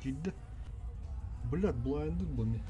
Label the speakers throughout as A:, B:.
A: Киирдэ. Блядь, блайндык бу эмиэ.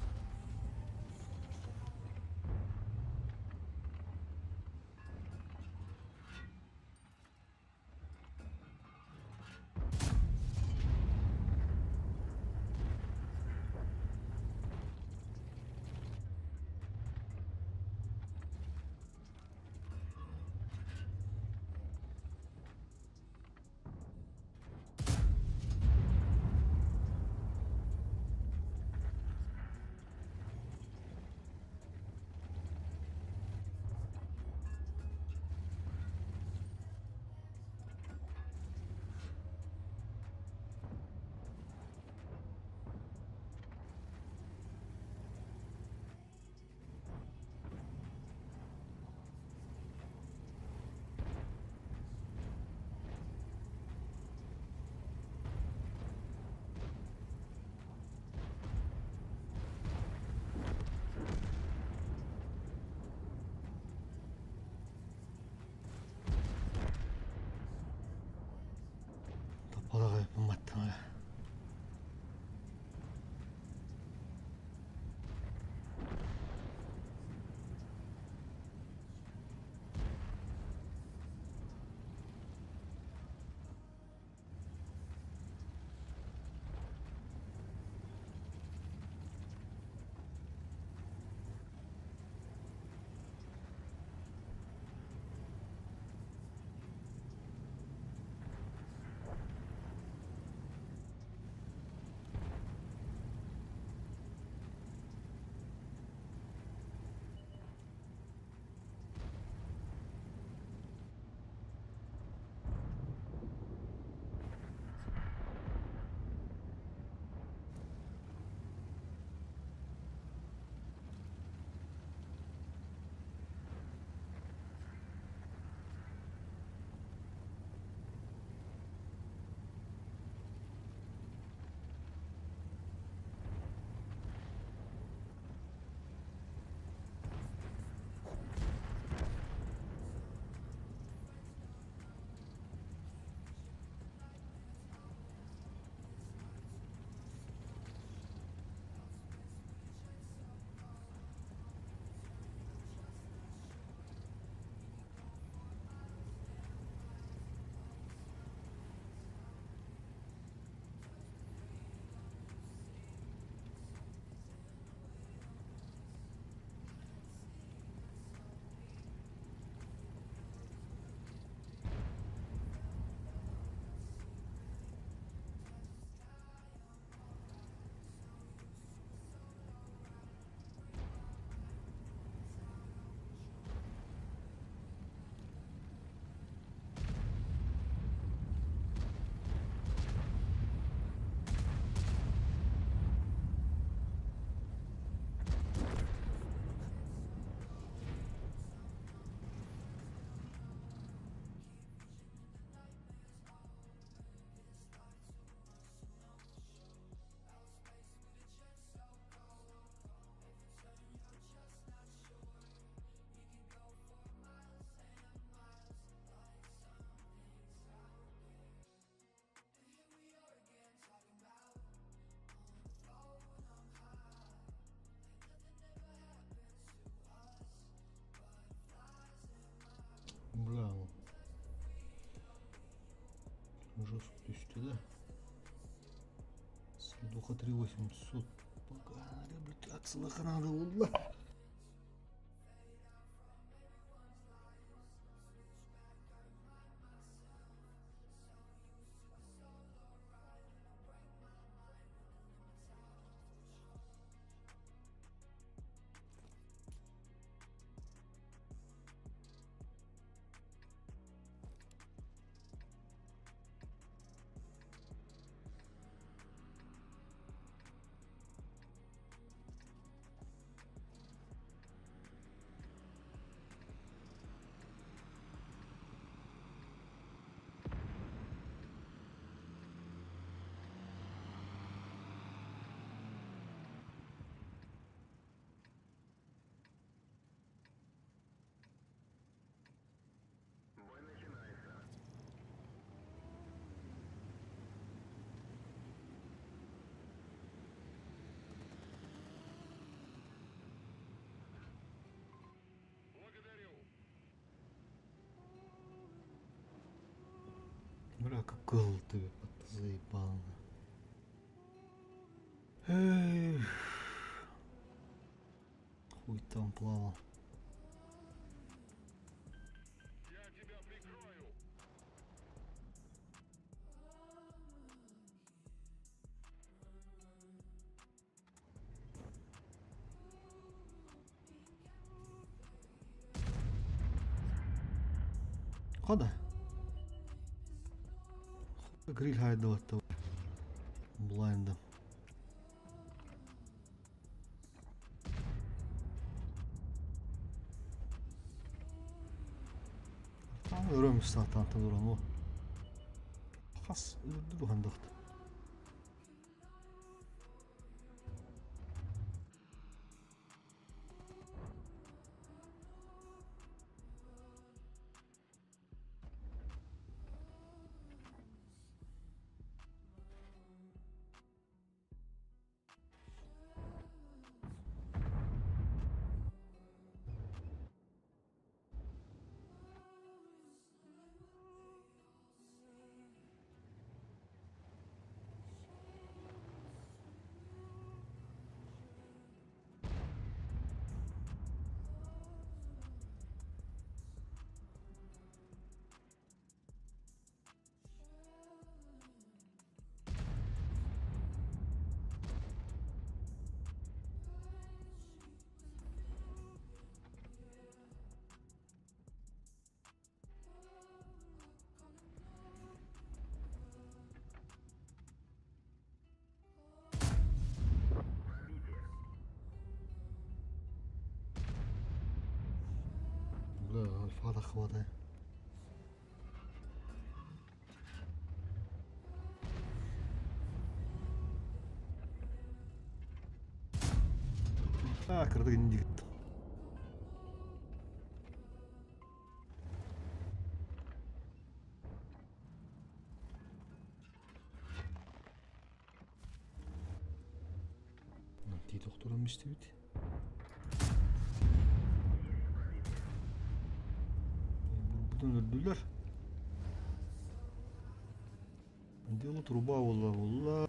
A: Таппалаҕай Бля, жестко түстэ да. Следуха 3800. Пока реабилитациялаха надо буолла. Кыл ты заебал. Эх. Хуй там плавал.
B: Я тебя прикрою.
A: Хода. Гриль хайдалатта. Блайнда. Өрөм сатаантан уран хас үрдү хандахт. Бля, альфа хватает. А, кырдык индигит. Ти докторун бит. Buradan öldüler. Дело труба буолла буолла.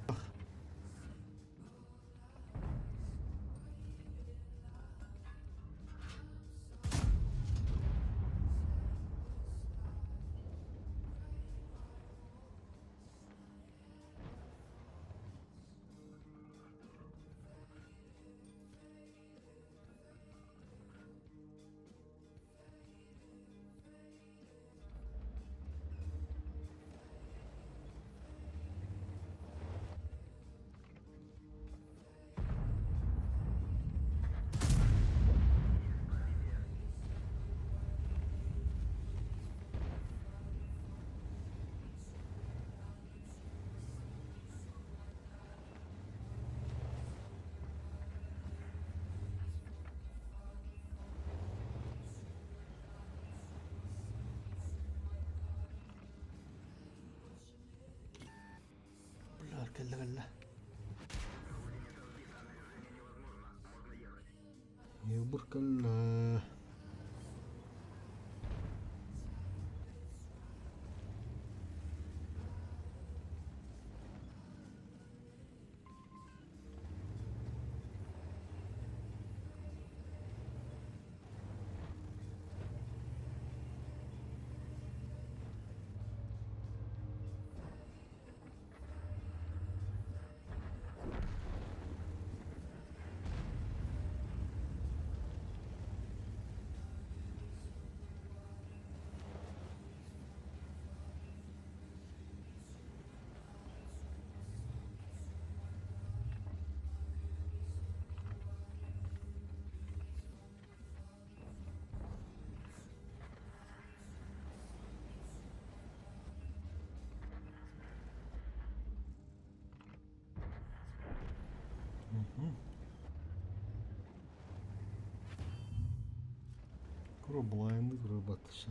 A: Бля, кэллэ кэллэ. Ебур кэллэ. Кура блайнды кура.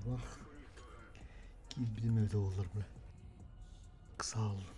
A: Тураах киирбитим эбитэ буоллар бля. Ыксааллым.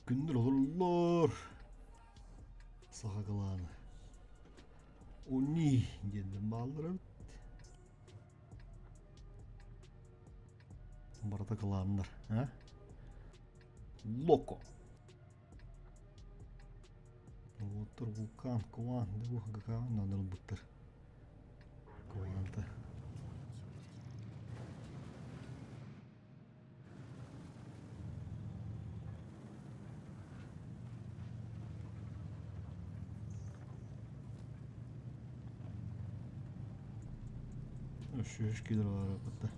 A: Күндүл олороллор. Саха кылаана. Они диэн бааллар эбит. Барыта кылааннар, а? Локо. Уоттар вулкан, куан, бу ГК ылбыттар. Куанта. Үш килер бар бытта.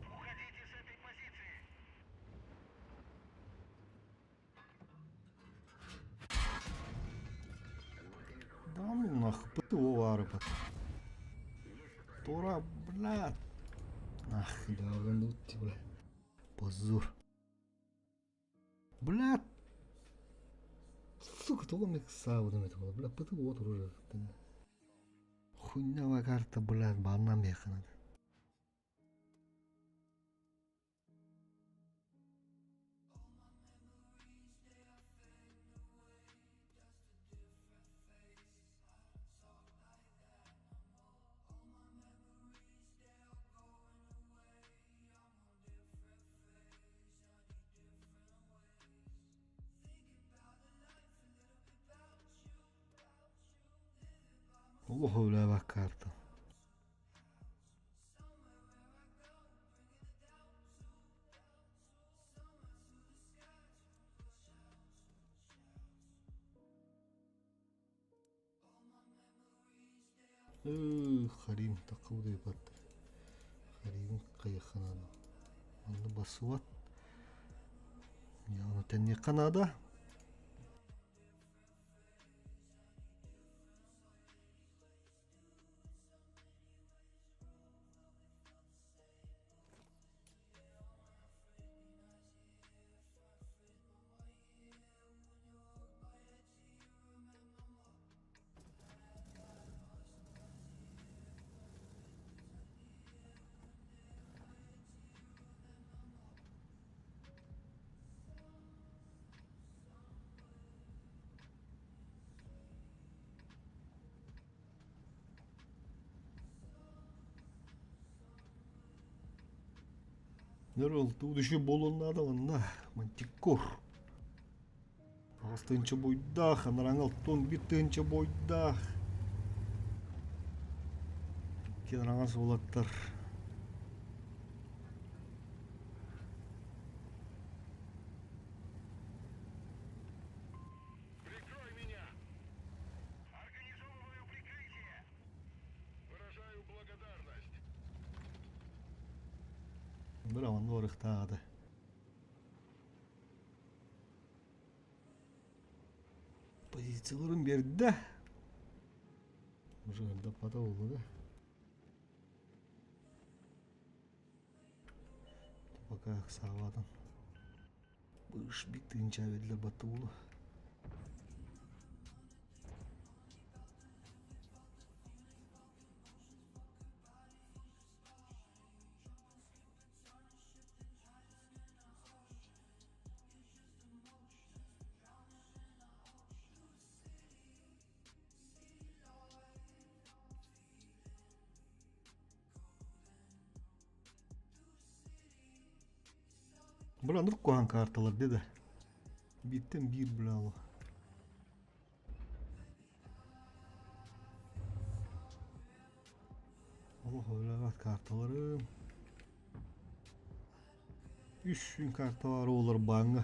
B: Уходите с этой позиции!
A: Да ну нах, ПТО арыпат. Тора, блядь. Ах, да, бля. Позор. Блядь. Сука, тоҕо эмэ ыксаабытым этэ буолла. Бля, ПТО турар. Хуйнявая карта, блядь, баннан биэххэ Олох өлөөбөт карта. Харим таккыбыт Харим. Хайыахха наада. Манна бассыбат. Яғни тэнниэххэ наада. Нөрөлтүү düşүү буолуон наада манна мантикор. Аҕыс тыһыынча буйдаах, анарааҥы 61 тыһыынча буойдаах. Икки араҥас уолаттар.
B: Прикрой меня! Организовываю прикрытие! Выражаю благодарность!
A: Браво, барыахтаах Позицияларын биэрдэ. Уже ырдаппата буолла да. Пока ыксаабатым. Быш бик тыынча биллэр батты буолу. Бля, куһаҕан карталар дии да. Бииртэн биир бля ол. Олох өлөбөт карталарым. Үс күн карталар олар бааҥҥа.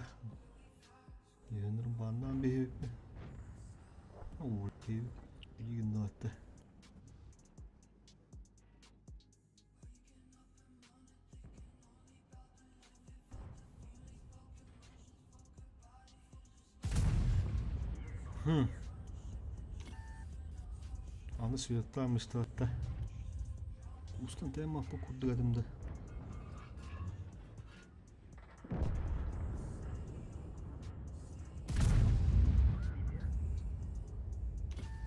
A: Үһүннэр бааннаан биһиэппин. Гынныбатта. Хм. Аны светтаан мыстыбатта. Устан тэймаппы курдук этим да.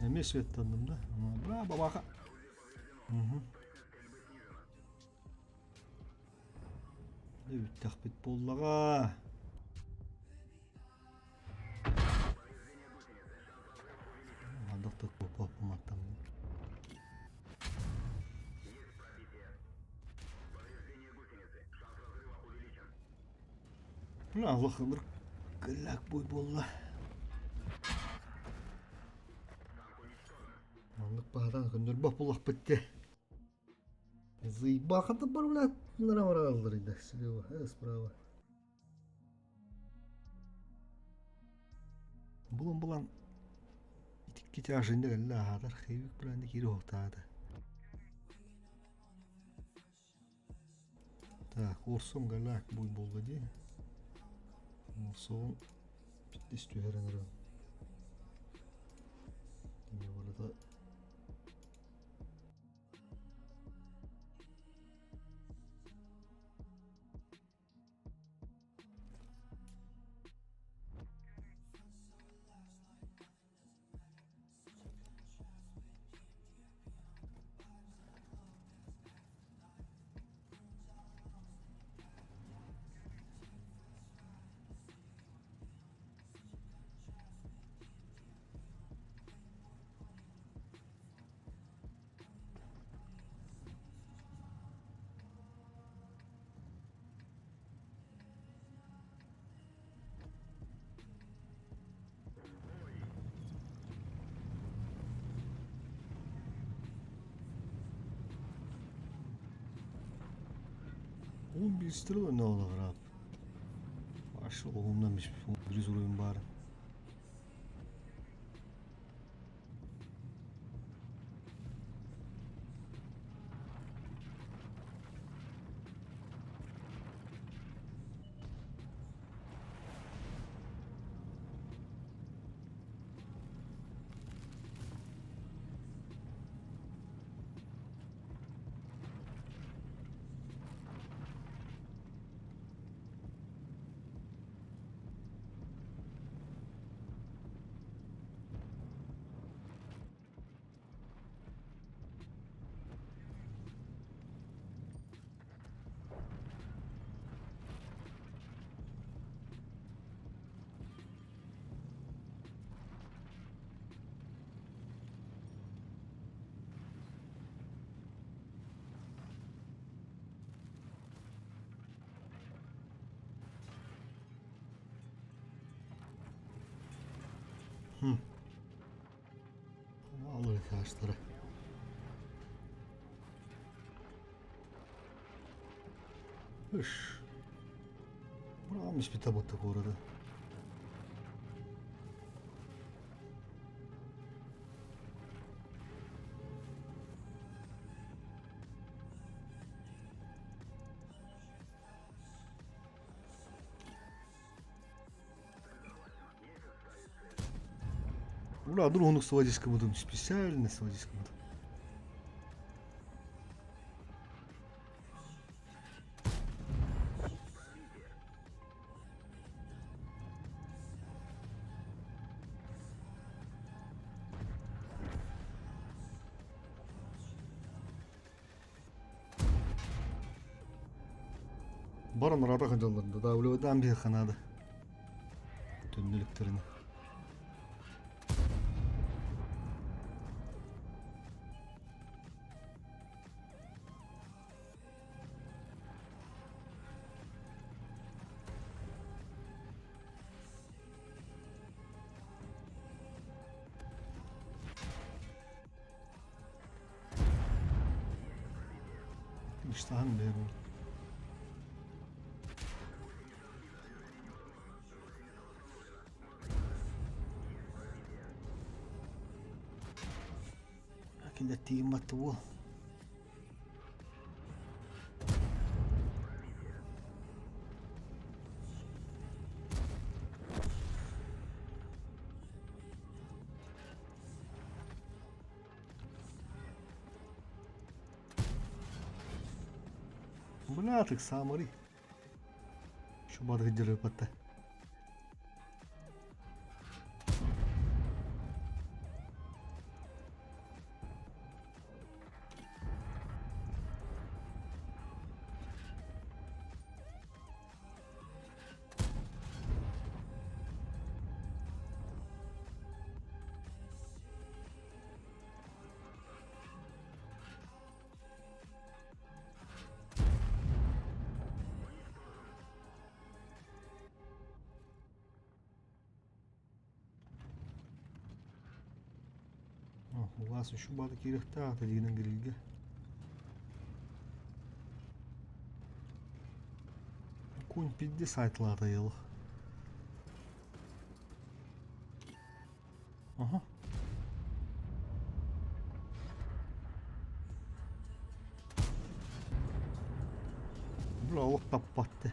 A: Эмиэ светтанным да. Бра бабаха. Угу. Бүттэхпит буоллаҕа. Ханнык да куоппаппын Аллах ынырык кыллаак бой буолла. Маннык баһадан көннөрбөх буллахпыт дии. Заебаха-то блядь, нравраллар слева, справа. Булан-булан итикки тяжинде кэллэ аһаатар хейбик биланды киири оһтаата. Так, Орсон галак буй буолла дии. Орсон ис түһэрэн эрэн. Не барыта 11 стрела ne olur abi? Başlı olumlamış. Bir oyun bari. Аллара. Үш. Бурамыш bir tabatta bu arada. Ура, другу сводишка буду, специально сводишка буду. Баран рада ханжалларында да үлөдөн бир ханады. Түннүлүктөрүнө. İştahım be bu. Лакин тииммат уол. Бля, самари. Şu badık hatta. Уласын şu badık кирехте дигенен кирилге. Кунь пидди сайтларда йыл. Aha. Бля, олох таппатты.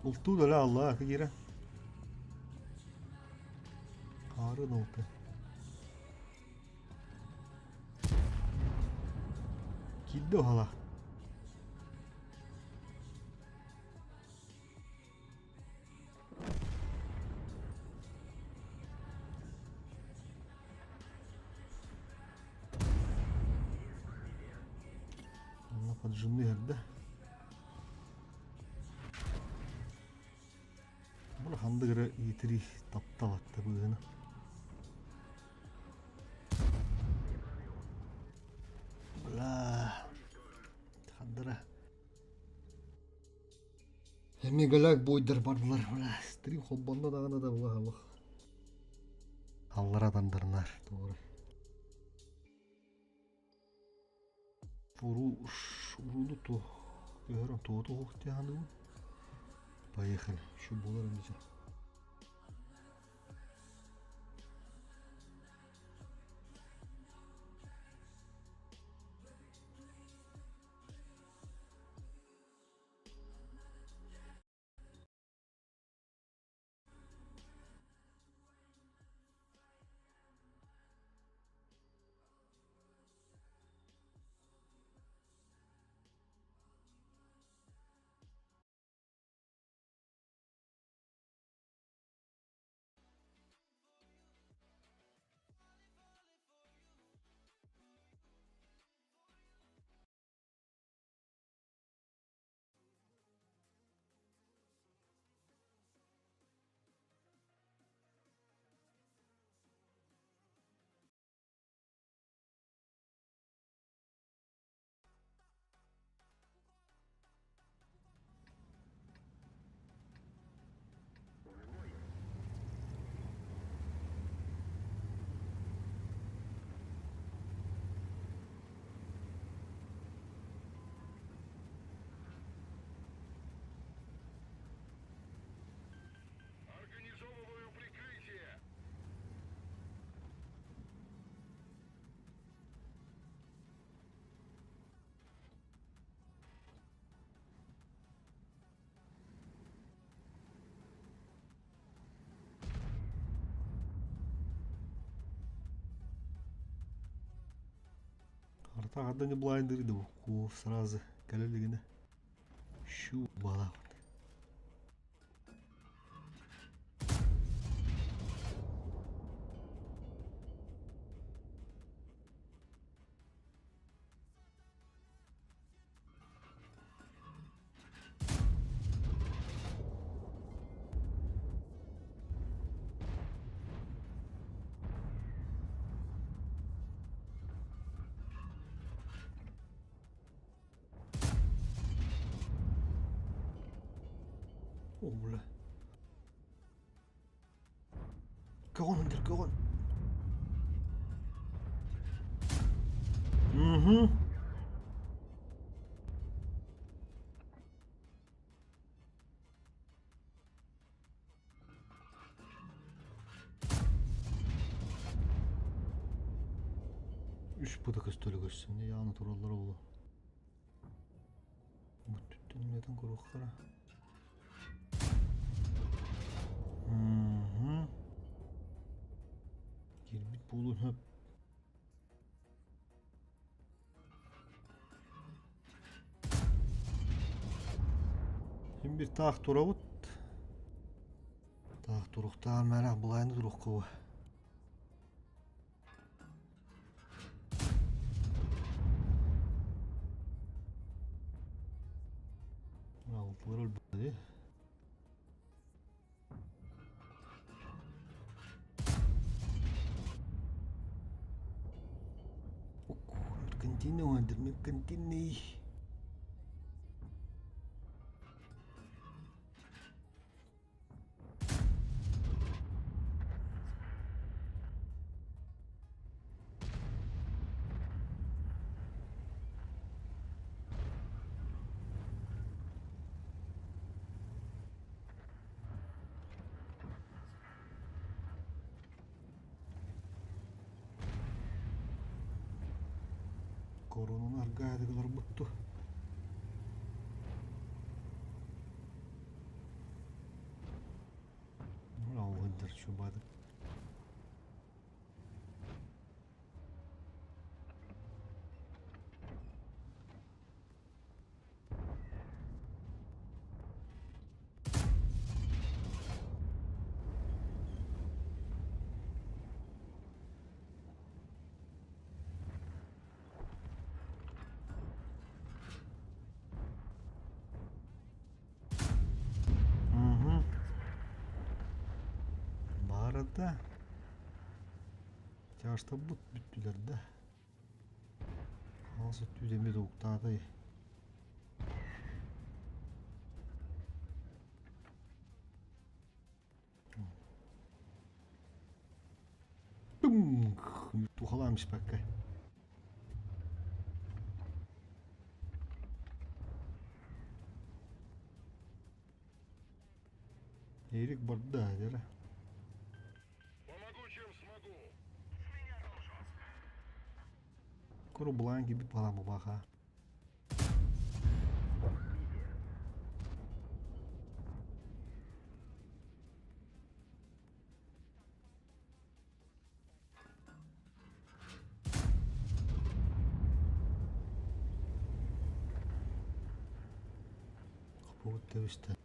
A: Улту да ла Алла кира. Хары долты. Кидdo hala. Онна поджимны эрде. Була хандыгыра итири тапталатты быгына. Бла. Хандыра. Мегалак бойдар бардылар. Бла. Стрим хоббонно дагана да була аллах. Аллар адамдарнар. Doğru. Уру уруду то. Көрөн тооту хохтяны. Поехали. Şu болар эмесе. Артаах не блайндер да ку сразу кэлэ илигинэ. Щу балаҕан. О, бля. Көҕөн ындыр, көҕөн. Угу. Үс быда көстөлө көссүн яғны тураллар оҕоло. Бүттүттэн коруохтара. Мгм. Киирбит буолуон сөп. Син бир таах турабыт. Таах туруктаан мэрэх былайны туруккуба. Алтылар өлбөдү. Continue, continue. Коронаны аргаадыгылар бутту. Алгындар чубады. Угу. Баарыта тяжтабыт бүттүлэр да. Хаҥас өттү эмиэ уктаатай. Тухалаан испэккэ. Эрик барда, дера.
B: Помогу, чем смогу.
A: Куру булаан кибит балаан бабаха. Капот тэбистэ.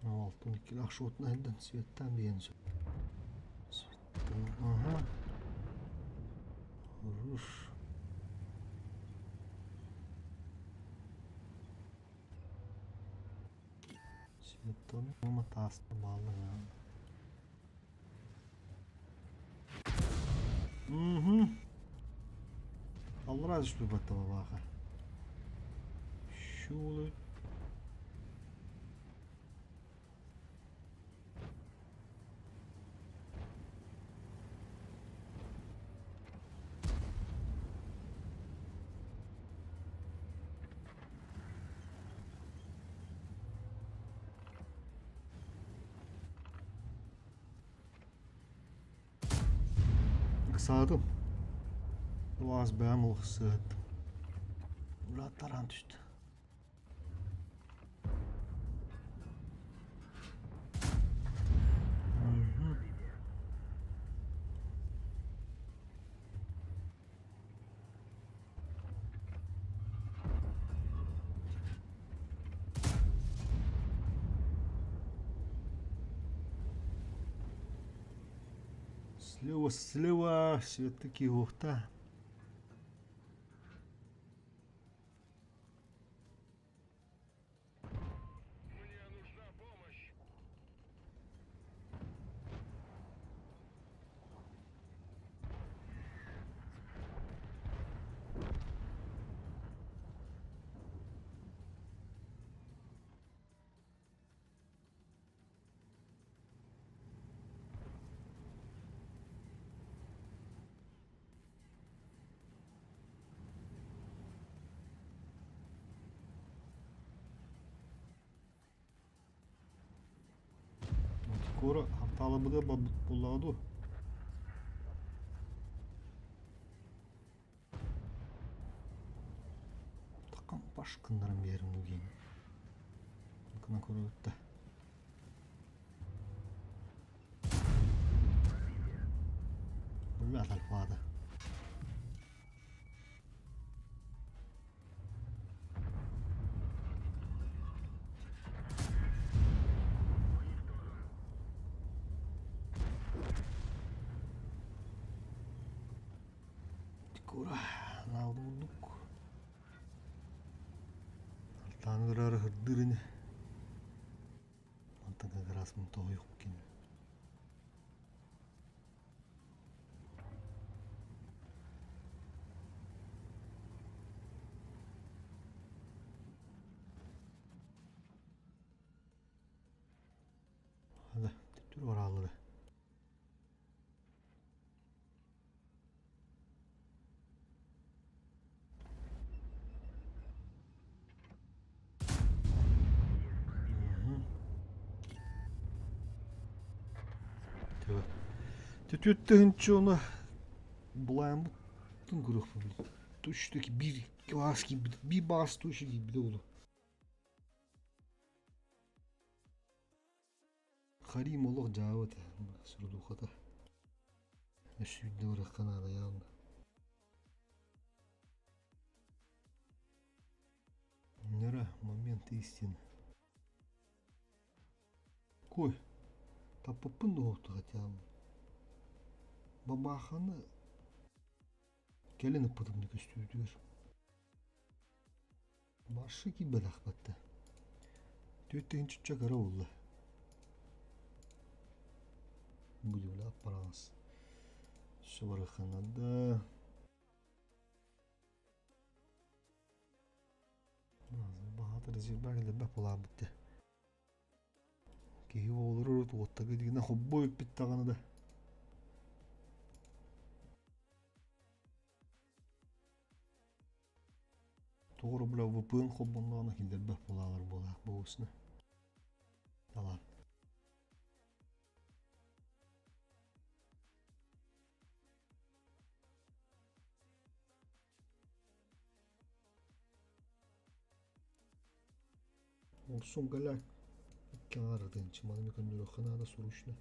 A: Алтын иккилээх шотун айдан светтаан биэн сөп. Светтан, ага. Руш. Светтан уонна тааста бааллар. Угу. Аллара түспүт батталалааха. Шулы. Ыксаатым. Уаз бэйэм олох сыһыттым. Урааттаран түстэ. Слева, слева, все-таки ухта.
B: Мне нужна помощь.
A: Скоро артаалабыга барбыт буоллаҕа дуу? Такам баш гыннаран биэрим дуу диэн. Гына көрөбүт да. Бля, альфада. Кура, наалдыбырдык. Алтааны көрөөрү һырдыыр ини. Мантан как раз тоһуйук кини. Hadi, tüttür oraları. Түтүттүһүнчү ону булааммытын көрүөхпүн. Түштүк биир кылаас киирбит, биир баҕас туш киирбитэ буолуо. Харим олох дьаабыт сурдуухата. Өссө барыахха наада явно. Нера, момент истины. Кой, таппыппын дуоһукту хотя бы. Бабааханы кэлин ыппытым көстүүтүгэр. Маршы киирбэтэхпэттэ. Түөрт чучча кыра буолла. Будем аппараас. Все барыахха наада. Баһаатар зирбаак элбэх буолаабыт дии. Киһи оҕолору уоттарга дигинэ хоббой үппүт даҕаны да. Тоҕо эрэ бля ВПН холбонноҕуна киллэрбэт буолаалар буолаах буолусна. Талаан. Орсун голяк икки аҥаар маны көннөрүөххэ наада срочно.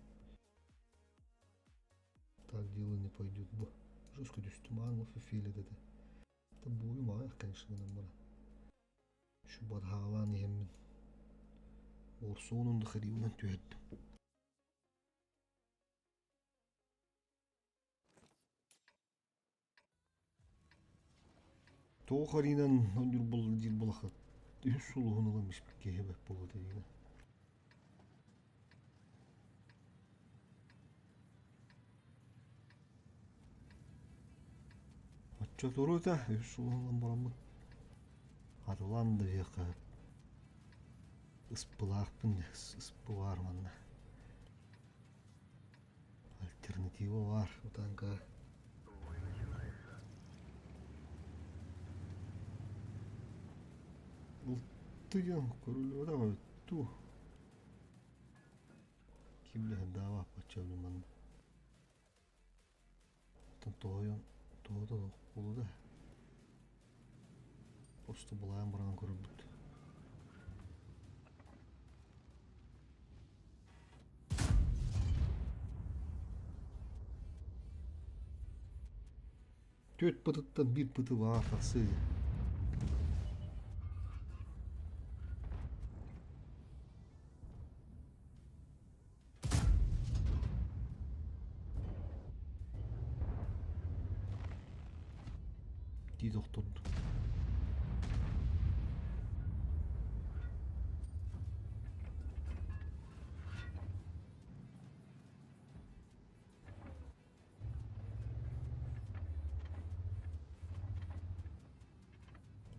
A: Так дело не пойдет бу. Жестко түстүм аан фили деді. Это буйум аҕыйах конечно гынан баран. Шу барһаалаан иһэммин. Орсуонун да хриунан түһэрдим. Тоҕо харинан диир буоллахха үһүс сулуһун ылан испит киһи эбэт буолуо диигинэ. Оччоторута үһүс сулуһун ылан бараммын атылаан да диэххэ ыспылаахпын ыспы баар манна. Альтернатива баар утанка. Ылтыйан көрүллүбэтэх эбит дуу. Ким да даабаппачча манна. Мантан тоһуйан тоһута буолуо да. Просто былаан быраҕан көрөрбүт. Түөрт бытыттан биир быты баар тахсыы. Дии тохтордум.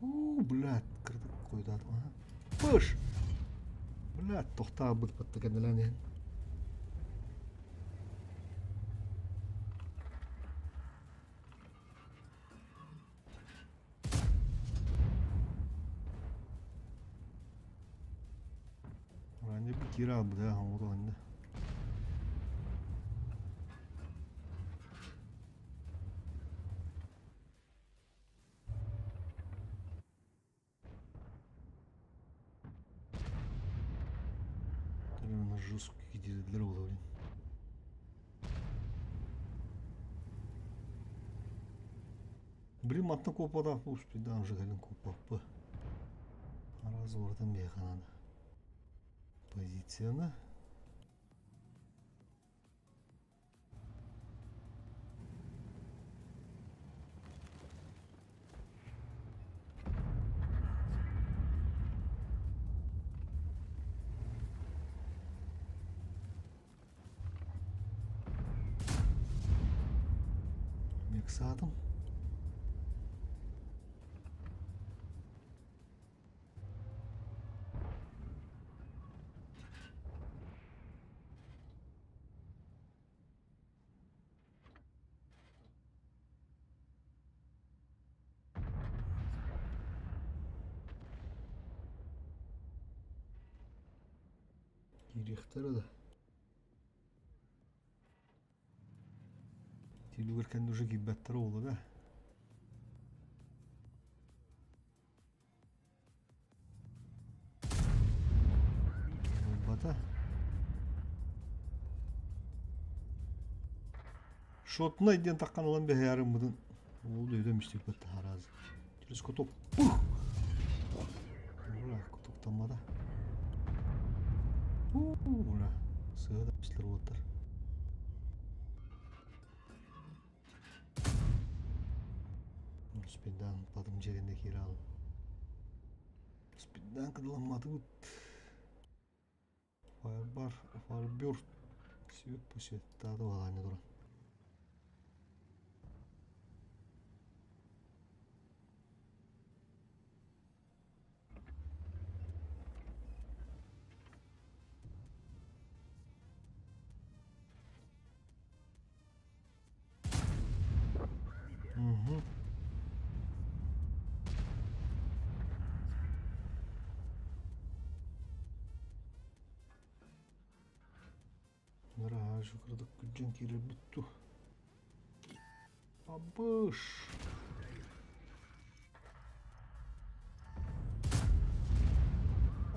A: Уу, блядь, кырдык койдаатым аха. Пыш! Блядь, тохтаабыт батта кэннилээн иһэн. Ранее бы кира албыта оҥору Жестко киирдилэр буолуо Блин, мантан куоппатах успейдаан уже кэлин куоппаппы. Араас уларытан биһиэхэ наада. Позицияны. Миксаатым. Киириэхтэрэ да. Тиилигэр кэннэ уже киирбэттэрэ буолуо да. Буолбата. Шотнай диэн таххан ылан бэһээрыммытын ол өйдөм истибэт таһарааз. Через кутук. Пух! Ура, кутуктаммата. Ура, сыа да бистер уоттар. Спиддан падым жеринде кире алып. Спиддан кыдыламматыбыт. Фаербар, Фаербюрт, свет пусеттаады балааны туран. Угу. Нара кырдык күрдьэн киирэрбит дуу. Абыш.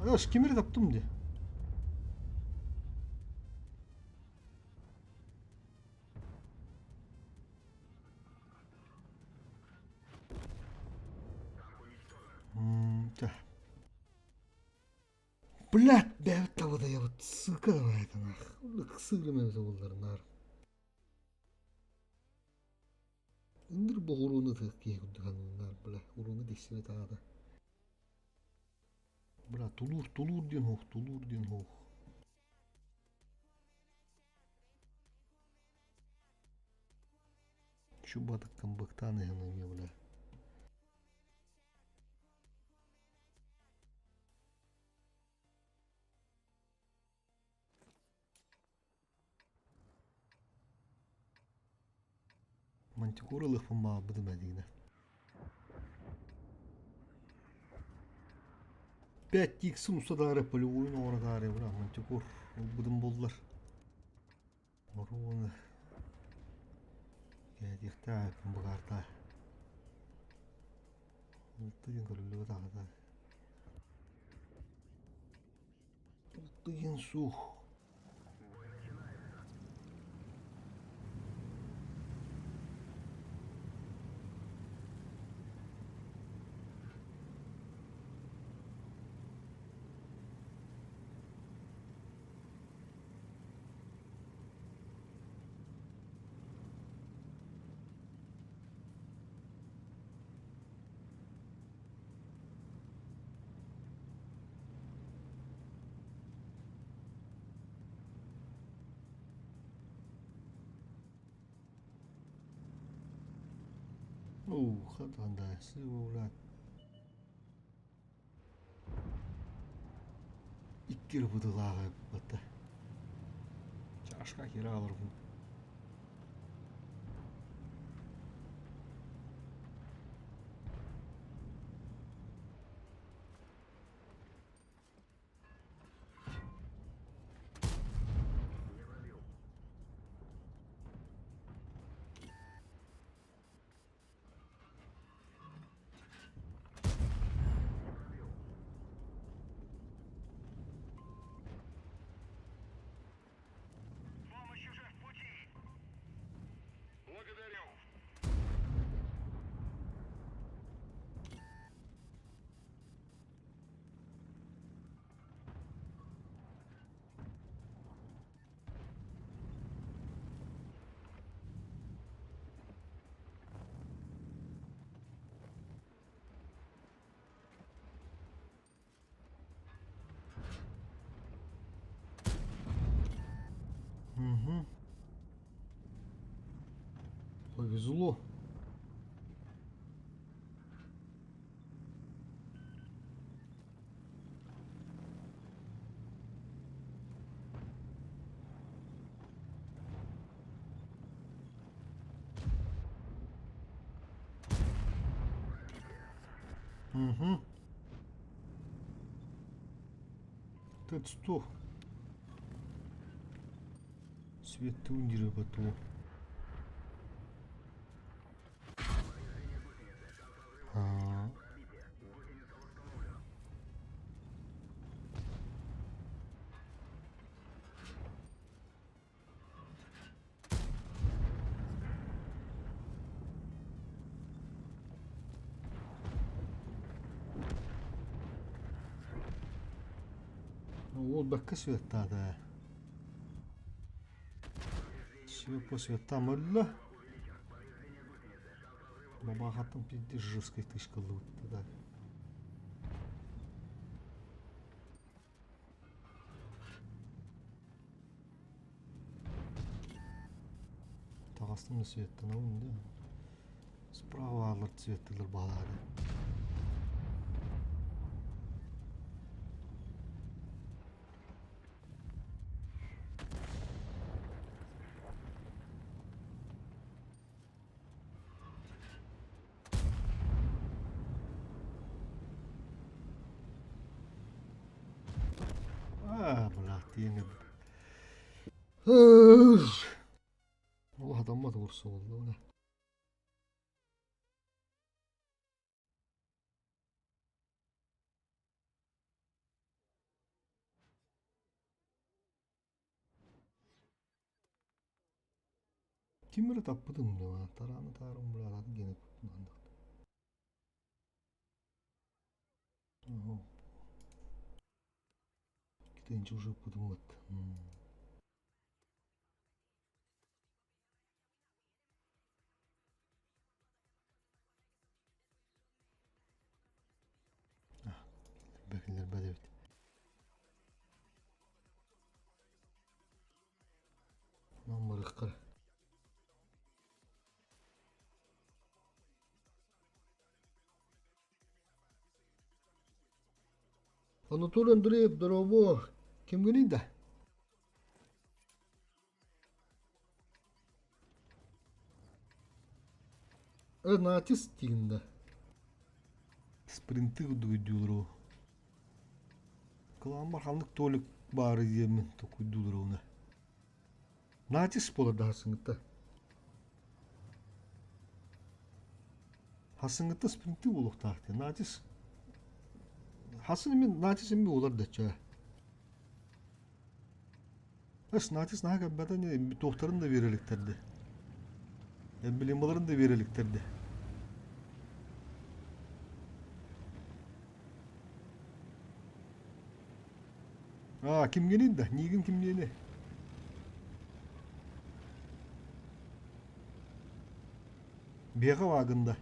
A: Аш, кимери таптым дии. Блядь, бэйэбит табыдайабыт, сука давай это нах. Ыксыырым эбитэ буоллар наар. Ындыр боҕурууну ытыах киһи курдук аннар, бля, урууну тиксибэт аата. Бля, тулуур, тулуур диэн суох, тулуур диэн суох. Чубатыккын быктаан иһэн эмиэ бля. Мантикора ылыахпын баҕарбытым эдиинэ. Пять иксин устатаары полевойун оҥоротаары бля мантикор ылбытым буоллар. Оруона. Кэтиэхтээх эбиппин бу каарта. Алта диэн көрүллүбэт аҕата. Алта диэн суох. Уу, хатан да сыылаат. Икки эрэ быдылааҕа батта. Чашка киирэ олорбун.
B: Помощь уже в пути. Благодарю.
A: Угу. Повезло. Угу. Т100. Свет тундеры потом. А. Уол бэккэ сүөттаата ээ. Сүөппө сүөттаам өллө. Бабаахаттан пиздец жесткой тычка ыллыбыт да. Таҕыстым да светтанабын да. Справа аалар цветтилэр баалаары. Аа, бырааттыйын Ол хатаммат уурса буолла. Ким эрэ таппытын умнума, тарааны таары умбураалаатын гиэнэ куттанааннах. Китенче уже подумать. Бэкилэр эбит. Онон барыахха. Анатолий Андреев, дорообо, кимҥиний да? Натис диигин да? Спринты курдук өйдүүлэр оо. Кылааммар ханнык Толик баары диэммин токуйдуулар ону. Натис буолар даһарсыҥҥыта. Хасыҥҥыта спринты буолуохтаах диэн. Натис хасын эмин Натис эми буолар да чаа. Эс Натис наһаа кэлбэтэ туохтарын да биэрэ иликтэрди. Эмблемаларын да биэрэ иликтэрди. Аа, кимҥиний да? Миигин кимниэний? Биэҕэ ваагында.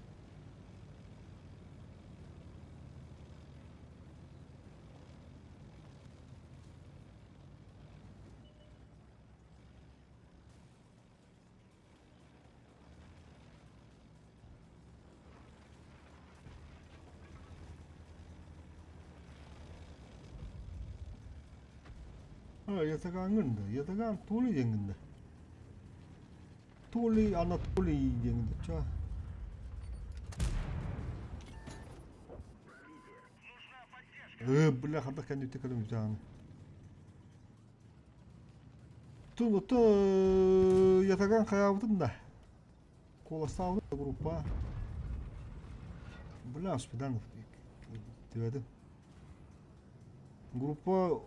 A: Ятагаҥҥын да, ятагаан Толя диэҥҥин да. Толи Анатолий диэҥҥин да. Ча. Бля, хардах кэнниттэн кэлэн бүтээҕин. Тун ото ятаган хайаабытын да. Куоластаабыт группа. Бля, Спиданов түбэдим. Группа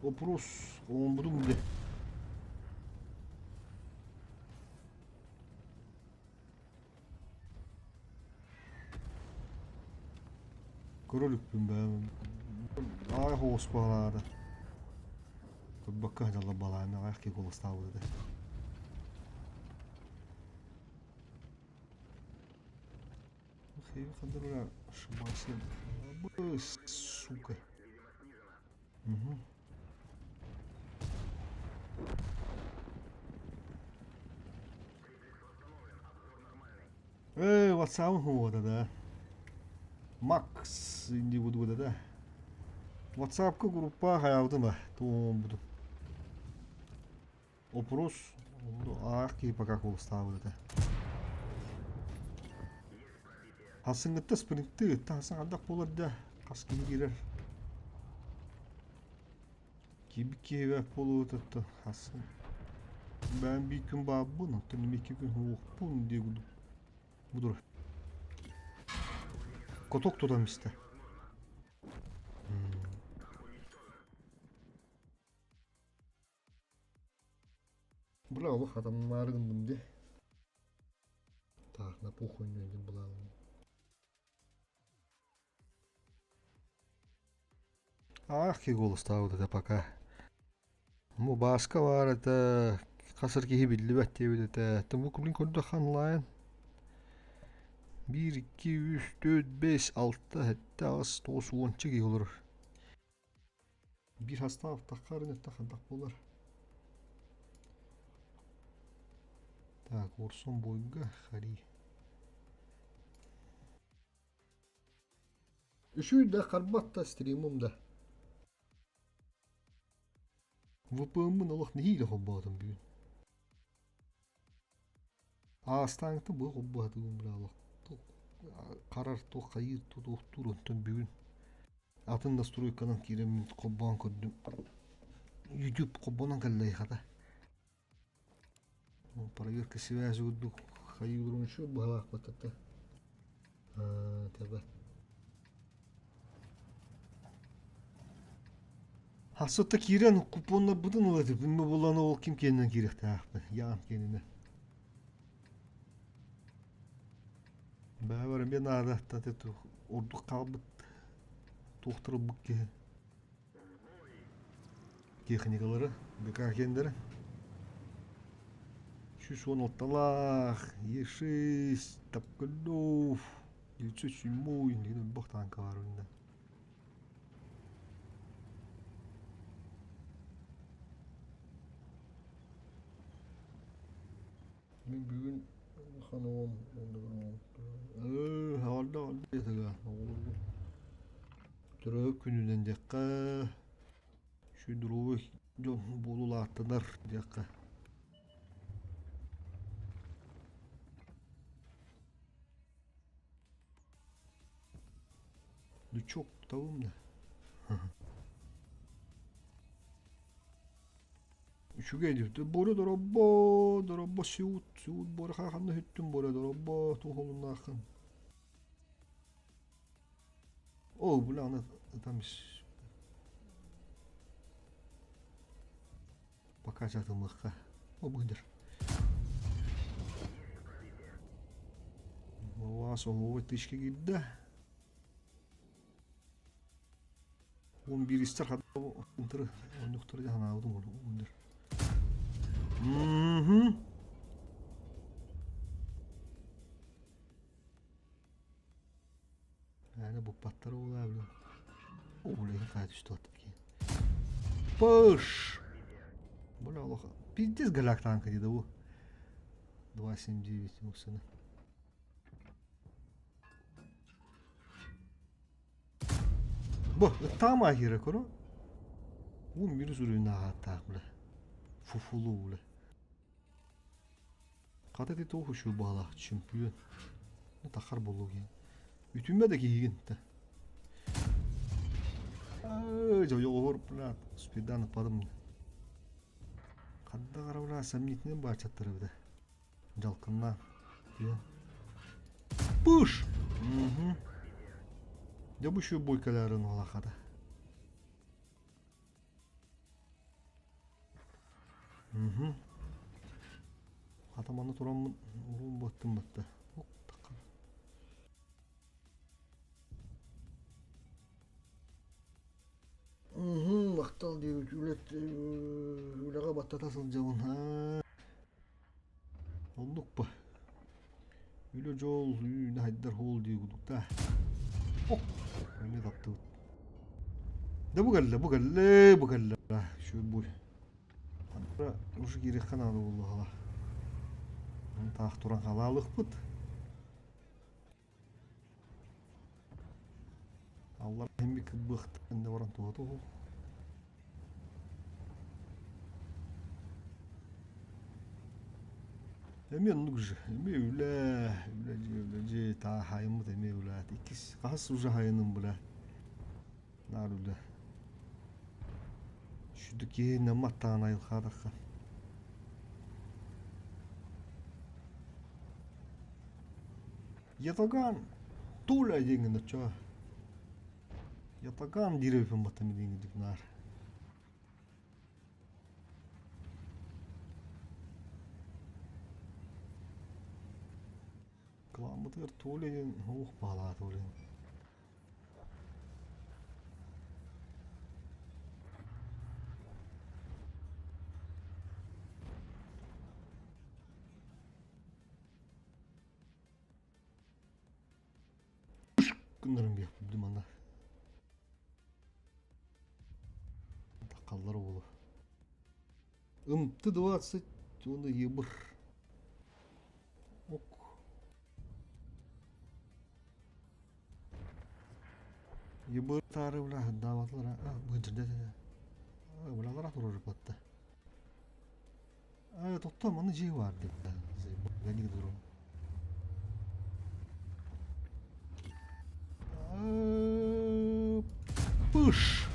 A: опрос оҥорбутум де. Көрө иликпин бэйэм. Аҕай оҕус баҕалаата. Көрбөккө сылдьаллар балаҕан аҕыйах киһи куоластаабыт этэ. Сука. Угу. Эй, WhatsApp вот да. Макс инди буду да. WhatsApp-ка группа хаябытым ба, туом буду. Опрос аах киһи пока куоластаабыт этэ. Хасыҥҥытта спринты тахсан хайдах буолар да хас киһи киирэр. Киирбит киһи буолуо хасын. Бэйэм биир күн баарбын, оттон икки күн уохпун дии курдук. Будур. Коток тутан истэ. Бля, олох атамнаары гынным дии. Так, на похуй диэн былаалым. Аах киһи голостаабыт этэ пока. Бу Бааска баар этэ, хас эрэ киһи биллибэт диэбит этэ. Бу блин көрдөххө онлайн биир, икки, үс, төрт, бэс, алта, сэттэ, аҕыс, тоҕус, уонча киһи олорор. Биир хастаах таххар этэ хайдах буолар. Так, Орсон бойга Хари. Үчүй да харбат да стримум да. VPN-мын олох нэһиилэ холбоотум бүгүн. Аастааҥҥыта бу холбоотугум бля олох харар туох хайыыр туохтуур онтон бүгүн атын настройканан киирэммин холбоон көрдүм. YouTube холбонон кэллэ хата. Проверка связи курдук хайыыларын үчүгэй быһалаахпыт этэ. Тэбэ. Хасыта киирэн купоннарбытын ыл этибин булан ол ким киэнинэн киириэхтээхпин яан киэнинэн. Бэйэбэр эмиэ наада ордук хаалбыт туохтар ылбыт киһи Техникалары, БК-киэннэрэ 116-лаах, Е6, Топкалев, 907 иннигин элбэх таанка баар онно. Мин бүгүн улахан оҕом Э, аҕалда диэтэ оҕолорбун. Төрөөбүт күнүнэн диэххэ, Щедровый дьон буолулааттанар диэххэ. Лючок табым да. Үчүгэй диэбит. Боря доробо, доробо сиут, сиут Боря хаханна хүттүм Боря доробо туох олуннааххын. О, бля, аны там пока жатымлыққа. О, быдыр. Вас оҕо тышка киирдэ. 11 истер хада ынтыры оннуктары ханаабытым ундер. Мм. Аны буппаттар буолаа били. О, бля, хайа түстү аттым. Пыш! Бля, олох пиздец голяк танка дейді бу. 2.79 усыны. Бу, там ахира көрө. Ун бир сүрүн ааттаах бля. Фуфулу бля. Хата ити туох үчүгэй баҕалаах чемпион. Тахар буолуо диэн. Үтүмэ да киһигин да. Дьойоҕор бля спидан ыппатым. Ханна гара бля сомнительный баачаттара бida. Дьалкынна. Пыш! Угу. Дьэ бу үчүгэй бойкаларын олахата. Мгм. Хата манна тураммын уруум баттым батта. Мгм, махтал диэбит үлэт үлэҕэ баттата сылдьабын аа. Оннук ба. Үлэ дьол үүнэ хайдар хоол дии курдук да. Ок, эмиэ таптыбыт. Да бу кэллэ, бу кэллэ, бу кэллэ. Şu бу. Уже киириэххэ наада буоллаҕа. Таах туран халаалыхпыт. Аллар эмби кыббыахтан да баран туһа туһу. Эмиэ оннук же, эмиэ үлэ, үлэ дьиэ, үлэ дьиэ, тааһаайыммыт эмиэ үлэ. Иккис, хаһыс уже хайыным бля. Наар үлэ. Шүдү киһи намматтаан айылхаатахха. Ятаган Туля диэҥҥин оччоҕо. Ятаган диир эбиппин баттам диэҥҥин наар. Кылааммытыгар Толя диэн уох баалаата ол иһин. Гыннарым биэхпин манна. Такаллар уолу. Ымты 20 уонна ебыр. Ок. Ебыр тары бля дааватылар а быдырда булалар турар батта. Тохтоо манна дьиэ баар деп дурум. Пыш!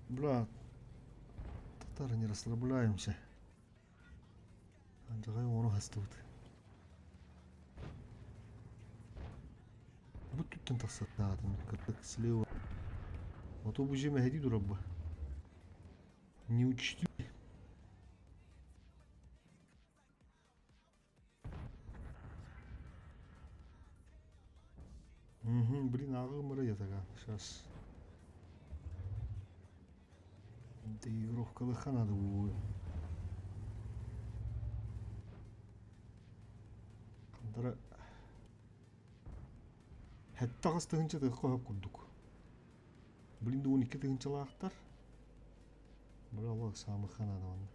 A: Бля, татары не расслабляемся. Алдьархай оҥоро састыбыт. Бу түттэн тахсыахтаатым кырдык слева. Ото бу дьиэ мэһэйдии турар бу. Не учту. Угу, блин, ааҕыым эрэ ятага. Сейчас. Доигровкалыахха наада буолуо. Хантара 7-8 тыһыынча тыһыхха өһөх курдук. Блин, 12 тыһыынчалаахтар. Бара олох саамыхха наада манна.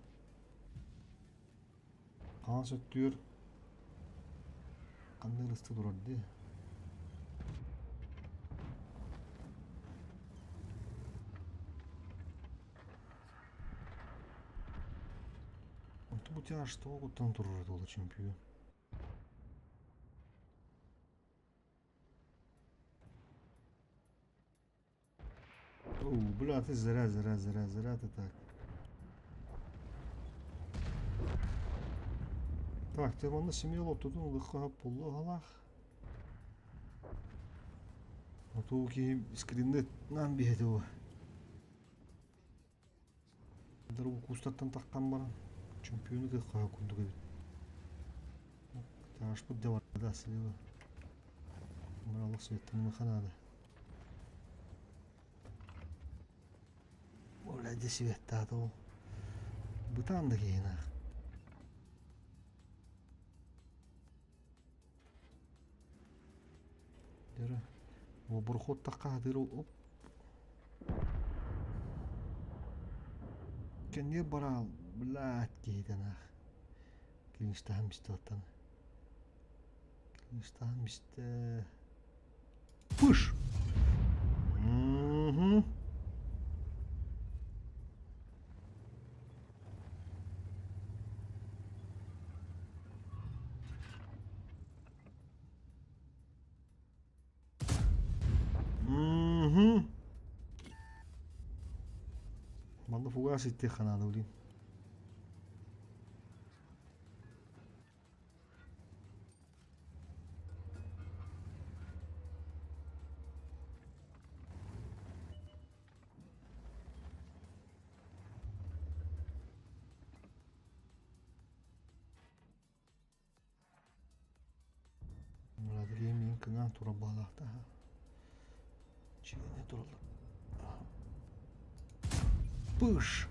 A: Хаҥас өттүгэр ханна ырыста турар дии. Онто бу тяж тоҕо куттан турар этэ чемпион. Оу, бля, ты зря, зря, зря, зря ты так. Так, дьэ манна смело тутун ылыахха буоллаҕалаах. Отуу киһи скриннет наан биһэтэ бу. Куустартан таххан баран чемпиону кыахха курдук эбит. Ташпыт да барда слева. Мыралык светтанымаха надо. Бля, дьэ светтаата ол. Бытаан да киһинаах. Дөрө. Оборхот тахха оп. Кэнниэ бараал, блядь, киһитэн аах. Клинштаһан мистэ оттан. Клинштаһан мистэ. Пыш! Угу. Угу. Манна фугас иттиэххэ наада блин. Мурадыгы миин кыҥаан турар баалаахтаах. Чиҥэнэ тураллар. Пыш!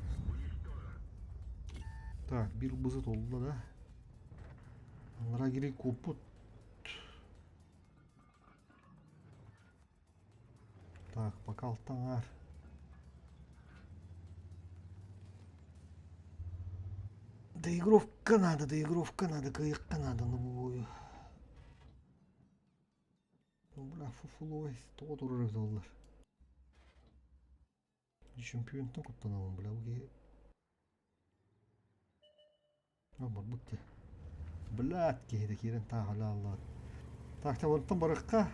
A: Так, биир бызыт олла да. Аңара кири куоппут. Так, пока алтаҥар. Доигровка надо, доигровка надо, кыайыахха надо, ну бу Ну, бля, фуфлой, тоҕо турар эбит оллар. Чемпионтан куттанабын, бля, бу киһи. Барбыт дии. Блядь, киһитэ киирэн таах аллаат. Так, онтон барыахха.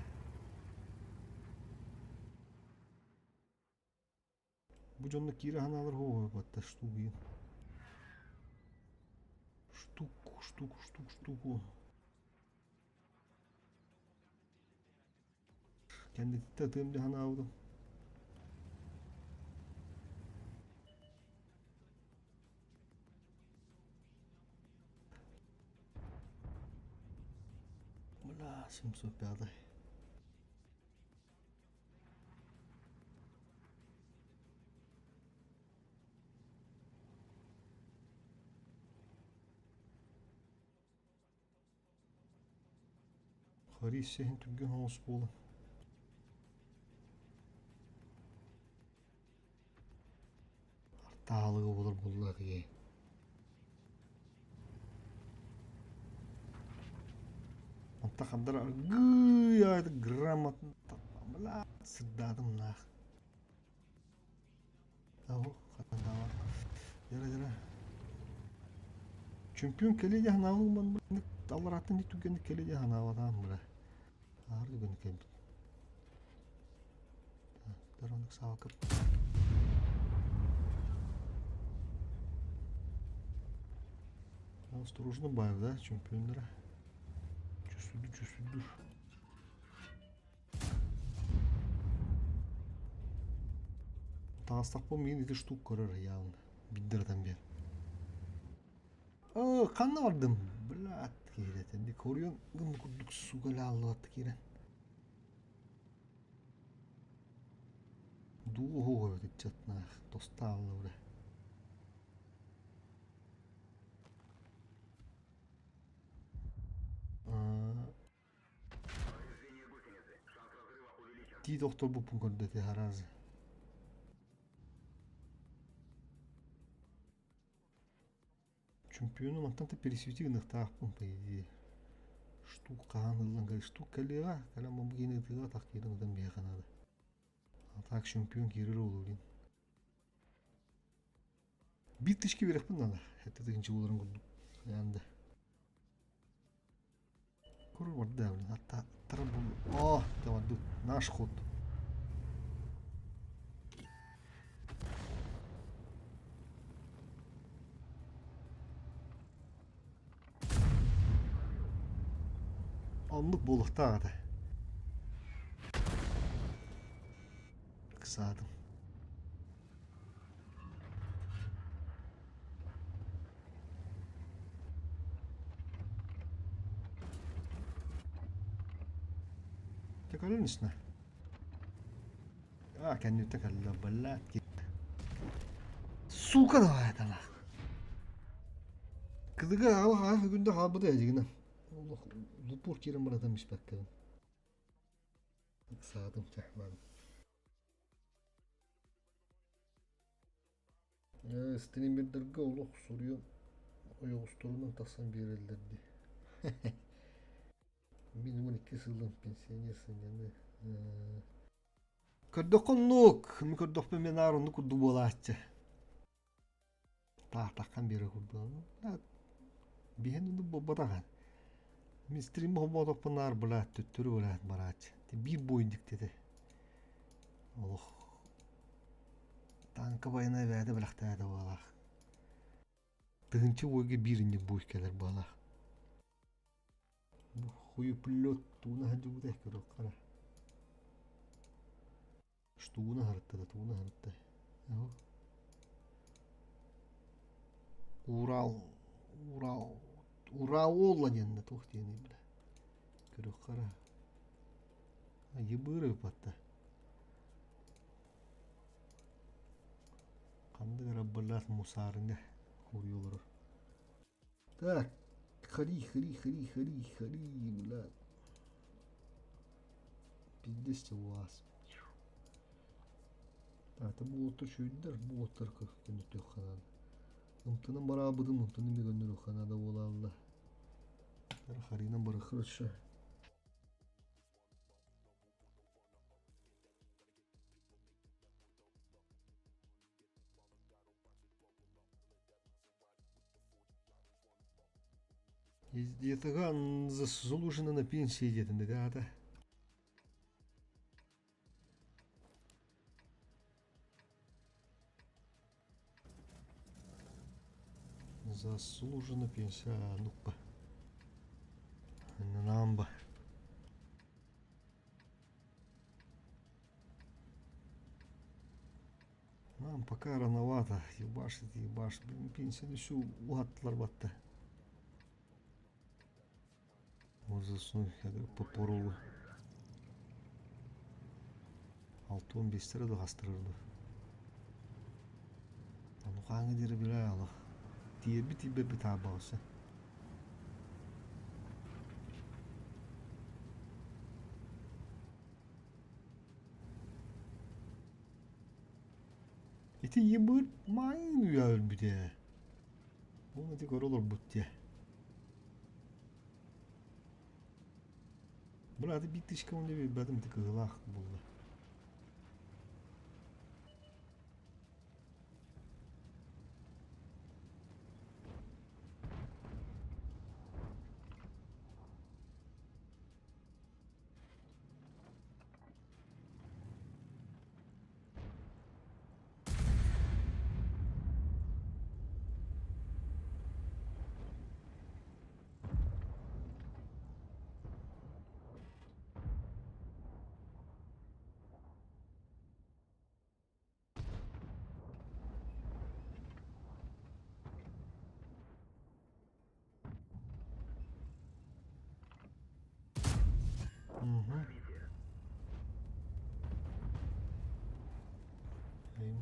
A: Бу дьонно киирэ ханаалар хоһуйбатта штугин. Штуку, штуку, штуку, штуку. Кэнниттэ ытыам дии санаабытым. Бля, 705. Харис иһин түргэн оҥос буолан. Артаалыга буолар буоллаах ийэ. Онто хандар аргыый аайы грамотно бля сырдаатым наах. Дьара-дьара. Чөмпүйүөн кэлиэ диэн санаабытым алларааттан ити түгэнник кэлиэ диэн санаабатаҕым быра. Аар түгэнник кэлбит. Оннук саалка. Осторожно баар да чөмпүйүөннэрэ. Чөсүдүр чөсүдүр. Таҕыстахпын миигин ити штук көрөр явно. Биддиратан биэр. Оо, ханна бардым? Блядь, киирэтэн. Би коруйан гын курдук сука лааллыбатта киирэн. Дуу эбит ыччатнаах тостаалла бре. Тиит охторбуппун көрдөтө араас. Чемпиону мантан да пересвети гыныахтаахпын по идее. Штук хаһан ыллан кэлэ штук кэлиэҕэ, кэлэн бу киһини ытыаҕа так киирэн ытан биһиэхэ наада. А так чемпион киирэр уолу Биир тысяча биэриэхпин наада. Сэттэ тыһыынча буоларын курдук. Хайаан да. Куру барда, блин. Аттара бу. О, давай, наш ход. Оннук буолуохтаах этэ. Ыксаатым. Дьэ көрөн истэ. А, кэнниттэн кэллэ, блядь. Сука давай это Кылыга аҕалах аах күндэ хаалбыта эдигинэн. Олох лупур киирэн баратан испэккэбин. Ыксаатым чахман. Стримердэргэ олох суруйан ойоҕосторунан тахсан биэрэллэр дии. Мин 12 сылым пенсионер сынньаныы. Көрдөххө оннук, мин көрдөхпүн мен наар оннук курдук буолааччы. Таах-таххан биэрэр курдук. Биһэн оннук буолбатах. Мин стрим холбоотохпун наар былаат төттөрү былаат барааччы. Биир буойдик этэ. Олох Тааҥка байанай бэйэтэ бэлэхтээбитэ буоллаах. Тыһыынча уойга биир инник буй кэлэр буоллаах. Бу хуеплет тууна сылдьыбыта көрүөххэ эрэ. Штугуна сырытта да тууна сырытта. Урал Урал Ураола диэн да туох диэний бile. Көрүөххэ эрэ. Айыбыыр ыыппатта. Ханнык эрэ былаас мусаарыҥа хоруйа олорор. Так, хри хри хри хри хри, блядь. Пиздец у вас. Ата буолуттар сүүрдэр, буолуттар көннөртүөххэ наада. Ымтынан бараабытын ымтаны эмиэ көннөрүөххэ наада буолаалла. Харинан барыхха өссө. Издетыган заслуженно на пенсии диэтин аата. Заслуженно пенсия нукка. Намба. Нам пока рановато. Ебашит, ебашит. Блин, пенсияны всю уһаттылар батта. Возрастной по 6-15 да хастырырды. Ону диэри билэ алах. Тиэрбит тиийбэппит таабаҕасы. Ити ебыр маайын үйэ өлбүтэ. Ол ити көрө олорбут дии. Бырааты биир тысяча он биэрбэтим ити кыһылаах буолла.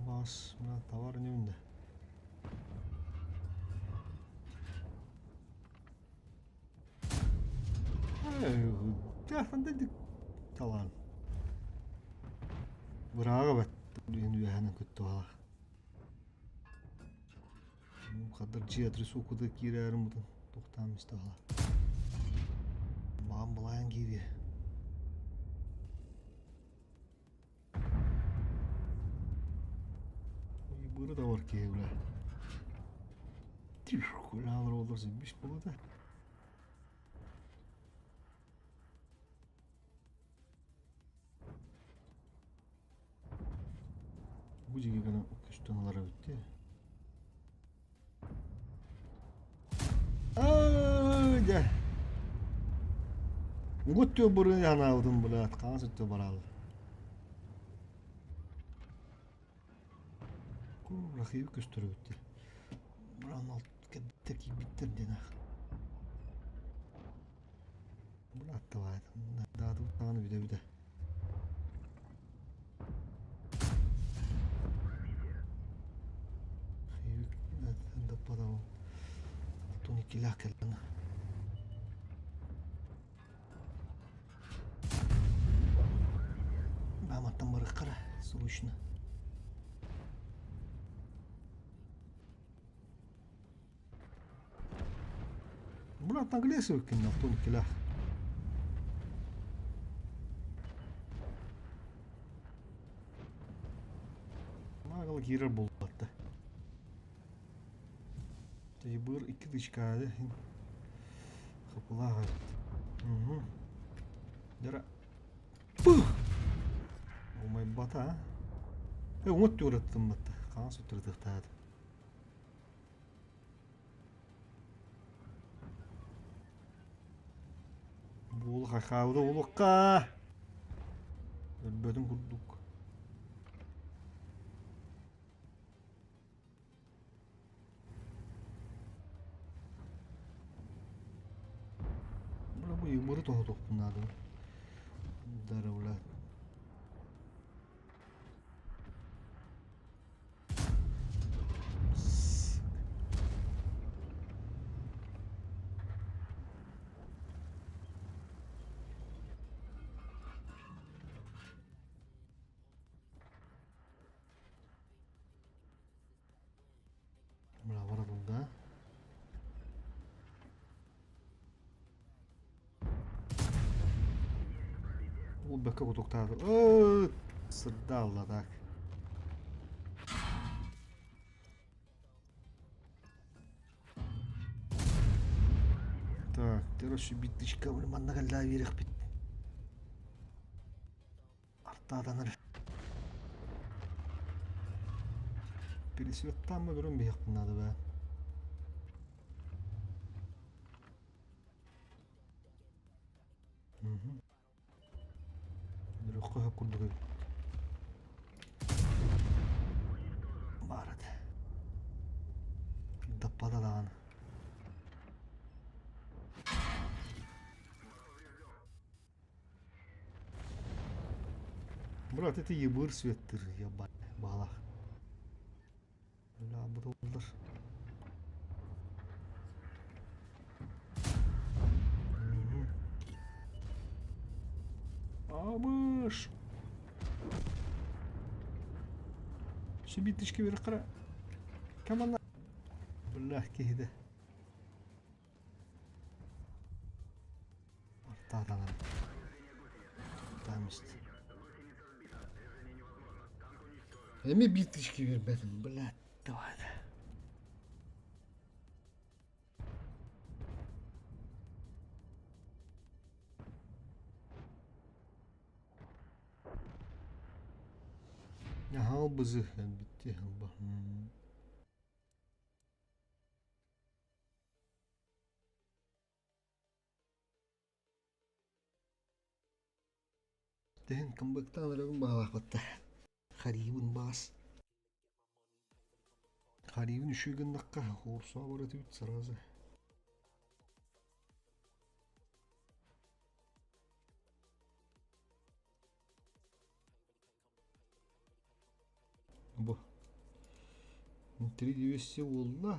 A: Мас, мына товар немде? Талаан. Бырааҕа бэт үөһэнэн көттү Хаддар дьиэ адресукуда киирээрим бутун тохтаан истэҕэ. Маам былаан киириэ. Быры да бар киһи бля. Тихо, олор сибиш болота. Бу дьиҥэ гына көстөн ылара эбит Дьэ. Угут бұрын анаабытын блядь, хаҥас өттө бараал. Рахиби көстөрөбүттэр. Бұран кэбиттэр киирбиттэр диэн ах. Быраат давай, даҕаны бүтэ-бүтэ. Алтан иккилээх кэллин. Бааматтан барыаххара срочно. Брат, английский кино, 62-лээх. Маагыл киирэр буолбатта. Тайбыр икки тычкаады. Хапылаах эбит. Угу. Дара. Пух! Умайбата, а? Э, уҥут туураттым батта. Хаҥас уттарытыахтаады. Буол хахаабыта улукка! Өлбөтүн курдук. Бля, бу юмору тоһутуохпун наада. Дара, бля. Бля, барабын да. Ол бэккэ кутуктааты. Сырдаалла так. Так, короче, биттичка манна кэллээ биэрэхпит. Артааданар. Пересветтаама көрөн биһиэхпин наада баа. Өлүөххэ сөп курдук эбит. Баар этэ. Даппата даҕаны. Брат, это ебыр светтыр, ебать, балах. Бля, бутылдар. Абыш! Сибиттишке бері қара. Камана. Бля, киһиде. Артаатанан. Тамист. Эми биттишке бербетим, бля, давай. Аһаа бызы битти алба. Тэһин камбыктаан эрэбин баҕалаахпатта. Харибын баас. Харибын үчүгэй гыннахха оҕурсуга барар этибит сразу. Бу 3200 буолла.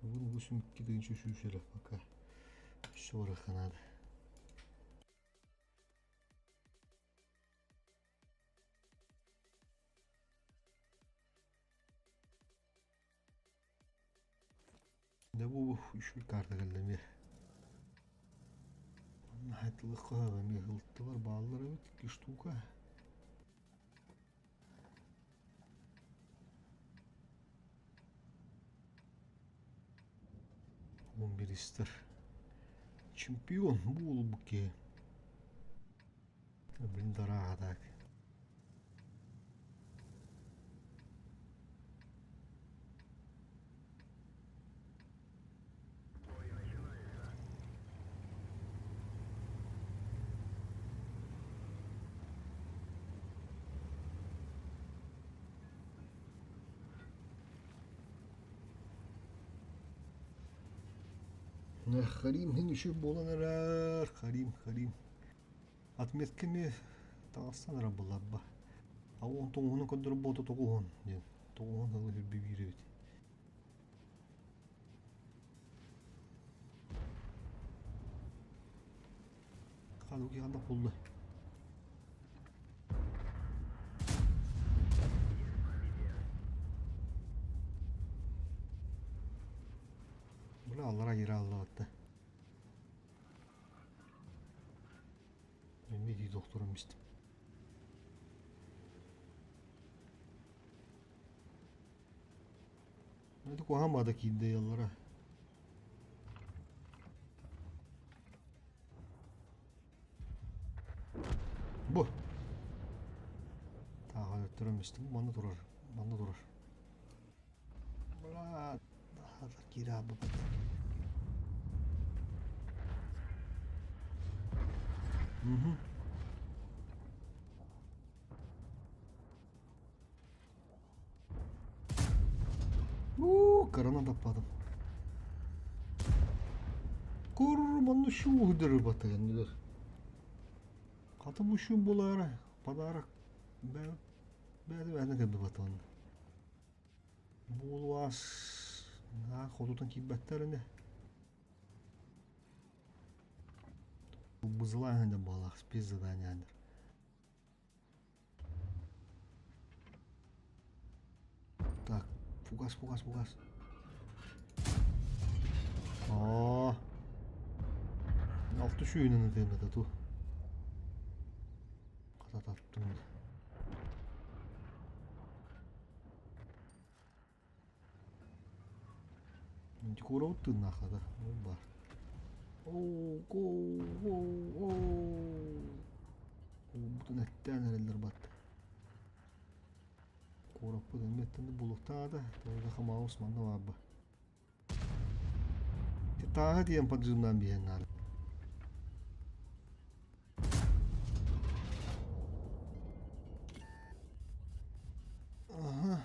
A: Бүгүн 82 эрэ пока. Өссө барыахха наада. Дьэ бу үчүгэй карта кэллэ эмиэ. Манна хатылыкка эмиэ ылтылар бааллар эбит икки штука. 11 Чемпион буолбут киһи. Блин, дорога так. Харим хин үчү буолан эрэр. Харим, Харим. Отметка эмиэ таҕыстан эрэ буларба. А он тоҕуһунан көрдөрөр буолта тоҕуһун диэн. Тоҕуһун сылы хүрбэ биир эбит. Хаалуки ханна булла? Бля, аллара киирэ аллабатта. Эмиэ дии докторум истим. Это куһаҕан баада киирдэ яллара. Бу. Тааҕа өттөрөн истим. Манна турар. Манна турар. Бля, киирэ аалбыппыт. Угу. Уу, кырана таппатым. Кур, манна шууһдыры батыган Хата бу шум булаара, подарок. Бээ, бээ, бээ, кэлбит батыган. Буолуас хотутан киирбэттэр ини. Бузылаан да буоллах спецзаданиядыр. Так, фугас, фугас, фугас. Аа. Алты сүүнэн ытыам этэ ту. Хата таттым. Декоробут тыыннаах хата. Ол баар. Оо, оо, оо, оо. Уубутун эттээн эрэллэр батта. Куораппыт эмиэттэн да булуктаата. Тоҕо хамаус манна баарба. Тааһы тиийэн поджимнаан биһэн наада. Аха.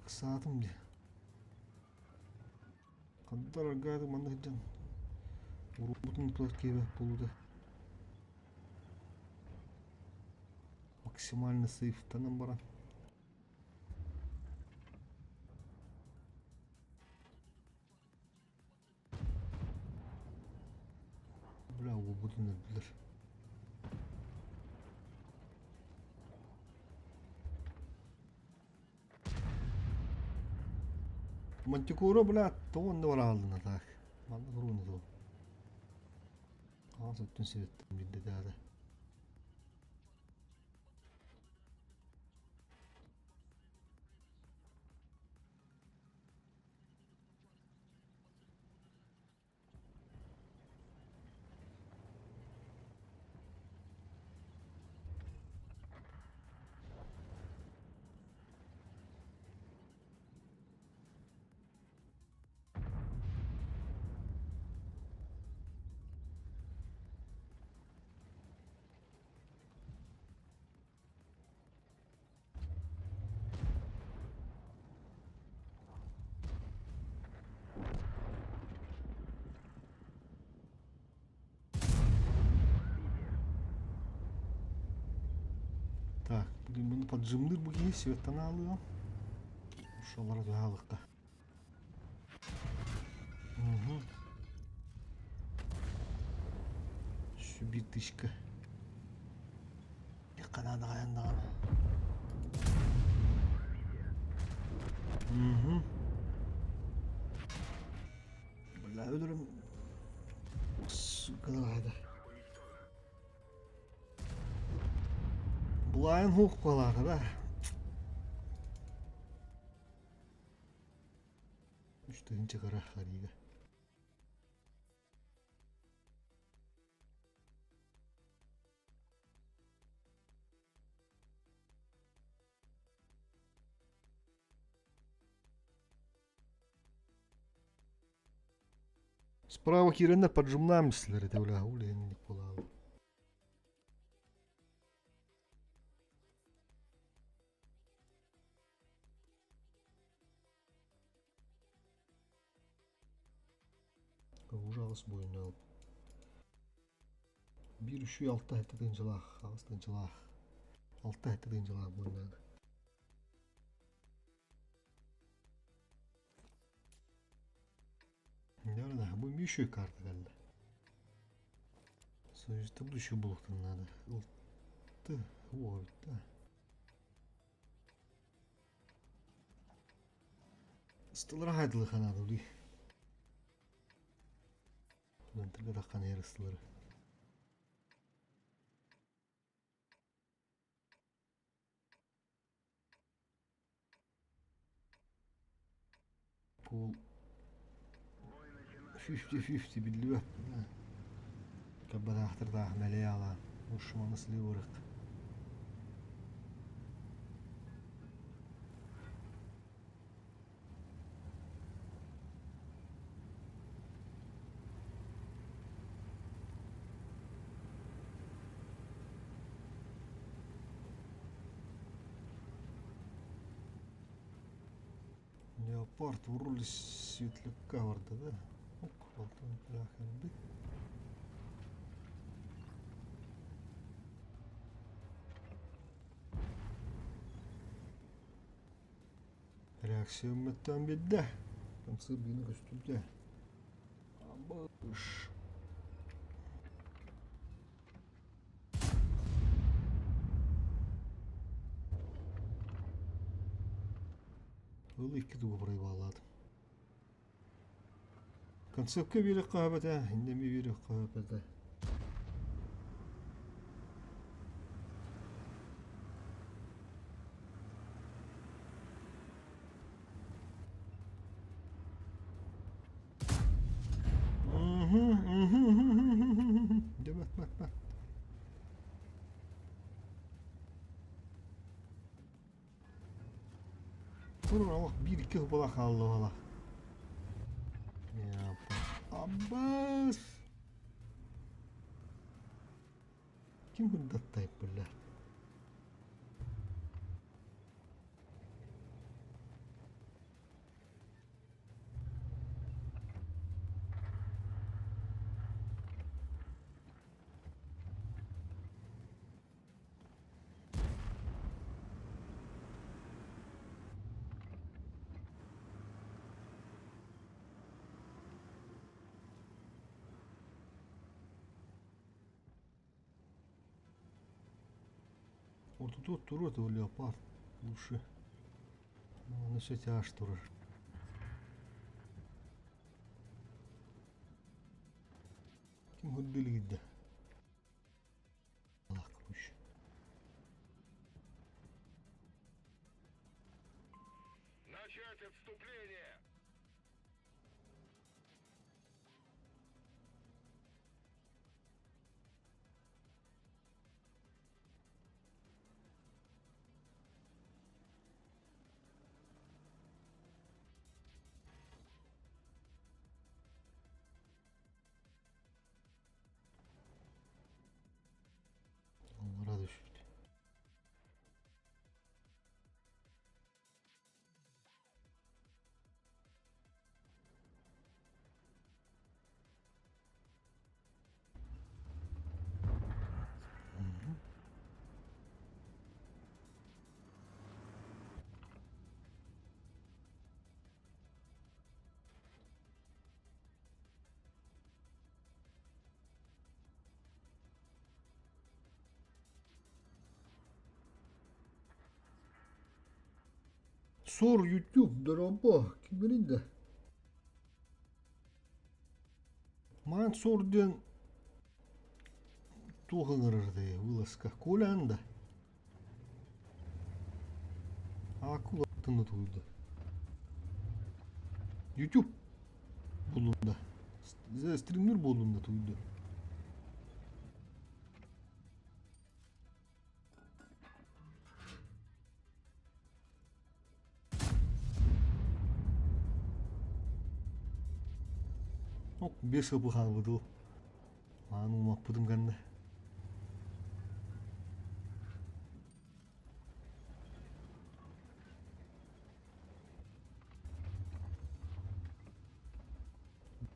A: Ыксаатым дии. Хандар аргааты манна сылдьан уруубутун тутар киэбэ буолуута. Максимально сейфтанан баран. Бля, уолбутун өлдүлэр. Мантикора, бля, тоҕо онно барааллына так. Манна туруон этэ ол. Хаҥас өттүн сирэттэн биирдэ даада. Так, бүгүн поджимныыр бу киһи светтан аалыам. Ушалара туһаалыкка. Угу. Сүбитышка. Канадаҕа даҕаны. Угу. Бля, өлөрүм. Сука, давай. Булайын хук балаата да. Үч тыһыынча кыра харига. Справа киирэннэр поджимнаам истилэр этэ бля улиэнник буолаалы. Уже аҕыс буойуннаах. Биир үчүгэй алта сэттэ тыһыынчалаах, аҕыс тыһыынчалаах, алта сэттэ тыһыынчалаах буойуннаах. Да, бу еще карта кэллэ. Союзда будущего буолуохтарын наада. Ылты, уобитта. Ыстылара хайдылыха наада дии. Мантырга таххан иһэр ыстылары. Пол 50-50 биллибэт. Кабадаахтардаах мэлэй аалаан. Ушманы сливырык. Леопард в роли светляка барда да? Ок, алтан элбит. Реакция биэрдэ. Хамсыыр биини көстүбүтэ. Абыш. Ыл икки тугу проебалаатым. Концепка биэриэххэ сөп этэ, иннэ эмиэ биэриэххэ сөп этэ. Дьэ бат бат бат. Тур олох биир икки була хаалла Аббас! Ким курдаттайып биллэр? Вот тут турур этого леопард лучше. Ну, все тяж турар. Ким хүрдүлүгүдэ? Короче.
B: Начать отступление!
A: Onlara düştü. Sor YouTube дорообо, кимҥиний да? Маан сор диэн туох ыҥырар дии вылазка Колян да? Акула тутуйда. YouTube буллум да. Стримнер буоллум да туйда. Биэс сыл хаалбыт дуу. Маан уумаппытым кэннэ.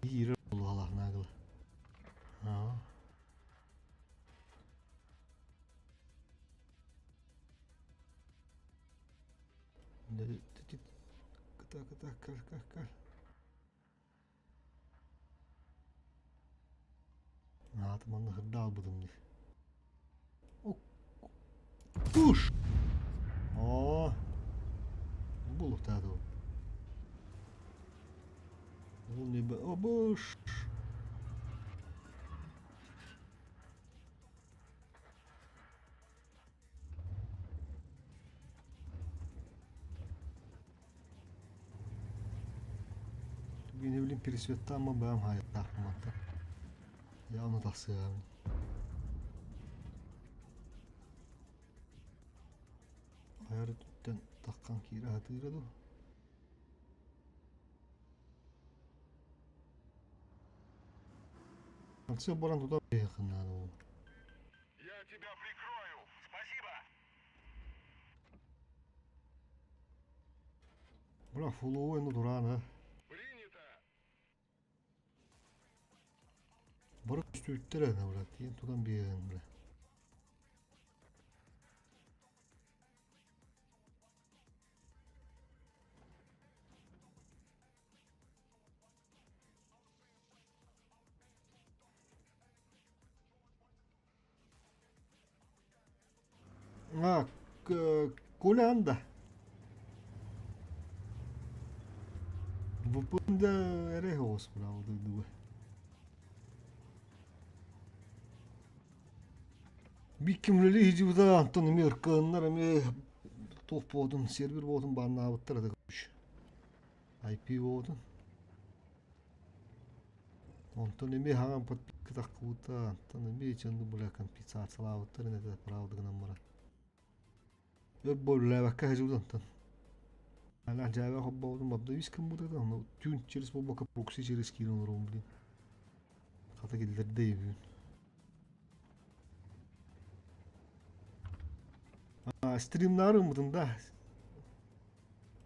A: Биир буолуолаах. Кыта кыта кэл кэл кэл. Аата манна хырдаалбытым дии. Туш! Оо! Булуктаады ол. Ол не Обыш! Не билим пересветтаама бэйэм хаайыктаахпын мантан. Явно тахсыаҕым. Хайар өттүттэн таххан киирэ сатыыра дуу? Концерт баран тута наада буолуо.
B: Я тебя прикрою. Спасибо.
A: Бля, фуловой ну дуран, а.
B: Принято.
A: Бары түстүбүттэр ана, бля, тиийэн тутан биэрэн, бля. А, Коля анда. ВПН-да эрэ оҕус бля, дойдуга. Бикким үлэлии сылдьыбыта, онтон эмиэ ыркыаннар эмиэ туох буолтун, сервер буолтун бааннаабыттар это короче. IP буолтун. Онтон эмиэ хаҥан подписка таххыбыта, онтон эмиэ чонну бля компенсациялаабыттар это правда гынан баран. Өр буоллаабакка сылдьыбыт онтон. Ана дьээбэ холбообутум бабда үс күн буолбута, ону түүн через буолбакка прокси через киирэн олоробун блин. Хата киллэрдэ өйүүн. А, стримнары ыммытым да.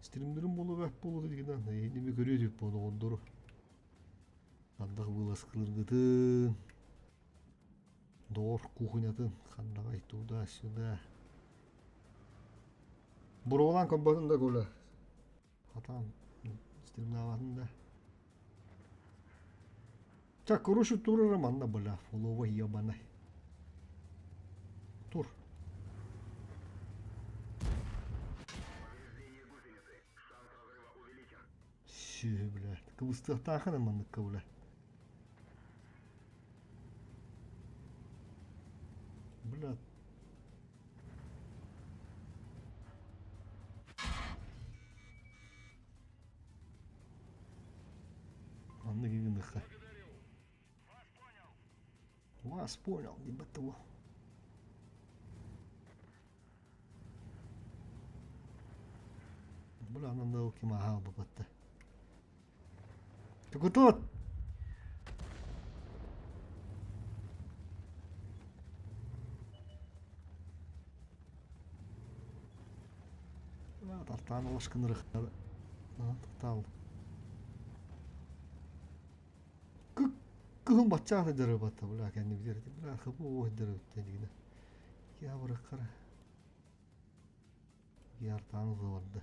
A: Стримнерим буолуо бэт буолуо дигинэн, эһиги көрүө этибит буолуо оҕордору. Ардах вылазкалыргытын, доҕор кухнятын ханнаҕай туда-сюда. Буруолаан көрбөтүм да Коля. Хатаан стримнаабатын да. Так, короче, турара манна бля, фолова ебаный. Тур. Сү, бля. Кыбыстыахтаахын манныкка, бля. Бля. Маннык гыныхха. Вас понял, ебать того. Бля, надо кимаха бабатта. Токотот! Тартаан олашкынырыхтар. Тартаал. Кыһын баччаата дьарыбатта бля кэннибитигэр бля хыбы дьарыбытта дигинэ. Я быраккара. Яртаан ылыбарда.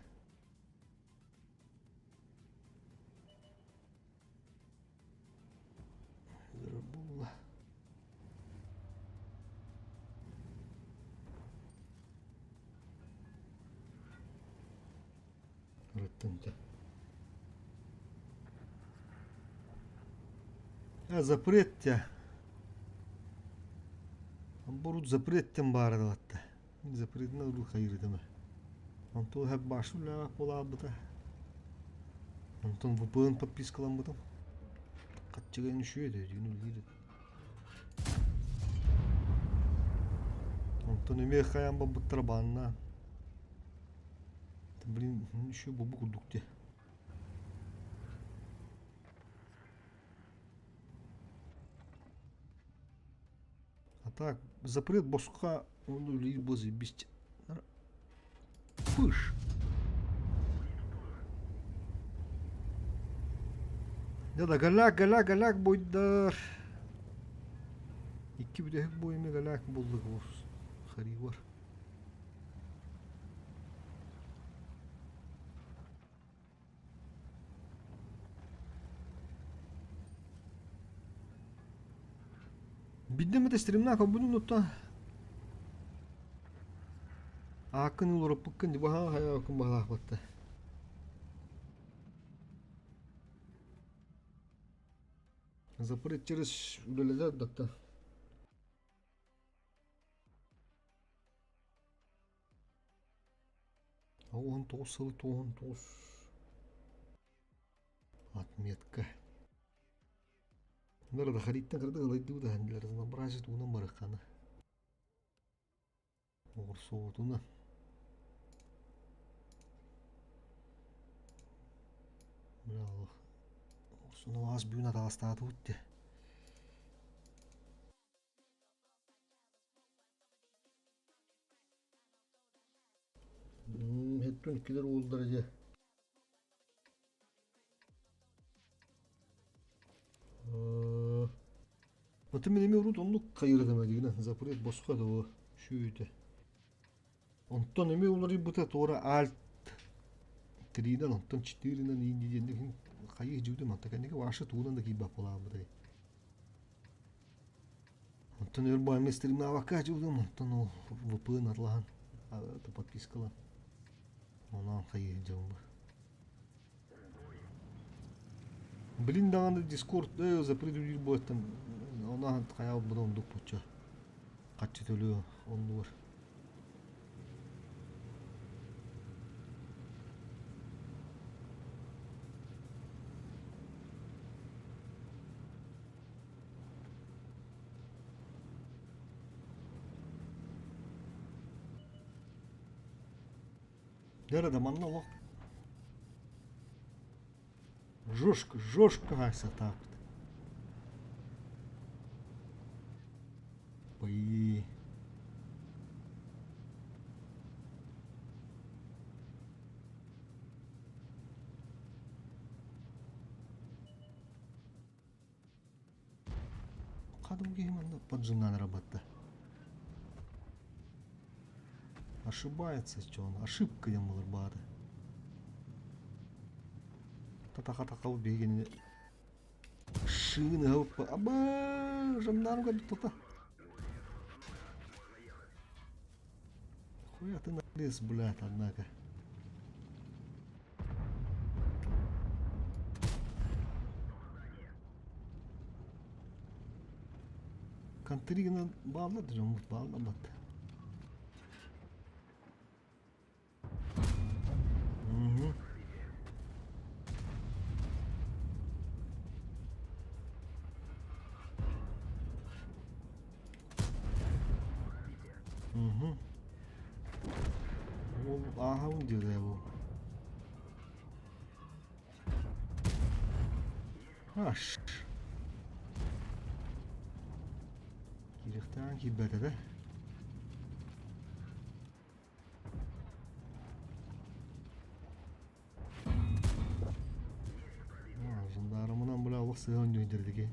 A: Буолла. Ырыттым дьэ. А запрет тя. Бурут запреттен баара дылатта. Запретна ылуу хайырытыма. Онтон хэп башы үлэҕэ буолаабыта. Онтон VPN подпискаламмытым. Хаччыгын үшүө дүйүн үллиир. Онтон эмиэ хайаан барбыттара баанна. Блин, еще бобу курдук дии. А так, запрет босха, он үлэлиир буо заебись. Пыш! Дяда голяк, голяк, голяк буйдар. Икки бүтэһик буойума голяк буллук харивар. Биддем это стримна көрбүтүм оттон ааккын уларыппыккын дии баһаа хайааккын баһаахпатта. Запрет через үлэлэтэр дакта. 19 сылы 99 отметка. Нары да хариттан кырдык ылайдыы да разнообразие тугунан барыххана. Оҕурсуутунан. Оҕурсуну аас бүгүн атаҕастаатыбыт дии. Һэттэн иккилэр уоллара дьэ. Оту мин эмиэ урут оннук хайыыр этим дигинэ запрет босхо да шүүтэ. Онтон эмиэ уларыйбыта туора альт тринэн онтон четыринэн иин диэн хайыы дьүдүм онто кэнники ваша туунан да киирбэт буолаабытай. Онтон өр баайма стримнаабакка дьүдүм онтон ол VPN атлаһан подпискалан онон хайыы дьылбы. Блин даҕаны Дискорд запретүүлүүр буолтан ону хайаабыт оннук бучча хаччы төлүө оннугар. Дьэ да манна олох жестко, жестко хаайсатаабыт. Пой. Кадым киһи манна поджимнан работа. Ошибается, что он. Ошибка диэн буолар баата. Татаха-такал биһигини шыын ыһып аба жамнарым көрбүт тута. Хуя ты налез, блядь, однако. Контригынан бааллар да дьоммут баалламмат. Мгм. Мгм. Ол ааһабын диэтэ бу. Аш. Киириэхтээн киирбэтэ да. Жандармынан бля олох сыһа оонньууйдэрдиги.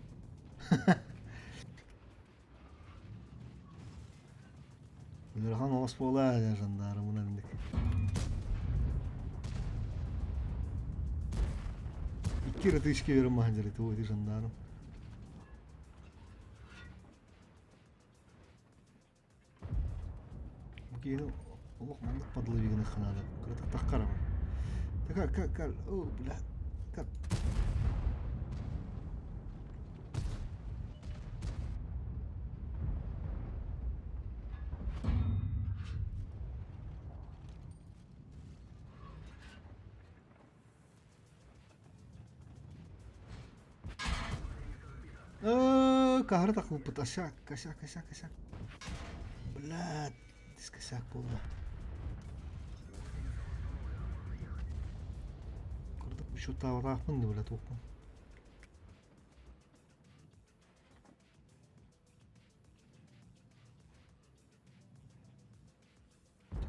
A: Ыарахан оҕус буолаа жандармынан инник. Икки ырытыышка берем маһан дьарыты ити жандарм. Бу киһини олох маннык подловиганы ханаада кыратык таххарабын. Така как как о бля как Каһары тахпыппыт косяк, косяк, косяк, косяк. Блядь, косяк буолла. Курдук учуоттаабатаахпын да бля туохпун.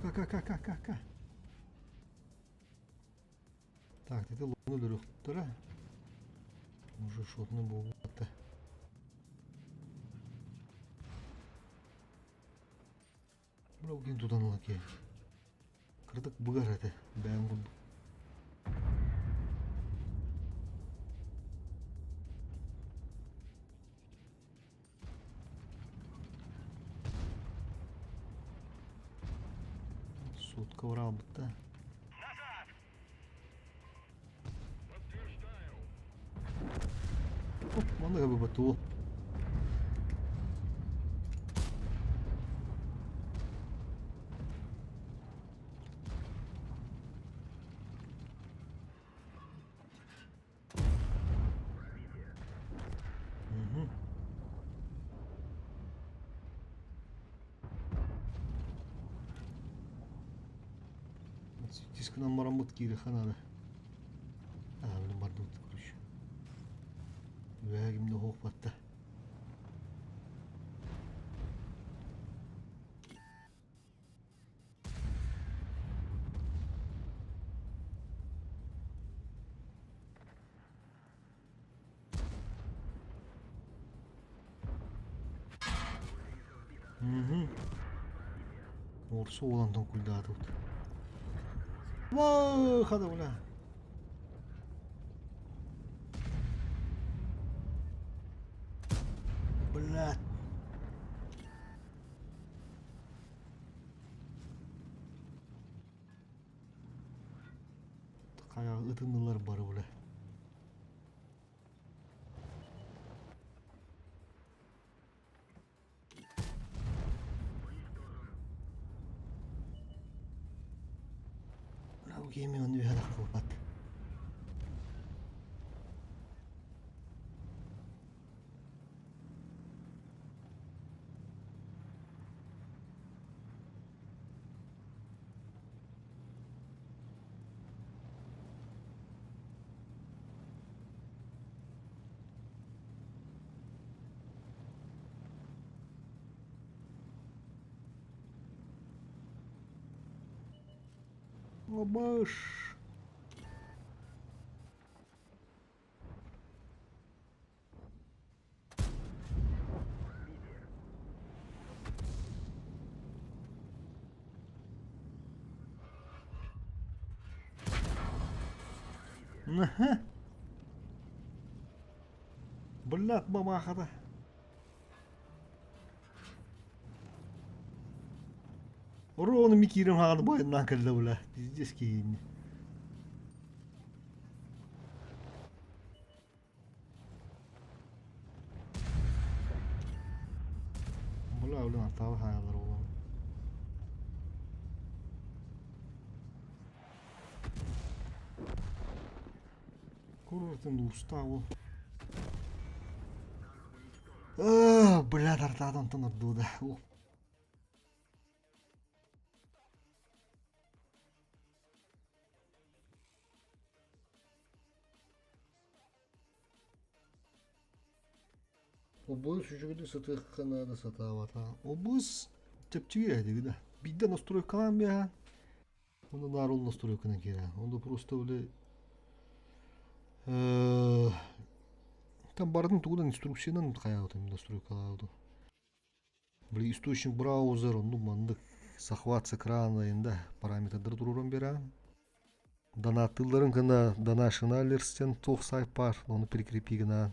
A: Ка-ка-ка-ка-ка. Так, ити луну өлөрүөхтэрэ. Уже шотный буолбата. Бля, ким тутан ыла киһи. Кырдык быгар этэ, бэйэм курдук. Сотка бараабыт да.
B: Назад! Подтверждаю.
A: Оп, маннык бу. Угу. Дискынан бараммыт киириэххэ наада. Аа, билин бардыбыт, короче. Үөһэ да оһох батта. Угу. Орсу уолантан куйдаатыбыт. Вау, хада бля. Блядь. Хайа ытыннылар бары бля. Бля, бу киһи мен үһэ тахсыбат. Обаш. Аха. Блядь, мамахата. Ровно микирим хааны байынан кэллэ бля. Пиздец киһини. Бля, блин, атаҕы хаалар буолан. Курортын уустаах ол. Бля, тартаат онтон ордууда. Обуус үчүгэйдик сытыахха наада сатаабата. Обуус чэпчэки этиги да. Биирдэ настройкалаан биэһэ. Онно наар ол настройканан киирэ. Онно просто били там барытын тугунан инструкциянан хайаабытым настройкалаабытым. Били источник браузер, оннук маннык захват с экрана да параметрдары туруоран биэрэҕин. Донаттыылларын гына донашиналлерстен туох сайт баар, ону прикрепи гынаан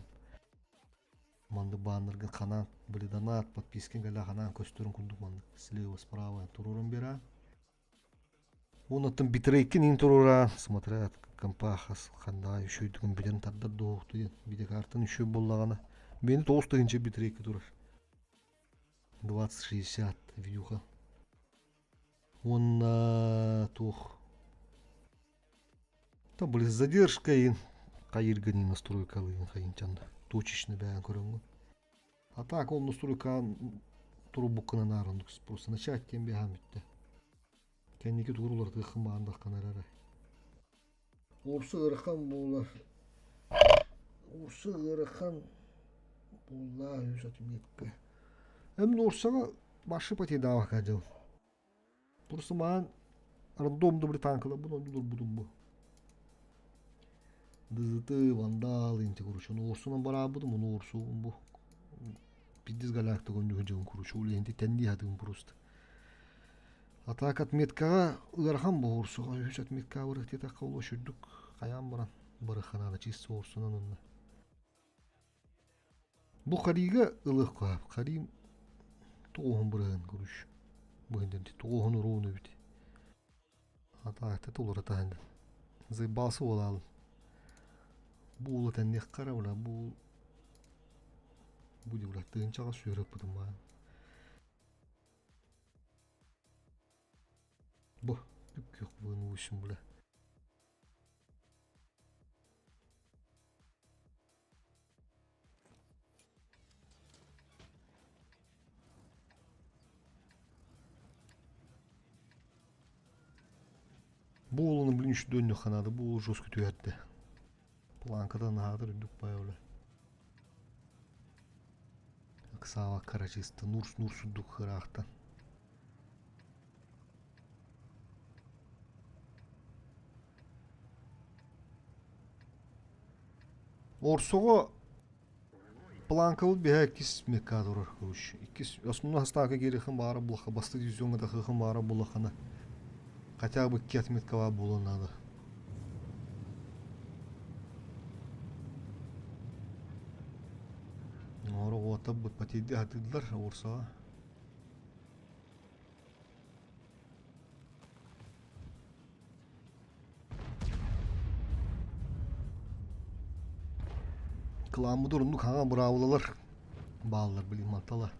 A: маннык баннерга ханаан били донат подпискин кэлэ ханаан көстөрүн курдук маннык слева справа туруоран биэрэҕин. Оннуттан битрейкин иин туруораан смотря компа хас ханна үчүгүйдүгүн билэн тардар дуоһуктуйан видеокартан үчүгэй буоллаҕына миэнэ 9000 битрейка турар 2060 видюха уонна туох там были задержка иин хайыыргын настройкалыын хайынчан точечно бэйэн көрөҥҥүн. А так ол настройкаан турбуккунан аараннык просто начать диэн биэһээн бүттэ. Кэнники тугу уларытыаххын баҕардаххына эрэ. Урсу ыарахан буолар. Урсу ыарахан буолла үс отметка. Эм Урсаҕа башы потейдаабакка дьыл. Просто маан рандом британкаларбын оннулурбутум бу. ДЗТ, Вандал, инти короче, ону урсунан бараабытым, ону урсуум бу. Пиздец галактик онньуһу дьылын короче, улиһинти тэннии хатыгым просто. А так отметкаҕа ыарахан буолуорсуга үһүс отметкаҕа барыахтыатахха ол үчүрдүк хайаан баран барыхханаана чисто уорсунан онно. Бу харига ылыахха харим тоҕуһун бырыһын короче быһын тоҕуһун уруун эбит. Атаакта тулура таһын. Заебался уолаалын. Бу уулу тэнниэххэ эрэ бля бу бу бля тыһыынчаҕа сүөрөппүтүм баан. Бу күөх буын бля. Бу уолуну блин үчүдүөннүххэ наада бу уол жестко түһэрдэ. Планкадан аһаатар үрдүк баайа бля. Ыксаабакка эрэ чисто нурс нурс үрдүк ыраахтан. Орсоҕо планкабыт биһэ иккис мекка турар короче. Иккис основной астаака киириэххин баара булаха басты дивизиоҥҥа тахыаххын баара булаххына хотя бы икки отметкалаах буолуон наада. Оҕуоттарбыт потейди сатыыллар Орсоҕо. Кылааммыт оннук хаҥа быраабылалар бааллар блин мантала.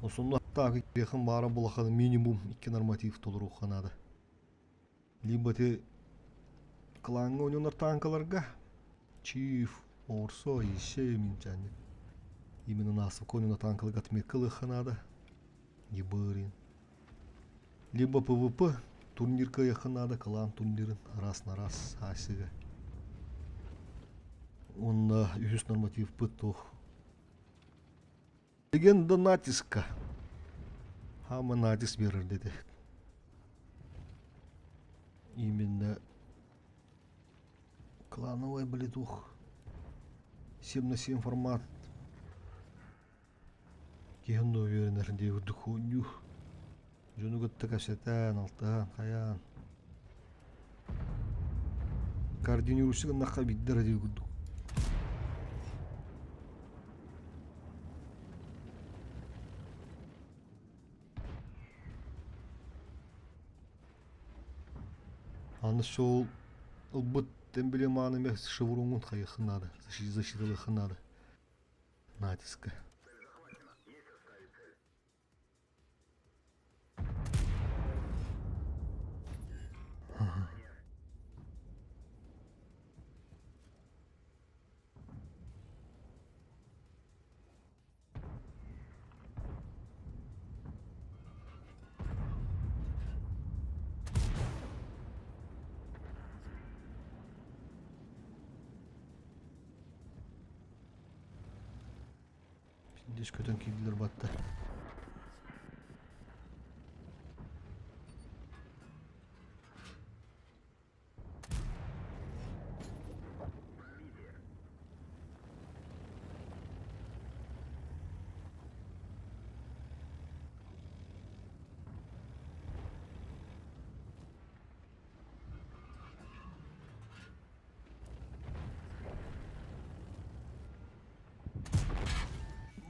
A: Осонно кириэхин баара булаханы минимум икки норматив толоруохха наада. Либо ты клаҥҥа ойнонор танкаларга Чиф, Орсо, еще минчанник. Именно нас на танкаларга отметка ылыахха наада. Ебырин. Либо ПВП турнир кыайыахха наада, клан турнирын раз на раз аасыга. Онно үһүс нормативпыт туох. Легенда натиска. Хама натиск берер деди. Именно клановый блитух 7 на 7 формат. Киһи онно үөрэнэр дии курдук оонньуу. Дьону кытта кэпсэтэн, алтыһан, хайаан. Координирующий гыннахха биирдэ эрэ дии курдук. Аны сол ылбыт эмблеманы эмэ шевроҥҥун хайыаххын наада, защиталыаххын наада. Натиска. Дис көтөн киирдилэр батта.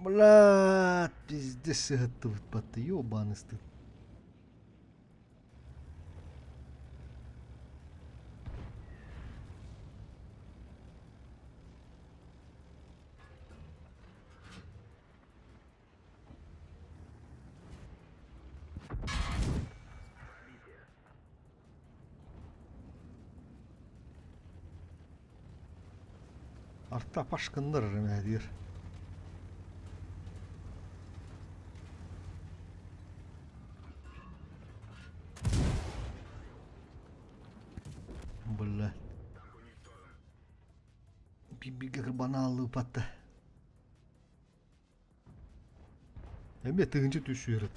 A: Блядь, пиздец сыһыттыбыт батты, ёбаный стыд. Арта пашкыннар эрэ Бля. Бииргэ кырбанааллыыпатта. Эмиэ тыһыынча түсүөрүт.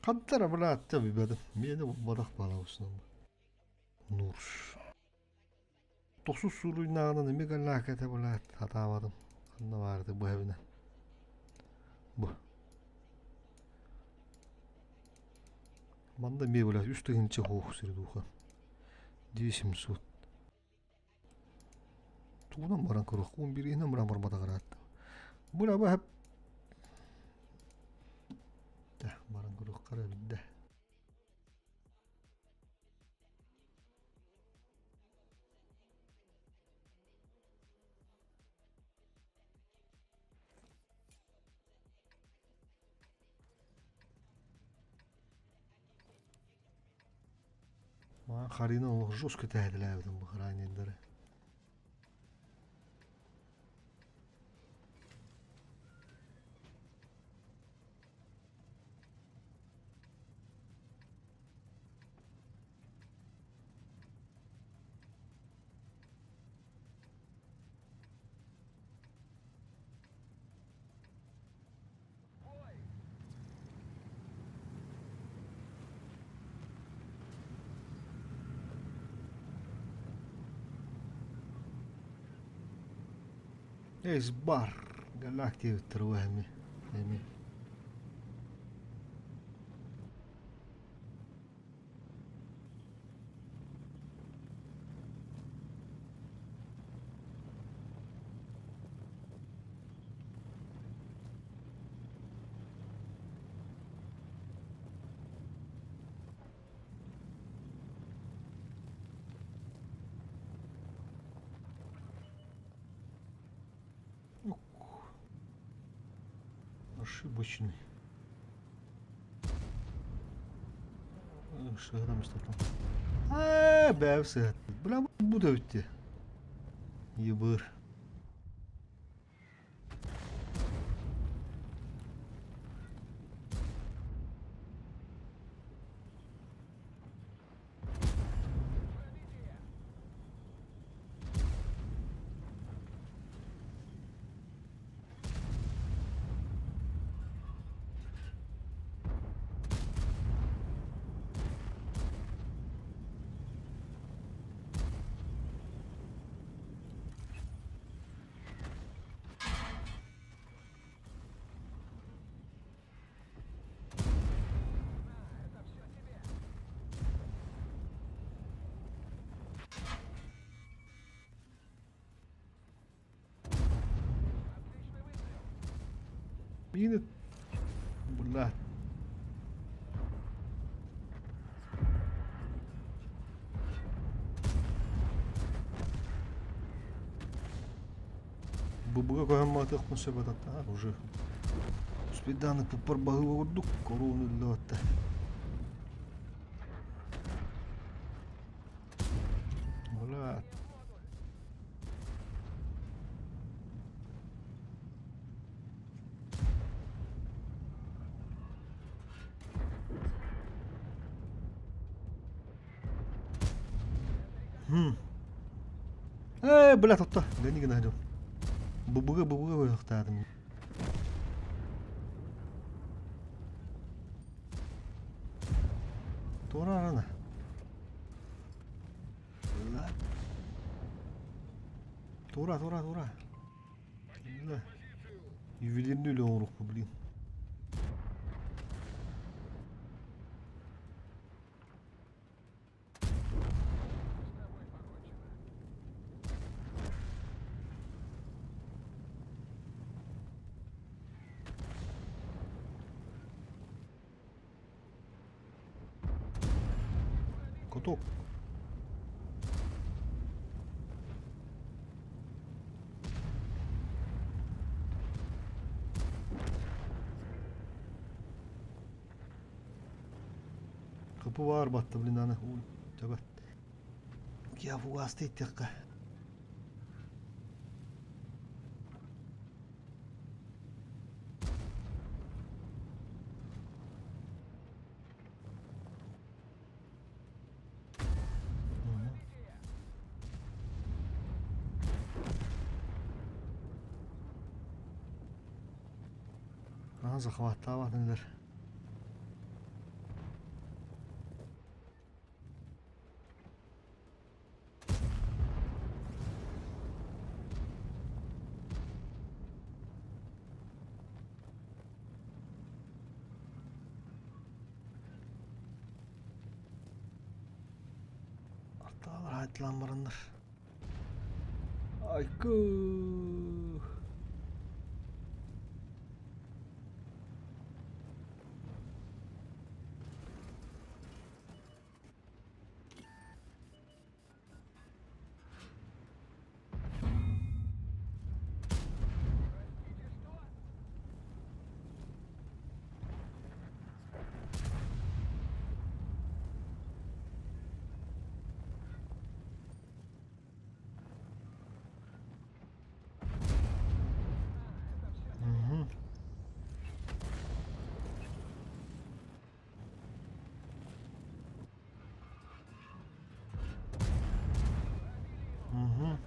A: Хантара быраатта билбэтим. Миэнэ булбатах баалабысынан. Нурс. Тохсус суруйнааҕынан эмиэ галлаак этэ былаат хатаабатым. Ханна баарыты бу эбинэ. Бу. Манна эмиэ блядь үс тыһыынча хоох сири дууха. 2700. Тугунан баран көрүөх, бириинэн баран барбатах ыраатта. Бу бу баран көрүөххэ эрэ. Харина олох жестко тээдилээбитим бу хранендары. Эс бар галактиевтер вами. Эми. Ошибочный. Шыгырам там. А, бәвсі. Бля, bu da bitti. Yıbır. Yine Бля. Бубуга көһөмматык сөбөтатта уже спиданы пуппар баһы ордук корону лөтте. Бля. Э, бля, тотто. Гони гына Бубуга бубуга быхтадым. Тура рана. Тура, тура, тура. Бля. Ювелирный эле блин. Каток. Kapı var battı блин аны. Төбөт. Я фугасты иттекка. Ага, захваттаабатыңдар. Арталар хайтлан барандар. Айкы!
B: Простите, что?
A: Мгм. Мгм.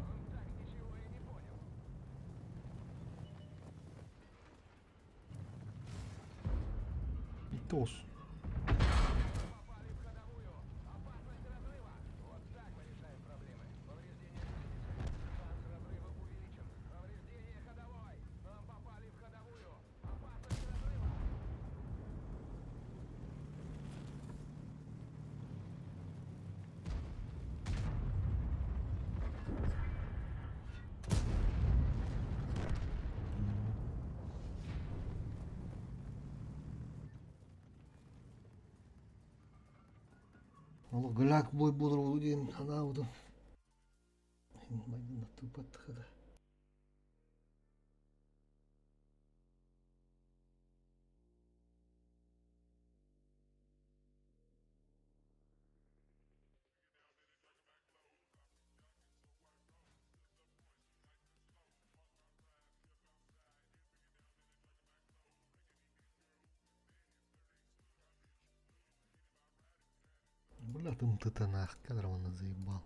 B: Он так ничего и не понял.
A: Bitti olsun.
B: Попали в ходовую. Опасность разрыва. Вот так мы решаем проблемы. Повреждение гусеницы. Шанс разрыва увеличен. Повреждение ходовой. Нам попали в ходовую. Опасность разрыва.
A: Олох гуляк бой буолар диэн санаабытым. Тупаттаха да. Бля, ты нах, он заебал.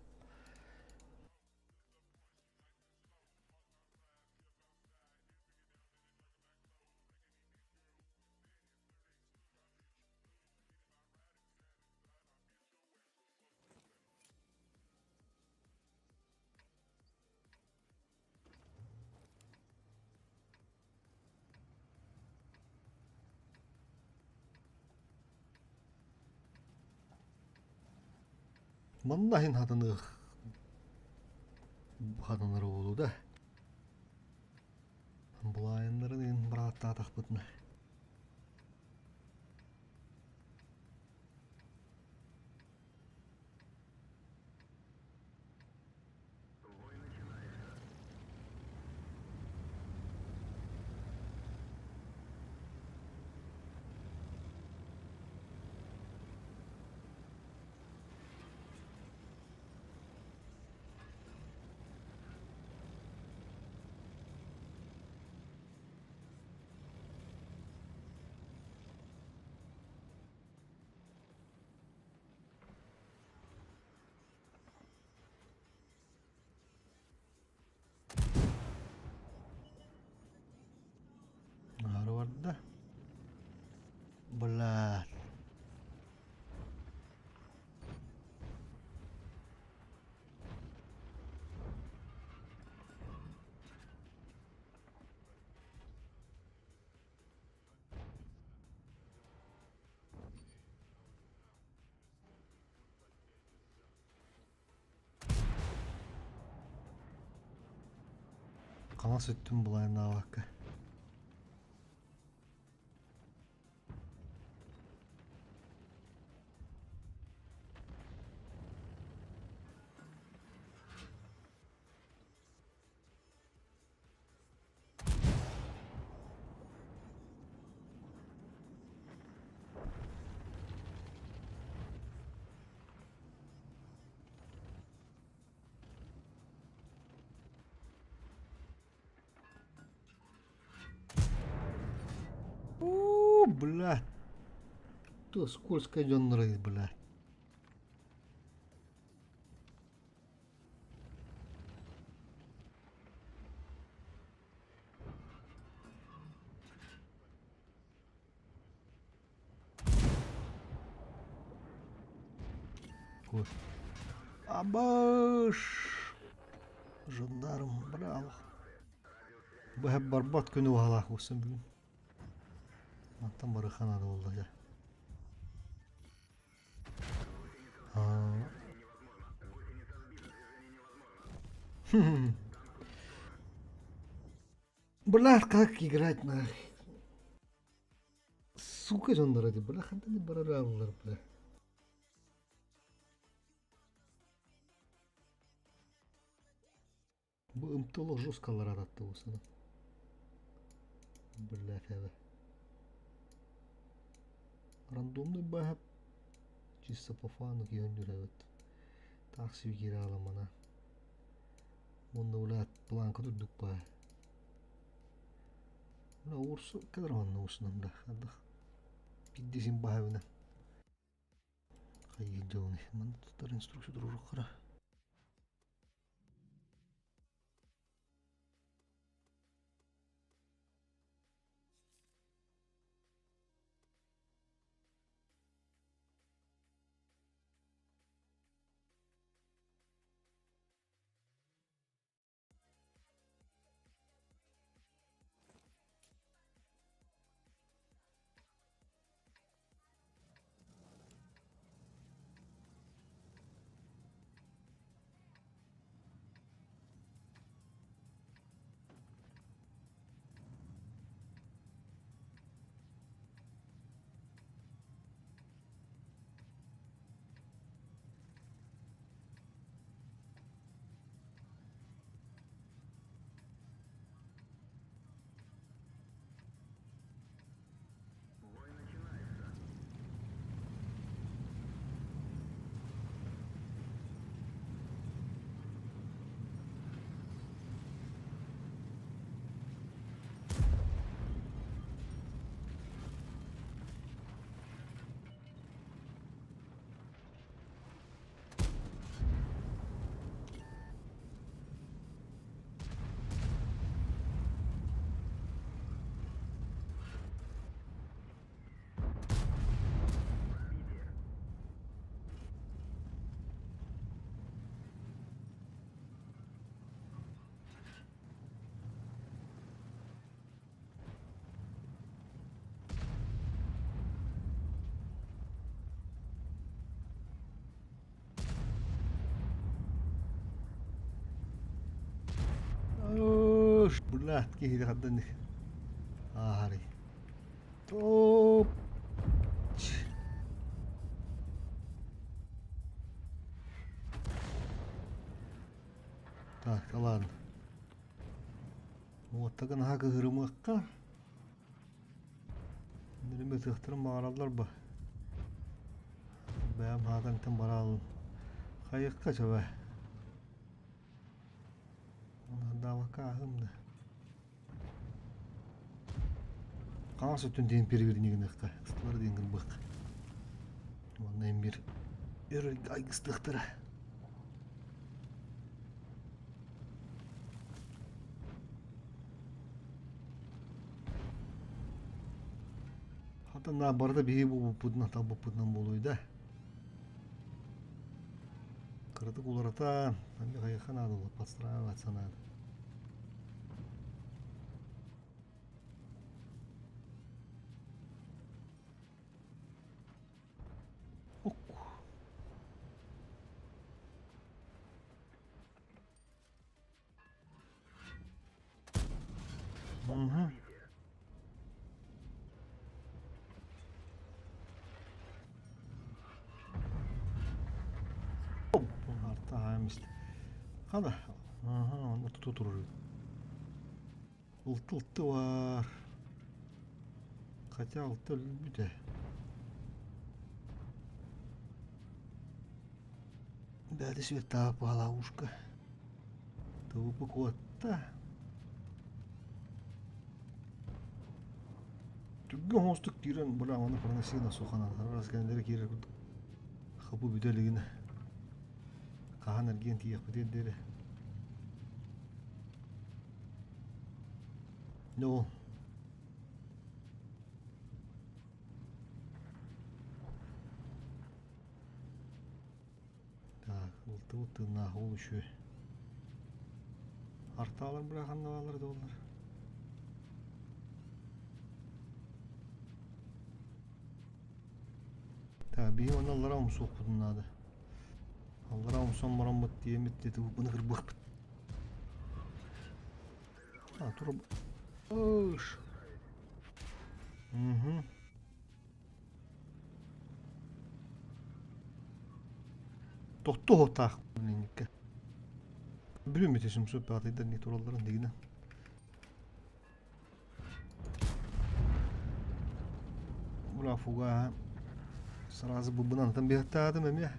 A: Манна иһин хатаныах хатанар буолуо да. Былаайыннарын иһин бырааттаатахпытына.
B: Бой начинается.
A: Аһары барда. Блядь. Хаҥас өттүн былааннаабакка. О, блядь. То скользко дьоннорой, блядь. Абаш! Жандарм, браво. Бу hep барбат күнү баһалаах буолсан бүгүн. Мантан барыха наада буолла дьэ. Бля, как играть на... Сука дьонноро дии, бля, хантан барар бля. Бу ымтылы жесткалар аратты осыны. Бля, фәбе. Рандомный баһап чисто по фану киһөндүр эбит. Таах сибикире аламана. Онно бля планка турдук баа. Мына урсу кадр онно усунан бля. Ардах. Пиддесин баһабына. Хайы дьоны. Манна тутар инструкция дружок. Блядь, киһи хаддан ааһари. Топ. Так, ладно. Уоттагын аха кыһырымыахха. Нөрүмэ тыахтарын баҕараллар ба. Бэйэм хаатаҥтан бараалын. Хайыкка сөбө. Даабакка ааһым да. Хаҥас өттүн диэн перевернигыныахха, ыстылар диэн гырбыахха. Уонна эмир өр айгыстыахтара. Хата на барыта биһи буолбуппутунан талбыппытынан буолуой да. Кыратык уларытан, хайыха наада подстраиваться надо. Ок. Угу. Хана. Аха, онно туту турар. Ылты-ылты бар. Хотя алты өлбүтэ. Бэти света палаушка. Тылбы куотта. Түргэн хоостук киирэн быра аны проносина суханан раз кэннилэрэ киирэр курдук хапы бүтэ илигинэ хаһан эргиэн тиийиэхпитигэр диэри Ну так ылтыбыт тыыннаах ол үчүгэй артаалар бырааханналаалар да боллар. Биһи онно аллараа умсуохпутун наада. Аллараа умсан бараммыт диэммит тутуубуну кырбыахпыт. А, тура... Ыш. Угу. Тохтуохтаах инникке. Билим ити 705 не туралларын дигинэ. Бля, фуга. Сразу бубунан там биһаттаатым эмиэ.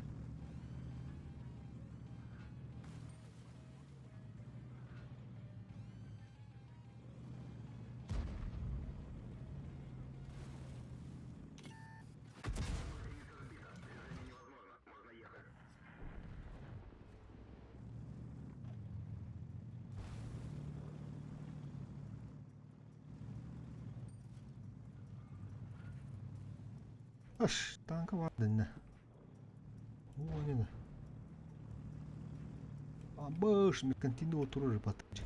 A: Аш, танка бар дэннэ. Уонина. Абыш, меркантильный турар батыр.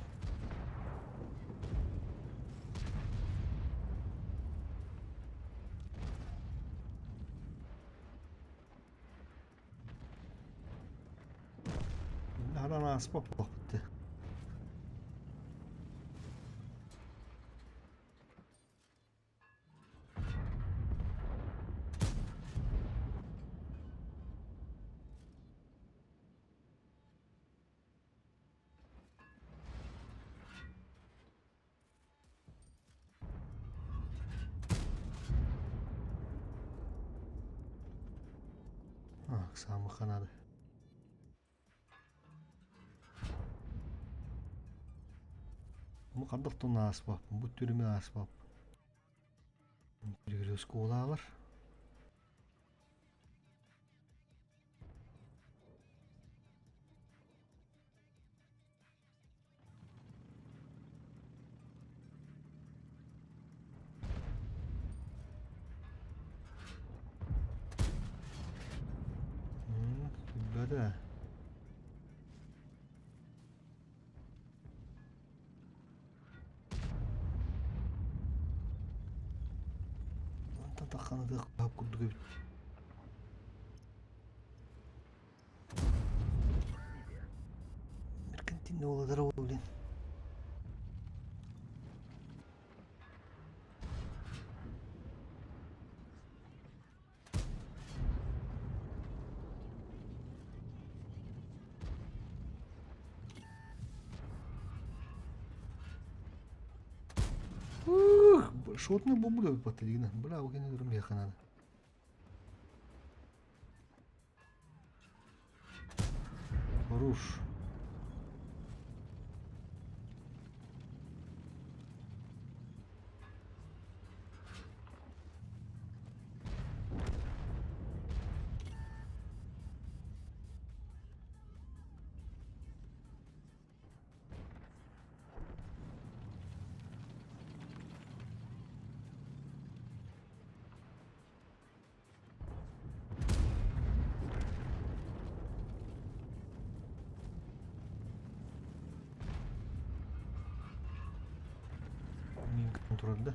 A: Харан ааспат буолбут. Саамыха наада. Бу хардах тонна ааспаппын, бу түрүмэ ааспаппын. Перегрузкалаалар. Билбэтэ. Онтон таххана тыах курдук эбит. Меркантильный уолаттара блин. Шотный бомба батарейна. Бля, огненный меха надо. Хорош. Турар да?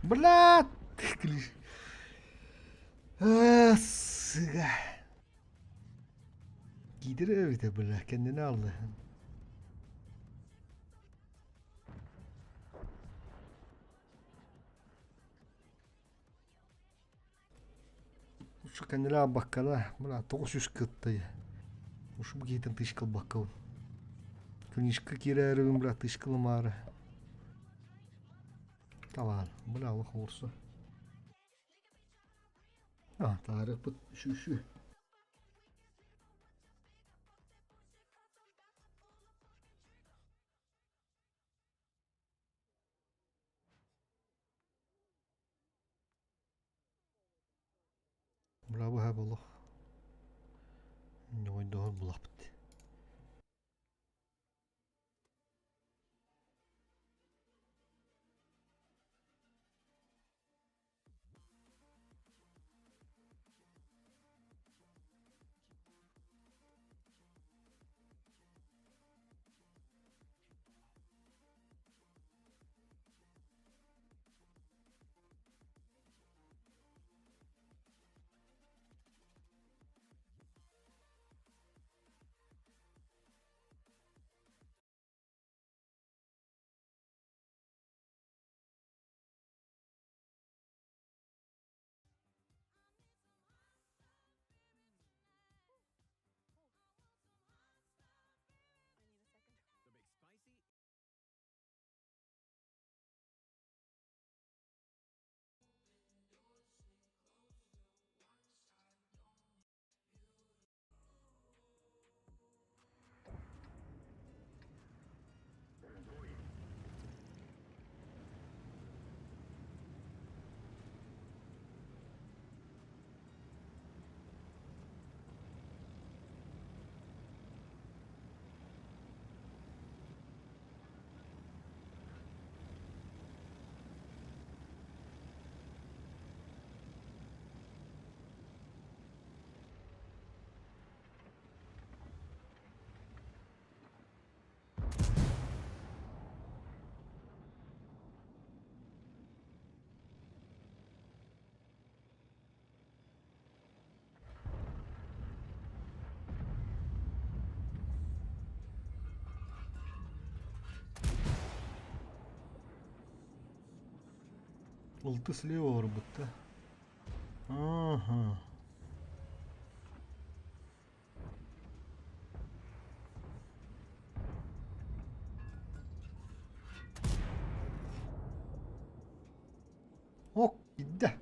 A: Бля! Сыга. Киидэр эбитэ бля, кэннини алды. Ушу кэннилээх баккана, мына 900 кыттай. Ушу бу киһитин тыш кылбаккабын. Книжка киирээрибин, бля, тыш кылымаары. Талаан, бля, олох уурсу. А, таарыппыт шүшү. Браво, булах. Ньойдоһор булахпыт. Ылты слева барбыт да. Ага. Ок, киирдэ.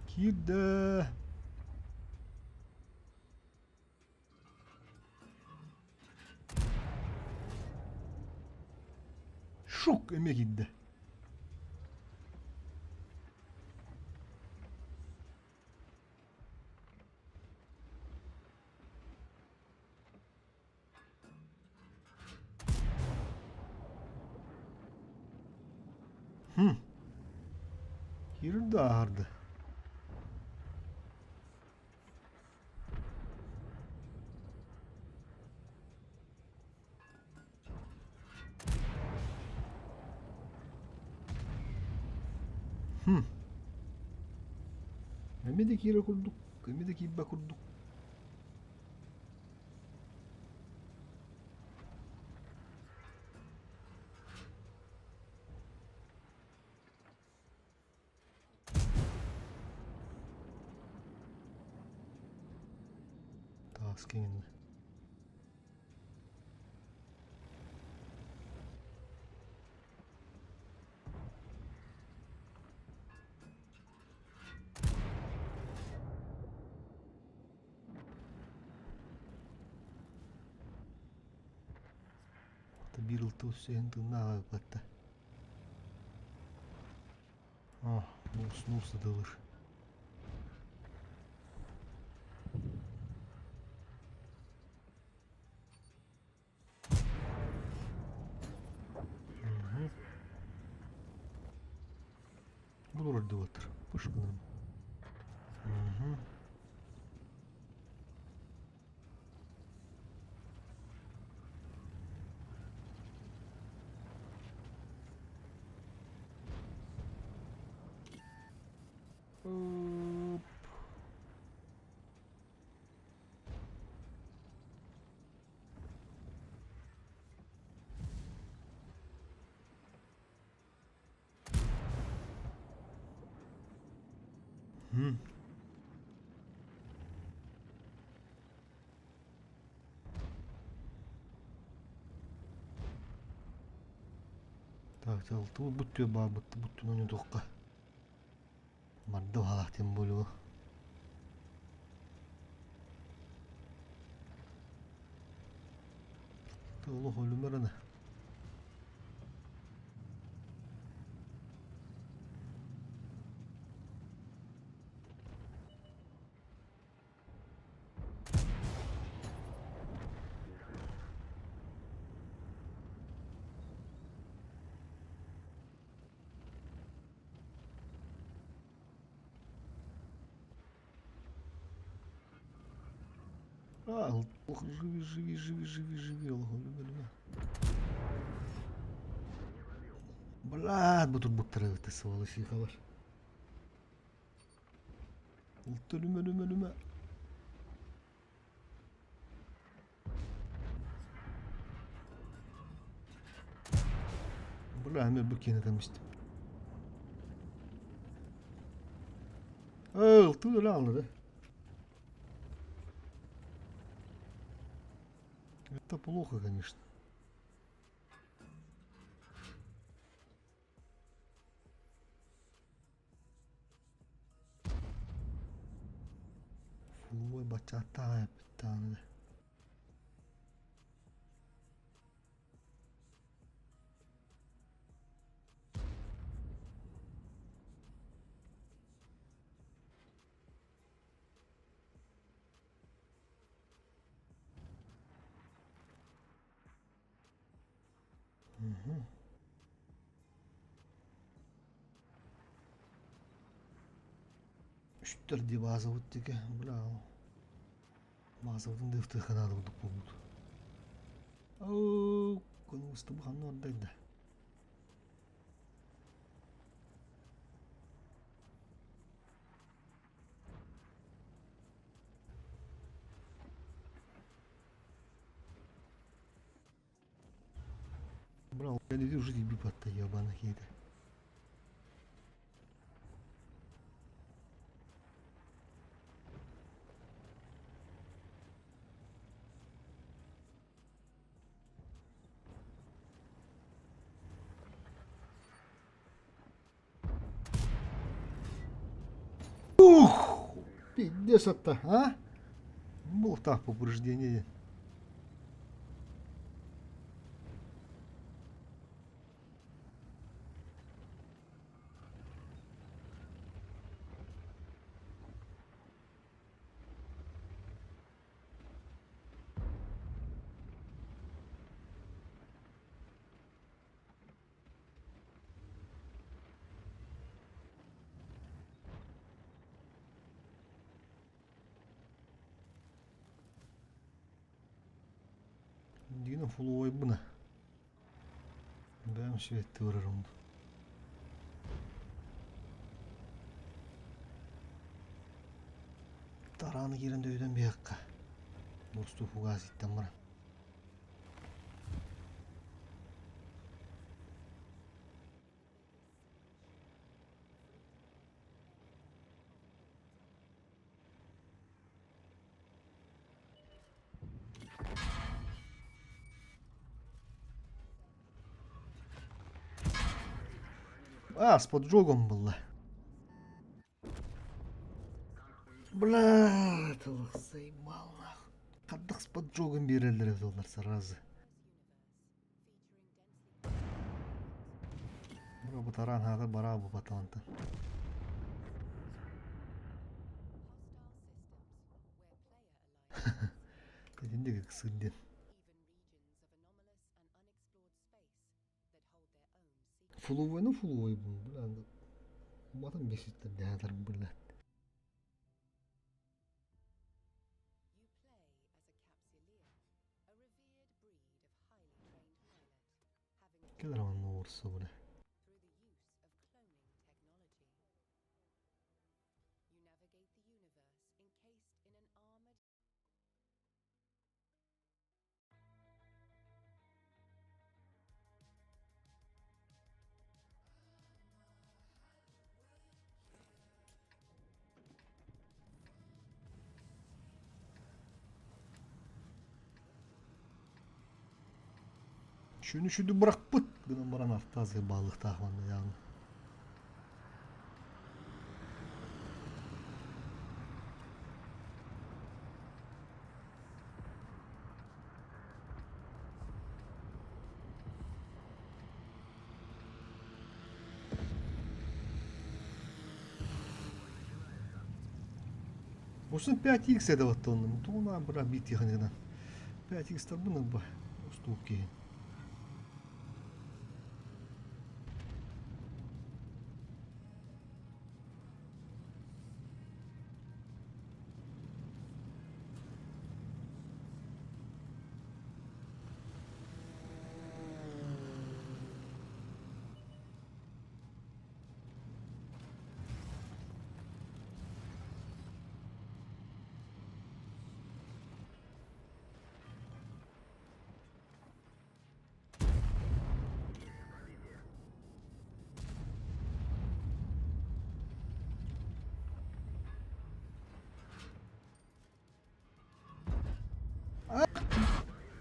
A: Киирдэ. Шук эмиэ киирдэ. Хм. Киирэр да ааһар да. Хм. Эмиэ да киирэр курдук, эмиэ да киирбэт курдук. Таас киҥиннэ. Биир ылтыы үсүһүн тыыннаах ыыппатта. А, муус, муус сытылыр. Бұл орды отыр. Пышкыным. Угу. Оп. М. Так, тыл бүттүө баарбыт бүттүн ойнотуохха. Барда баҕалаах тем более. Олох өлүмэр аны. А, ох, живи, живи, живи, живи, живи, олох өлүмэ, өлүмэ. Блядь, бу турбуттара эбит сволочихалар. Өлүмэ, өлүмэ, өлүмэ. Бля, мен бу киэнэ тэмистим. Ылтыы өлө аллары. Это плохо, конечно. Фу, бачатаа эпиттааны. Угу. Үстэр дии баазабыт диэки, бля, баазабытын дыахтыахха наада курдук буолбут. Оо, конуустубу ханна бардай да. Кэнники уже тиийбит батта ебана киһитэ. Ух! Пиздец это, а? Был так повреждение. Дина фулуойбуна. Бэм светти барарым. Тарааны киирэн дөйүтэн биһиэххэ. Бостуу фугас иттэн баран. А, с поджогом была. Бля, заебал нахуй. Хаддах с поджогом биэрэллэр эбит сразу. Бу тараан хаата бараа бу баталантан. Итинник ыксыыр диэн. Фуловойну фуловойбун бля уматан беситтер дэһэтэр бля. Кэлэр манна уурса бля. Шүнү шүдү бырахпыт гынан баран артазы балыктаах манна яғны. Усын 5x это вот он, туна бра бит еханынан. 5x тарбын ба уступки.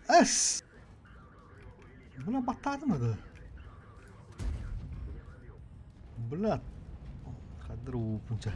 A: Эс! Бля, баттаатым да. Бля, хадыр уупунча.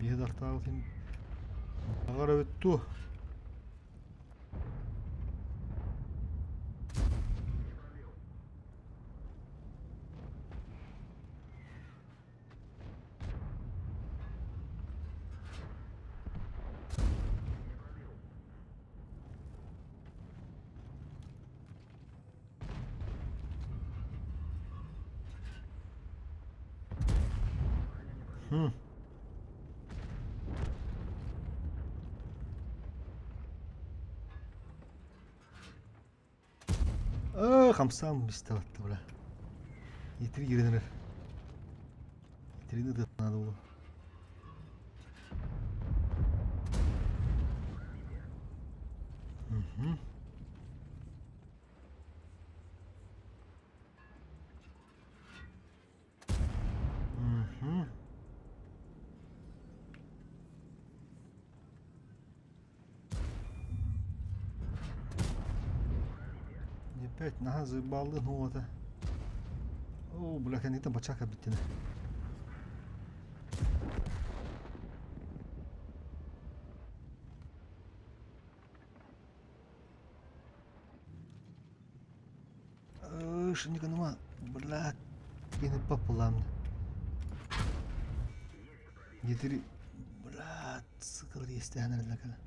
A: Биһи дартаабытын Аҕар эбит дуо? Хм. Э, хамсаан бистэ бля. Итiri girенер. Итирини надо было. Угу. Угу. Опять наһаа заебалдын уота. О, бля, кэнниттэн бачака бүттүнэ. Шинниканыма, блядь, кини папалам. Гетири, блядь, сыкыл естеһэн эрэллэр.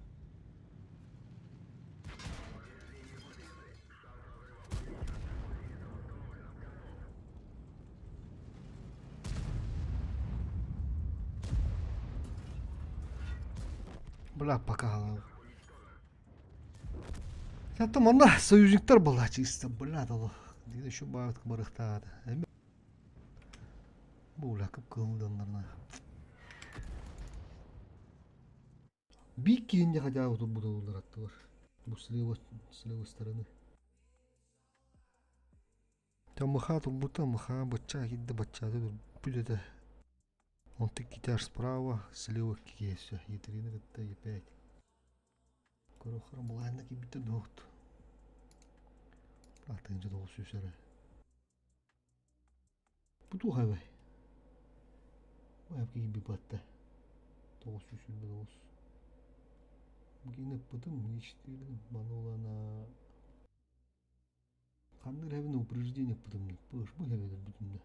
A: Бля, пока. Это манна союзниктар была чисто, бля, дало. Где еще баат барыхтаата. Бу кып-кыһыл Биир киһини хотя бы турбутуллар аттылар. Бу слева, с левой стороны. Мыха турбута, мыха бачча киирдэ баччаата турбут этэ. Онтон китар справа, слева киэсэ, Етерина кытта Е5. Көрөхөр былаанна киирбитэ дуохт. Атыынча 900 эрэ. Бу туох эбэй? Бу киирбит батта. 929. Бу ыппытым, Е4 манулана Ханнык эрэбин упреждение ыппытым бу бу эбэтэр бүтүннэ.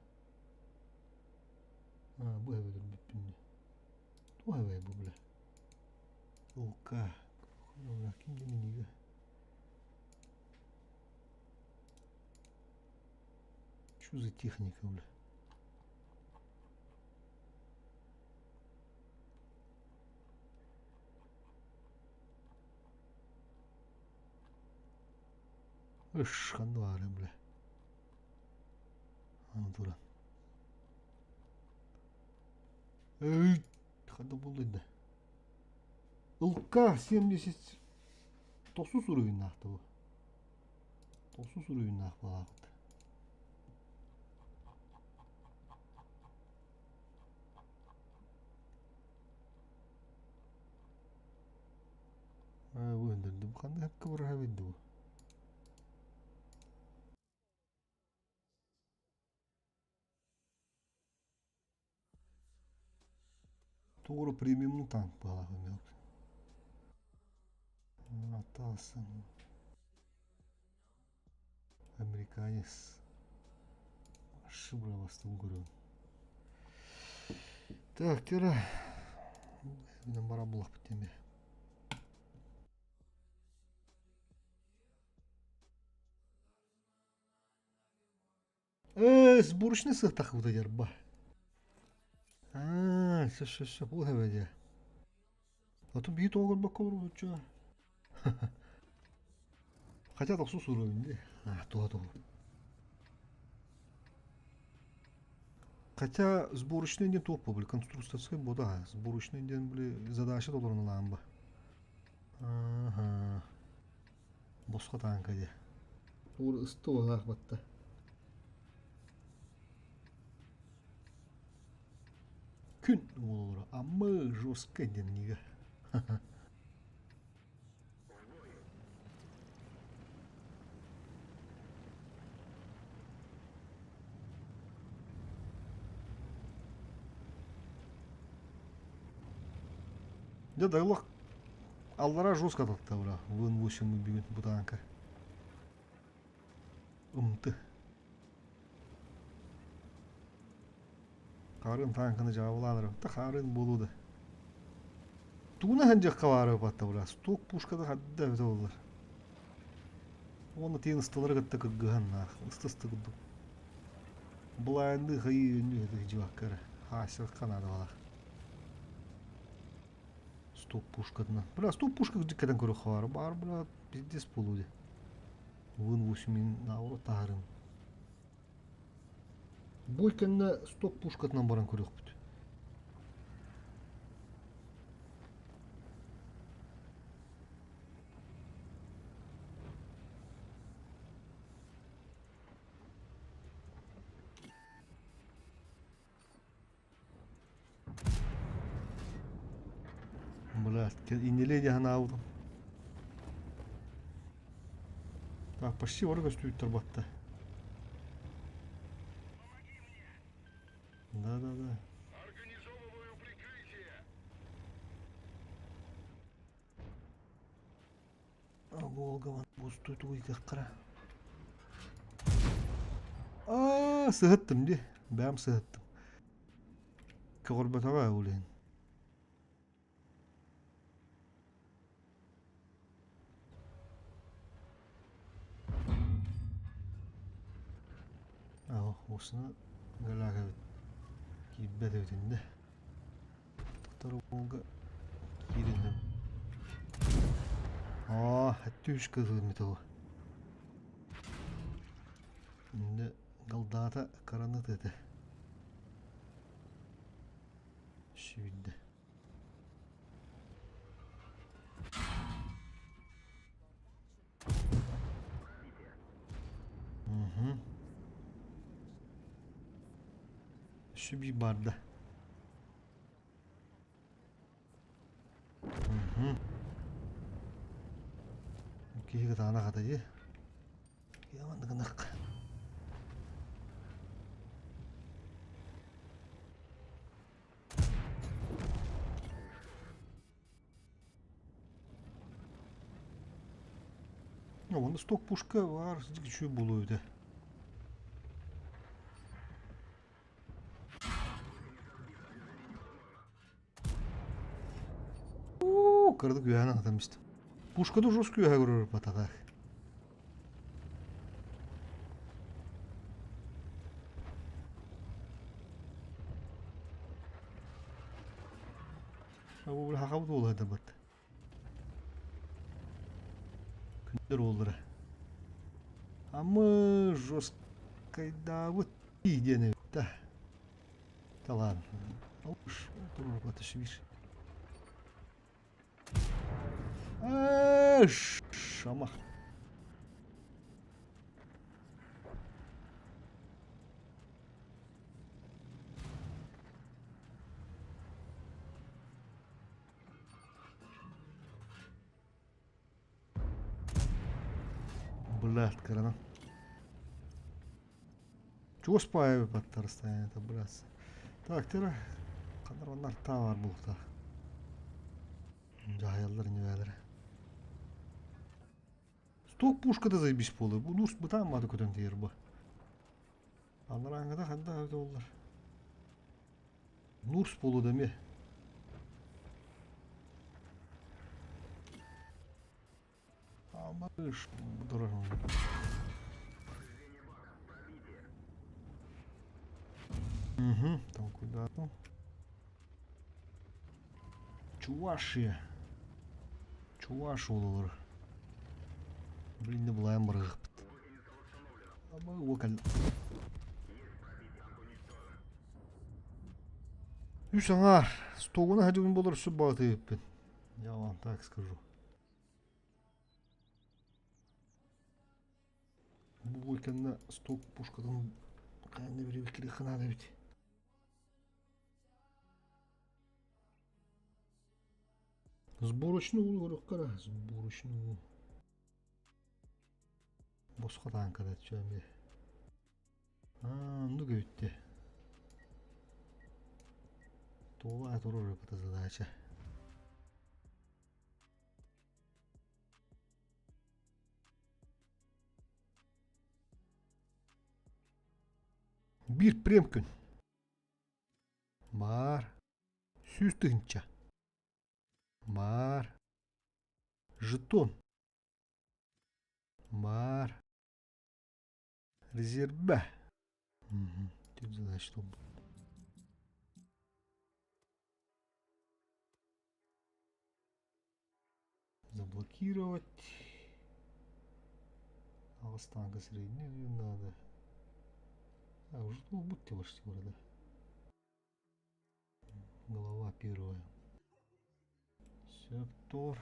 A: А, бу эбэтэр бүттүннэ. Туох эбэй бу бля? ЛК. Ким динига? Что за техника, бля? Ыш, ханна баарын, бля. Аны туран. Эй, ханна буллун да. ЛК 70 тохсус уровеннаахта бу. Тохсус уровеннаах балаабыт. Бу өндөрдүм. Ханна хакка барар бу. Тугура премиумный танк балаабын. Атасын. Американец. Шыбыра бастым көрөм. Так, тера. Мен бара булак битеме. Сборочный сыхтах вот ба. А, все, все, все, бұл хэвэде. А то бит оғыр баколор чё. Хотя тохсус уровень, да? А, то, то. Хотя сборочный день топ были, конструкция бода, сборочный день были задача толорун ламба. Ага. Босқа танка де. Тур ысты олақ батта. Күн олор, амы жестко ден неге. Дьэ дайлах аллара жестко татта бра. ВН-8 бүгүн бу таанка. Ымты. Харын таанканы жаабылаан та харын буолуу да. Тугуна ханжакка баары батта бра. Сток пушкада хадда эбите боллар. Уонна тиэн ысталары кытта кыргыһан наах. Ыстысты курдук. Былаанды хайыы өннүү жибаккара. Хаасырыкка наада балах. Стоп пушкатынан. Бля, стоп пушка кэтэн көрөх баар. Баар, бля, пиздец буолуу дии. ВН-8 наоборот таһарын. Бой кэннэ стоп пушкатынан баран көрүөхпүт. Блядь, иннилиэ дии санаабытым. Так, почти бары көстүүттэр батта. Да-да-да.
B: Организовываю прикрытие.
A: Волга бустуу тугуйгаххара. Аа, сыһыттым дии. Бэйэм сыһыттым. Көҕөрбөтөҕө ол иһин. Аа, осына галаах эбит. Киирбэт эбит иннэ. Тохтор Волга кииринним. Аа, өттүүс кыһыыммыт ол. Иннэ галдаата караныт этэ. Сүүрдэ. Угу. Өссө биир баарда. Угу. Киһи кытаанах ата дии. Маннык гынах. Уонна сток пушка баар үчүгэй буолуо эбитэ. Уу, кырдык үөһэн атам истим. Пушкада жестко үөһэ көрөр бататах. Бу хахабыт уола сылдьабыт. Күндэр уоллара. Амы жесткайдаабыт диэн эбит да. Талаан. Уж туруорбата шибир. Шамах. Блядь, кырана. Чугас паайбаттар расстояние блядь. Так, тера ханар оннар таа бар буолуохтаах. Дьаһайаллар ньүбээлэрэ. Сток пушката заебись буолуо. Бу нурс бытаан мааты көтөн тиийэр бу. Анарааҥҥыта хайдах эбитэ буоллар. Нурс буолуо да эмиэ. Амыш турар. Угу, там куда-то. Чувашия. Чуваш олор. Блин, не булайым барыгыппыт. Ама уокал. Үс аҥаар. Стогуна хадьыгын болор сүп баҕатыыппын. Я вам так скажу. Бу кэннэ сток пушкатын хайан да бири кириэххэ наада эбит. Сборочный уу көрүөххэ эрэ, сборочный уу. Босхо тааҥкада эмиэ. Аа, оннук эбит дии. Туола турар эбит задача. Биир прем күн. Баар. 100 000. Баар. Жетон. Баар. Резербэ. Угу. Ты значит, что заблокировать. Аҕыс средний надо. А, уже будьте почти города. Голова первая. Сектор.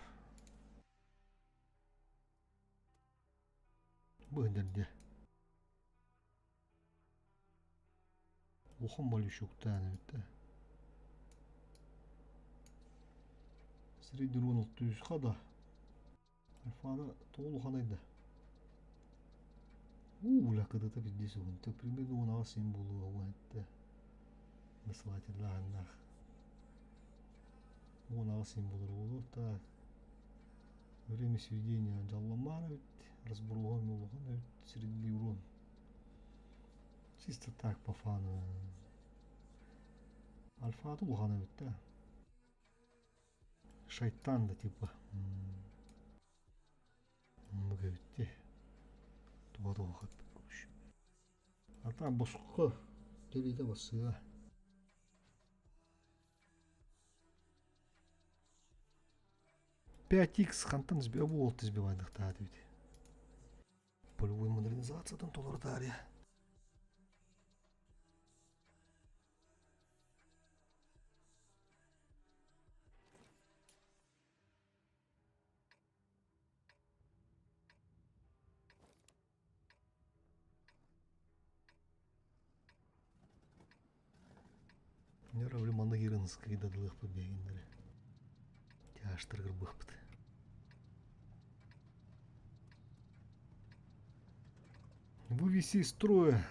A: Быһдерде. Улахан болючуктаан эбит да. Средний урон 600 да. Альфада тоҕо улаханай да. Уу, бля, кыдыта пиздец уһун. Примерно 18 син буолуо уһун Насылательлааһыннаах. 18 син буолар буолуо. Так. Время сведения дьалламаан эбит. Разброһун улахан эбит. Средний урон. Чисто так по фану. Альфа улахан эбит да. Шайтан да типа. Оннук эбит дии. Туга туохат. А там босхо тэбиитэ бассыа. 5х хантан сбивал ты сбивайдахтаат эбит. Полевой модернизациятын толору таарыйа. Нера манна киирэн дадылыахпыт биһигиннэри. Тяжтыргырбыхпыт. Вывести из строя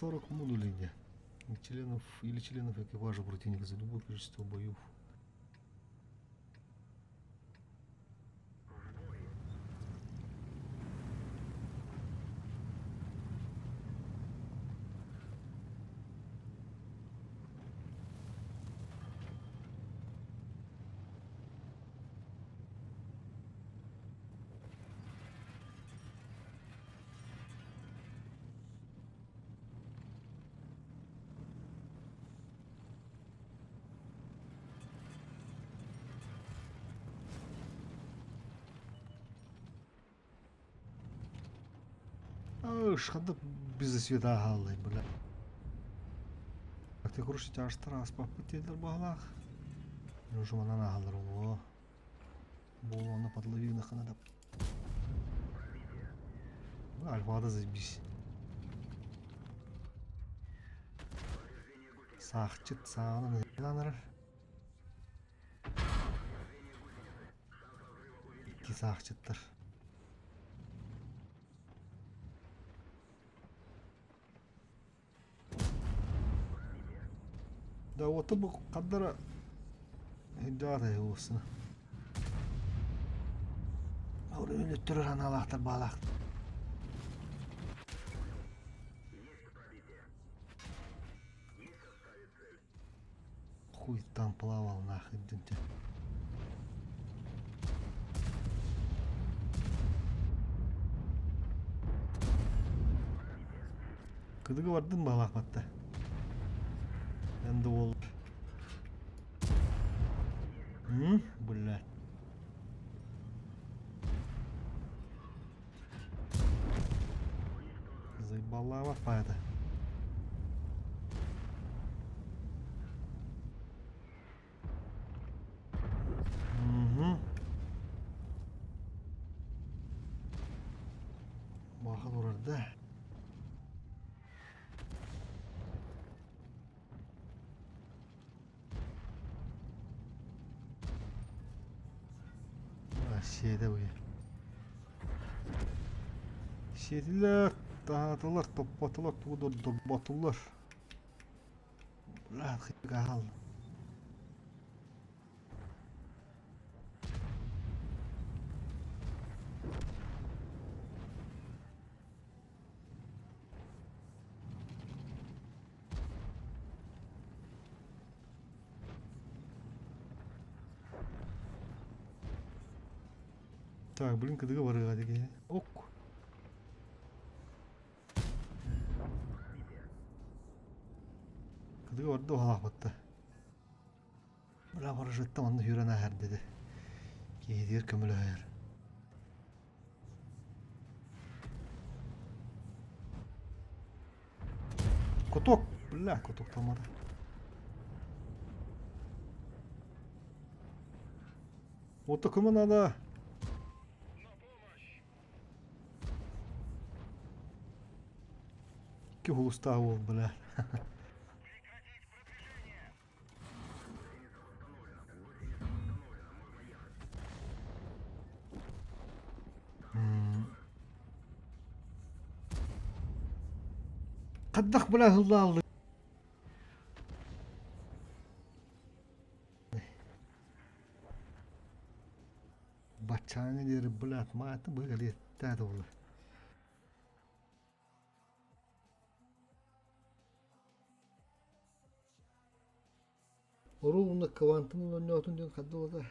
A: 40 модулей членов или членов экипажа противника за любое количество боев. Ханна без света хааллай, бля. Ты короче тяжтар аспаппыт диэллэр баһылаах. Уже манан аһаллар олуо. Буолуона подловинахына да. Альфада заебись. Саахчыт саанан анарар. Икки саахчыттар. Да вот бу хаддара хиддаата уусна. Өлөттөрөр аналаахтар баалаах. Хуй там плавал нахуй, идемте. Кыдыгы бардын баалаах батта. Энди ол. Блядь. Заебала это. Угу. Баха турар да. Сиэтэ бу. Сиэтилэр, таһаатылар, топпотулар, тугу дорботулар. Бля, хаал. Так, блин, кыдыга барыга диги. Ок. Кыдыга барда уһалаахпатта. Бля, барыжытта манна хүрэн ааһар деди. Киһитигэр көмөлөһөр. Куток! Бля, куток талмады. Вот кому надо? Икки хулустаах уол, бля. Хайдах бля ыллааллы Баччааҥҥа диэри блядь мааты быгалиэттээ буолла. Оруол уонна квантум оонньоотун диэн хардылата.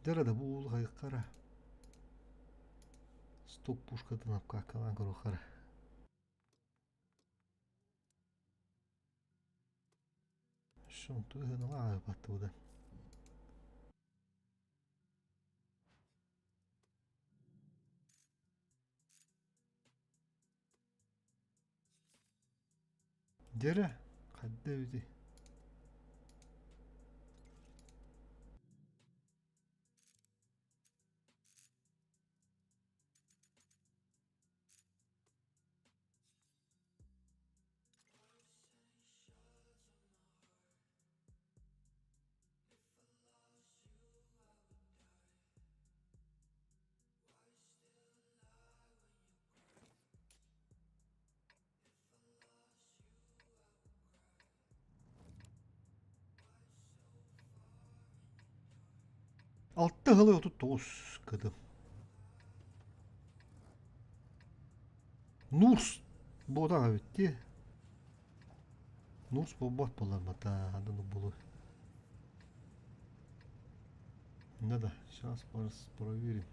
A: Дьэ да бу уол хайыххара стоп пушкатын обкаккалаан көрүөххара. Шонту ыһыналаах баттыбыта. Дьэрэ, хайда эбитий? Алта ыһылы 39 кыдым. Нурс буотах эбит дии. Нурс буолбат буолар атын булу. Да-да, сейчас проверим.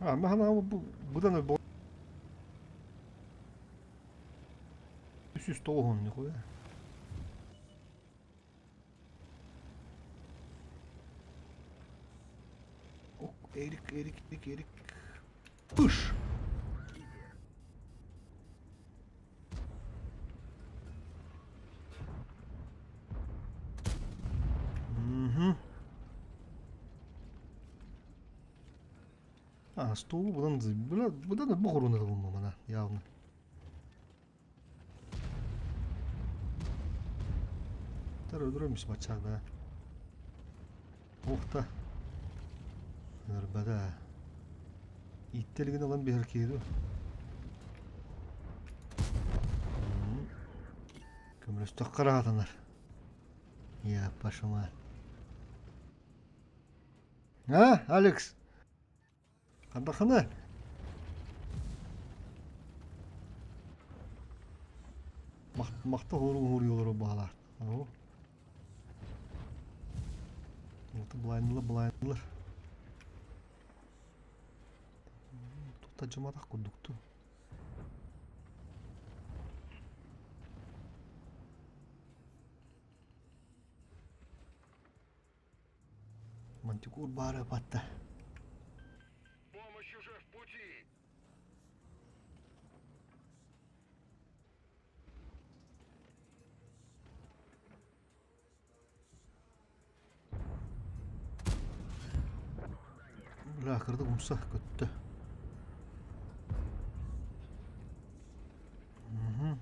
A: А, махана быдан үс тоҕуһун нихуя. Ок, Эрик, Эрик, Эрик, Эрик. Пыш! Угу. А, столу бұдан бұдан бұғыруны қылма явно. Өлдөрөмүс баччаада. Ох та. Ырбада. Иттелигин ылан биһэр киһи Көмөлөстөх караатанар. Я пошла. А, Алекс? Хандахана? Махта хору хору баалар. Былайнылар, былайнылар. Тута жыматақ курдукту. Мантикур бары батта.
B: Помощь уже в пути.
A: Бля, кырдык умса көттө. Угу.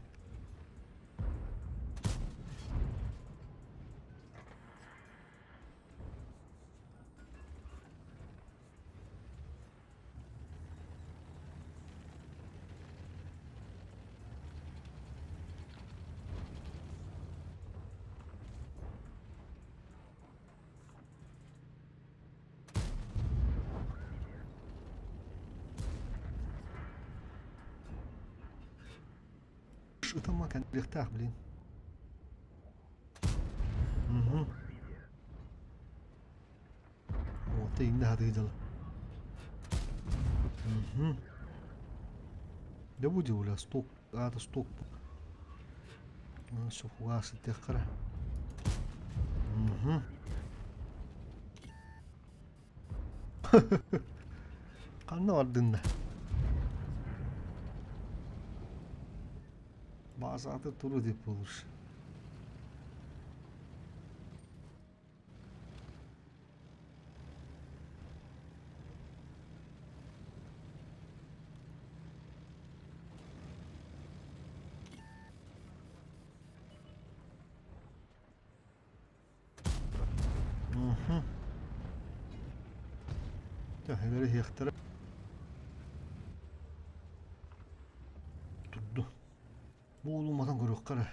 A: Нурш ытама кэлиэхтээх, блин. Угу. Вот и иннэ хатыы дьала. Угу. Да буде бля, сток, аата сток. Все, фугас итиэххэ. Угу. Ханна бардын да? Баасааты туру деп болуш. Мгм. Төһөлөрү иһиэхтэрэ турду. Буолумматын көрүөххэ эрэ.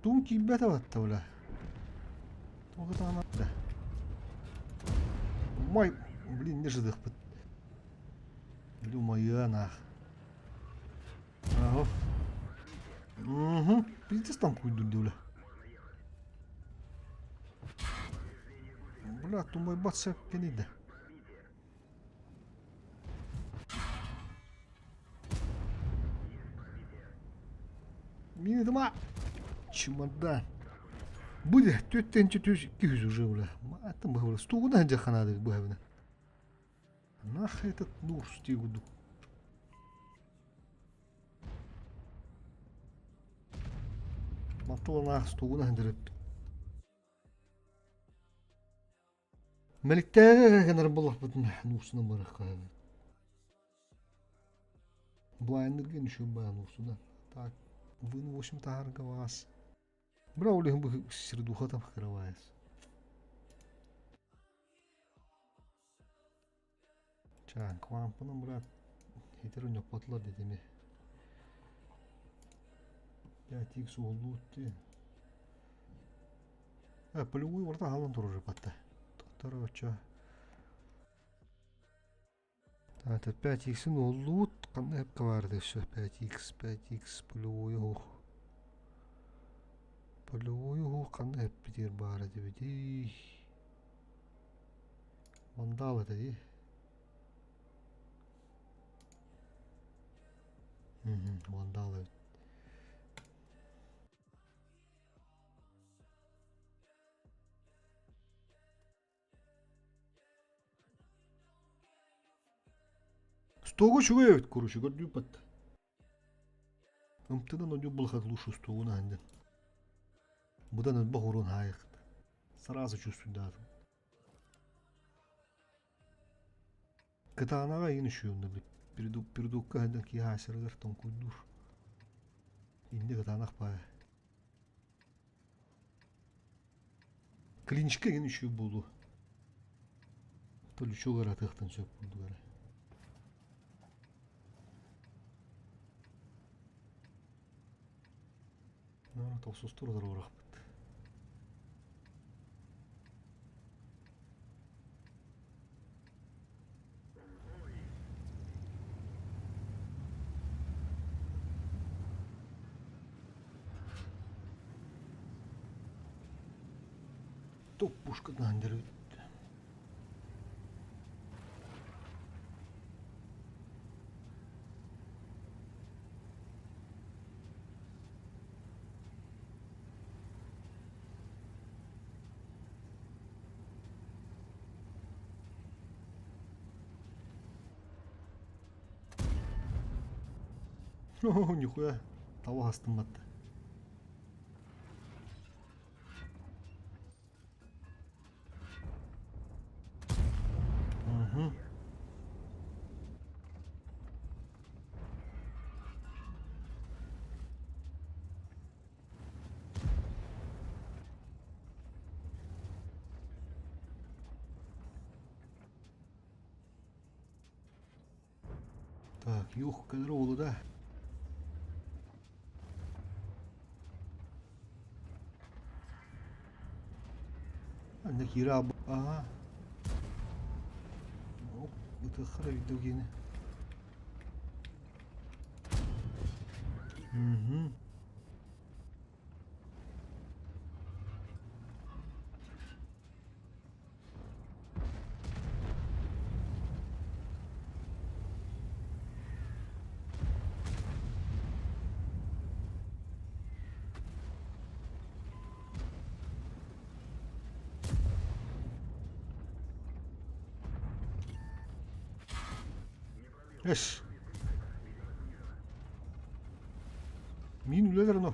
A: Тугун киирбэтэ батта бля. Туох ытаана да. Май, блин, не жыдыхпыт. Били умайыа наах. Аһо. Угу. Пиздец там куйдур бля. Бля, тумайбат сэпкени да. Минутма. Чемодан. Будет түттен түс 200 уже бля. Аттым быһабыла. Стугуна дьаханады быһабына. Нах этот нурс тигуду. Маттыланаах стугуна хандырып. Мэликтээҕи гынар буоллахпытына нуусунан барыахха эбит. Блайнерга ничего баа нуусунан. Так, вын 8 таһаарга баас. Бра ол иһин бу сирдуха там открывается. Чаан, квампынан брат, хитер ньоппотулар дедими. 5x уоллуут Полевой орта хаалан турар батта. Тоторочо. Это 5x уоллуут ханна эпка баар өссө 5x 5x полевой уһух. Полевой уһух ханна эппитигэр баар этибитий. Вандал это дии. Вандал эбит. Стогу үчүгэй эбит короче көрдүүппэт. Ымтынан одью булхат лучше стогуна ханден. Будан өлбөх урун хаайык. Сразу чувствую да. Кытаанаҕа игин үчүгэй онно передукка сылдьан киһи аасарыгар тоҥкуйдуур. Инньэ кытаанах баайа. Клиничка игин үчүгэй буолуо. То лючок ыратыахтан сөп курдук эрэ. Тохсустур утары Топ пушкадан дерут. О, нихуя, того астымматта. Угу. Так, юх, кэлэр да. Анна киирэ Ага. Ытыаххара видео Угу. Эш. Мин үлэлэр оно.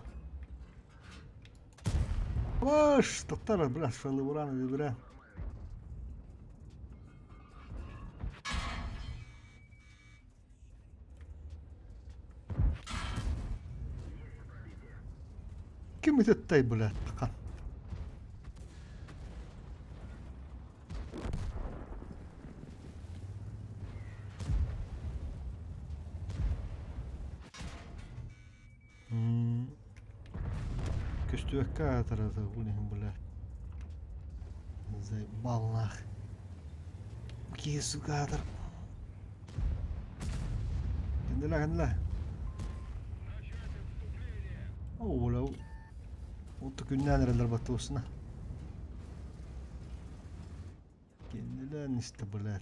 A: Аш, татар, бля, шалыбыран, бля. Ким ытыттай, бля, тақан. Көстүбэккэ аатырата бу иһин бля. Заебал нах. Киһи сука аатыр. Кэннилэ кэннилэ. О, бля. Отто күннээн эрэллэр баттуусна. Кэннилээн истэ бля.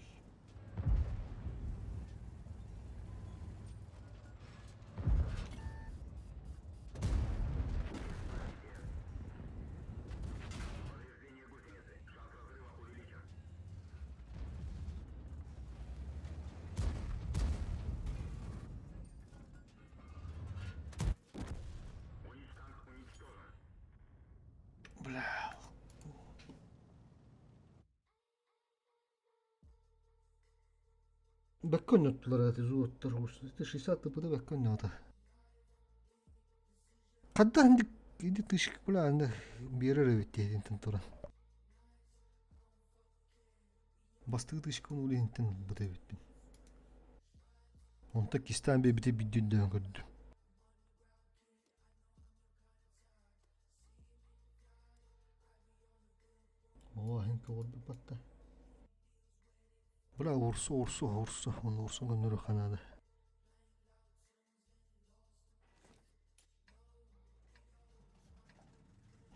A: Бля. Бэккэ онньоттулар эти зуоттар 60 тыпыта бэккэ онньоото. Хадда инди иди тышк бля анда биэрэр эбит диэтинтэн туран. Бастыы тышкын улиһинтэн ылбыт эбиппин. Онто кистээн биэрбити биирдэ көрдүм. Оо, иһин көҕүрбүт Бля, урсу, урсу, урсу, оны урсу көннөрүөххэ наада.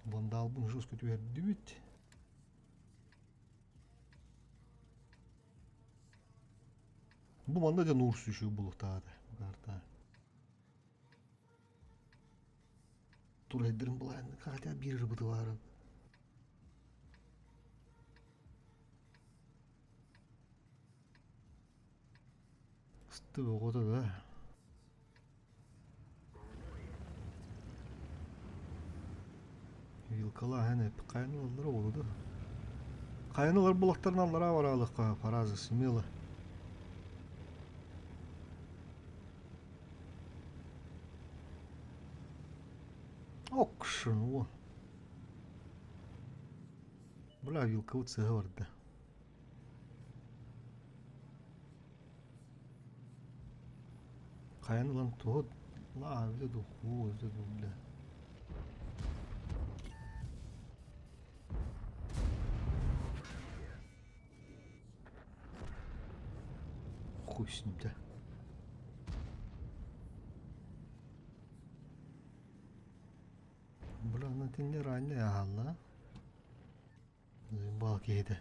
A: Вандалбын жестко түһэрдибит. Бу манна дьон урсу үчүгэй булуктаата карта. Турайдырым былаан хотя биир ырбыты баара. Сты оҕото да. Вилкалааһын эп хайан ылаллара буолуо да. Хайан ылар булактарын аллараа бараалыкка фраза смело. Окшун, о. Бля, вилкабыт сыһа барда. Хайан ылан туһу лаа эбитэ дуу, уу эбитэ дуу, бля. Хуй с ним, да. Бля, на тинне ранее аһалла. Бал киһитэ.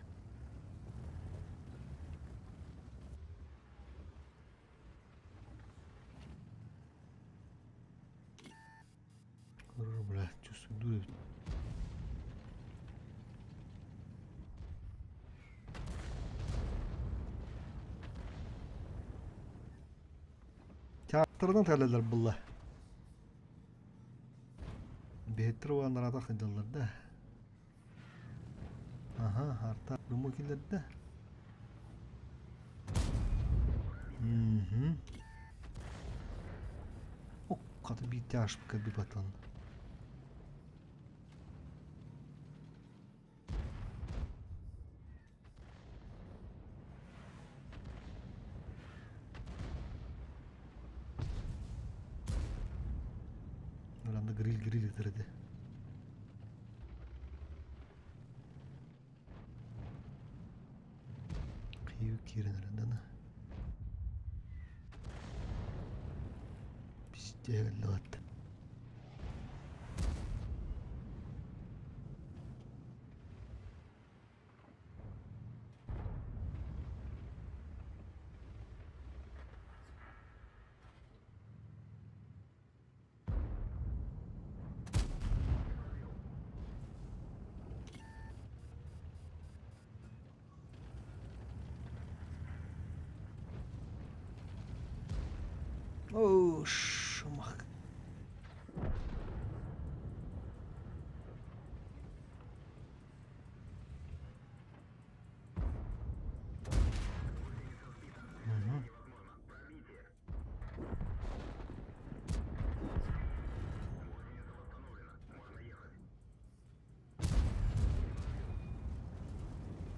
A: Көрөр, бля, чувствую эбит. Театрынан кэлэллэр булла. Биһиттэр уоннараата сылдьаллар да. Аха, арта думу киллэрдэ. Мгм. Ок, хата биир тяжко бипатан. Анда гриль гриль этэр этэ. киирэн эрэ Пиздец. Оо, шумах.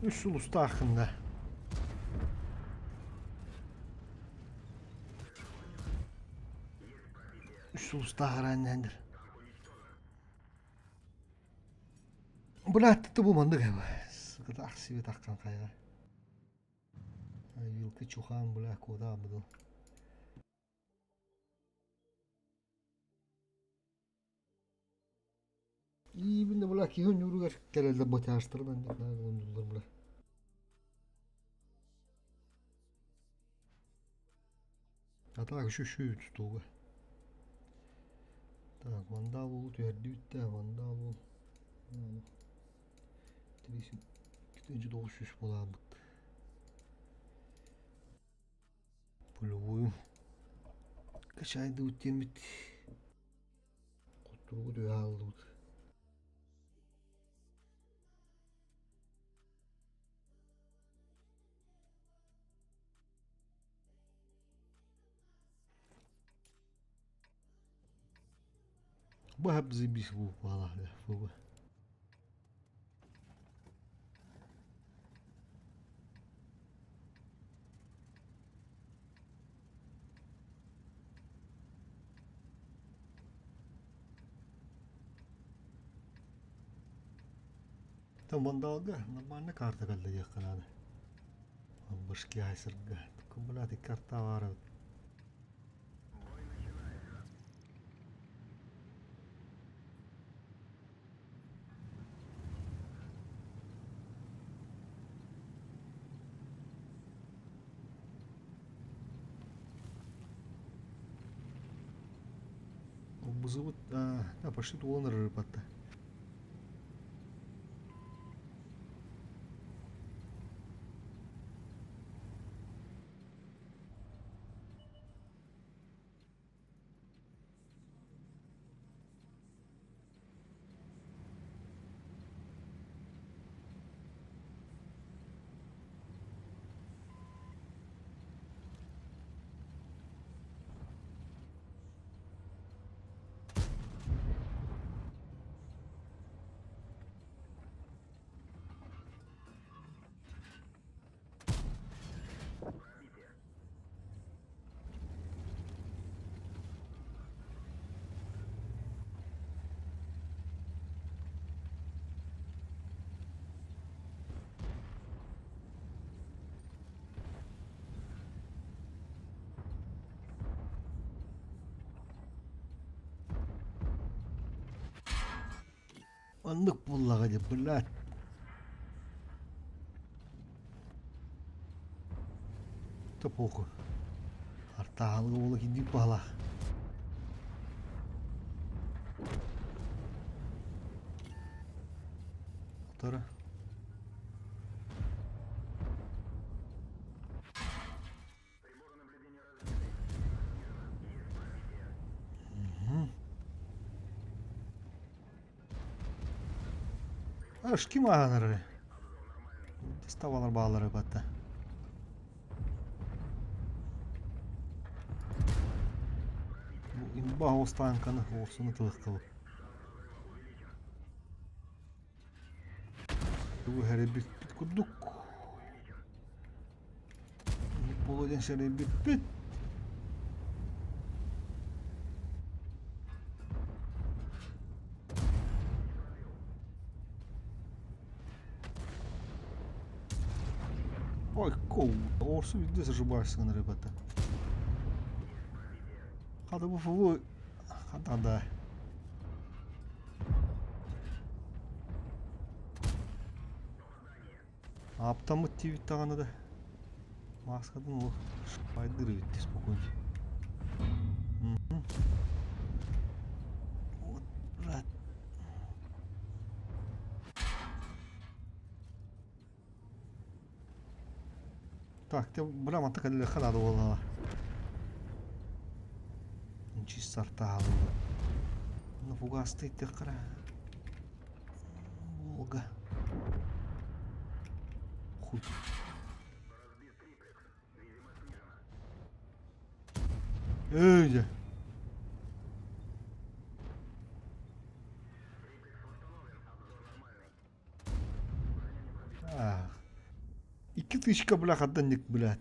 A: Үс сулустааххын да. Үс сулустаах араанньаандыр. Блядь, ты бу маннык Сыкытах сибитаххан хайа. Вилка чухан, бля, куда буду. Иибин да бля киһи ньууругар кэлэллэр ботяжтарынан оонньууллар бля. А так еще еще тутууга. Так, вандал уулу түһэрдибит да, вандал уол. 3900 буолаабыт. Пулевую. Качайдыбыт диэммит. Куттургу түһэ хааллыбыт. Баһап заебись буолла фуга. Там вандалга нормально карта кэллэ диэххэ наада. Башки айсырга. Блядь, карта баар Бузыбыт а, пошли туолан ырыпатта. Оннук буоллаҕа дии, блядь. Да похуй. Артаалыга уола киирдик баһылаах. Утары. Аш ким ааһанар Доставалар баалары батта. Имба останканы оорсуну тылыктыбыт. Тугу хэрийбиппит курдук. Буолуо диэн сэрэйбиппит. Ой, орсу везде ошибаешься, ребята. Хата бу фулу хата да. Аптаммыт тиибит даҕаны да мааскатын ол шпайдыр эбит спокойно. Вот, брат. Так, те бля манта кэллэххэ наада буоллаҕа. Чисто артаалылар. Ну фугасты иттэххэ Волга. Хуй. Эй, дьэ. Ах. Икки тысячка, бля, хадданник, блядь.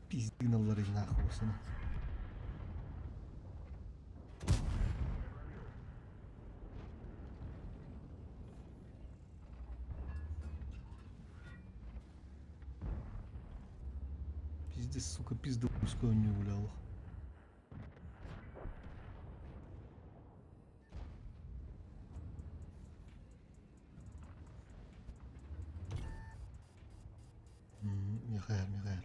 A: Пиздыналлар нахуй сына. Пиздец, сука, пизду не гулял. Михаил, Михаил.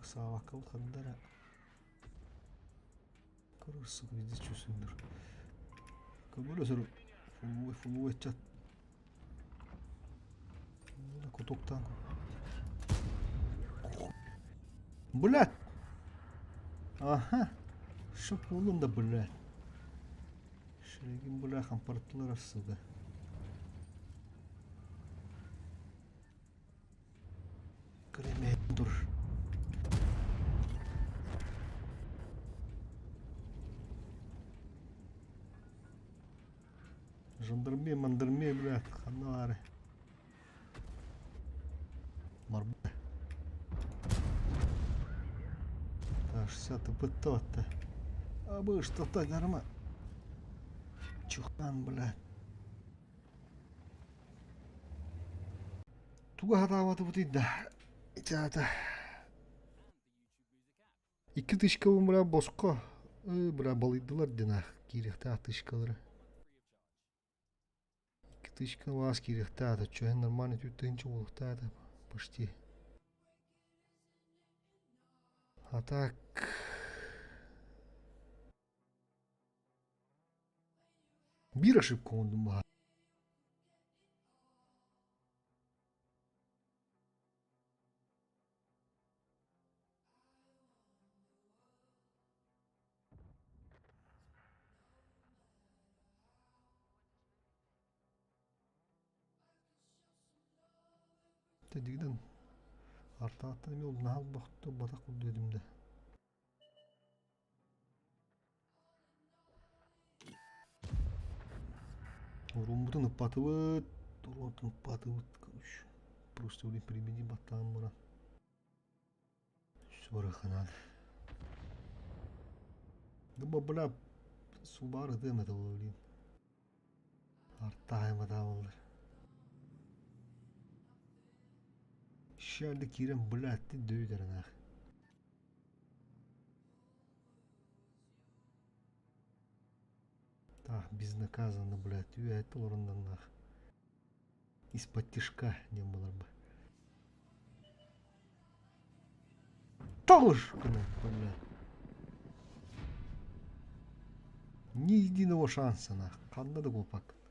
A: Сааваккабыт ханна эрэ Көрөр видишь чувствуешь. Көмөлөсөр фулуой фулуой чат. Кутуктан. Блядь! Аха. Шоп буоллун да, блядь. Шерегин, бля, хампарттылар сука. Кремендур. Жандармия, мандармия, блядь, ханнары. Марб. Так, 60 ПТ-то. А бы что-то нормально. Чухан, блядь. Туга хатаабатыбытый да итаата икки тысячкабын бля босхо бля балыйдылар диэн аах киириэхтээх тысячкалары икки тысячка баас киириэхтээх этэ чуһэн нормально түөрт тыһыынча буолуохтаах этэ почти а так биир ошибка оҥордум баҕа Дигден артааттан эмиэ наһаа бохто батах курдук этим да. Уруммутун ыппатыбыт, уруотун ыппатыбыт, короче. Просто блин, примени баттаан баран. Все надо. Да бля, Субары тыам это блин. Артаайма таабаллар. Ща киирэн, блядь, ты дөйдөрөнах. Так, безнаказанно, блядь, үөһэттэ олороннаннаах. Из-под тишка диэн буолар бы. Тоҕус гына, блядь. Ни единого шанса нах. Ханна да куоппаккын.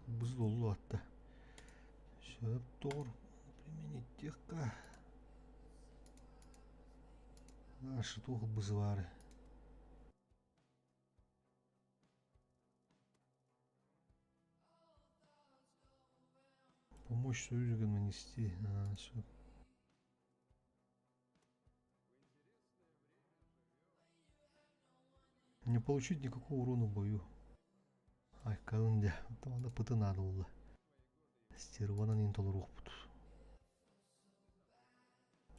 A: Быз доллу атта. Сөп тоҕор применить Дальше туох бызывары. Помочь союзникам нанести. А, все. Не получить никакого урона в бою. Айкалын дьэ, оттон пыты наада буолла. Стерванан иин толоруохпут.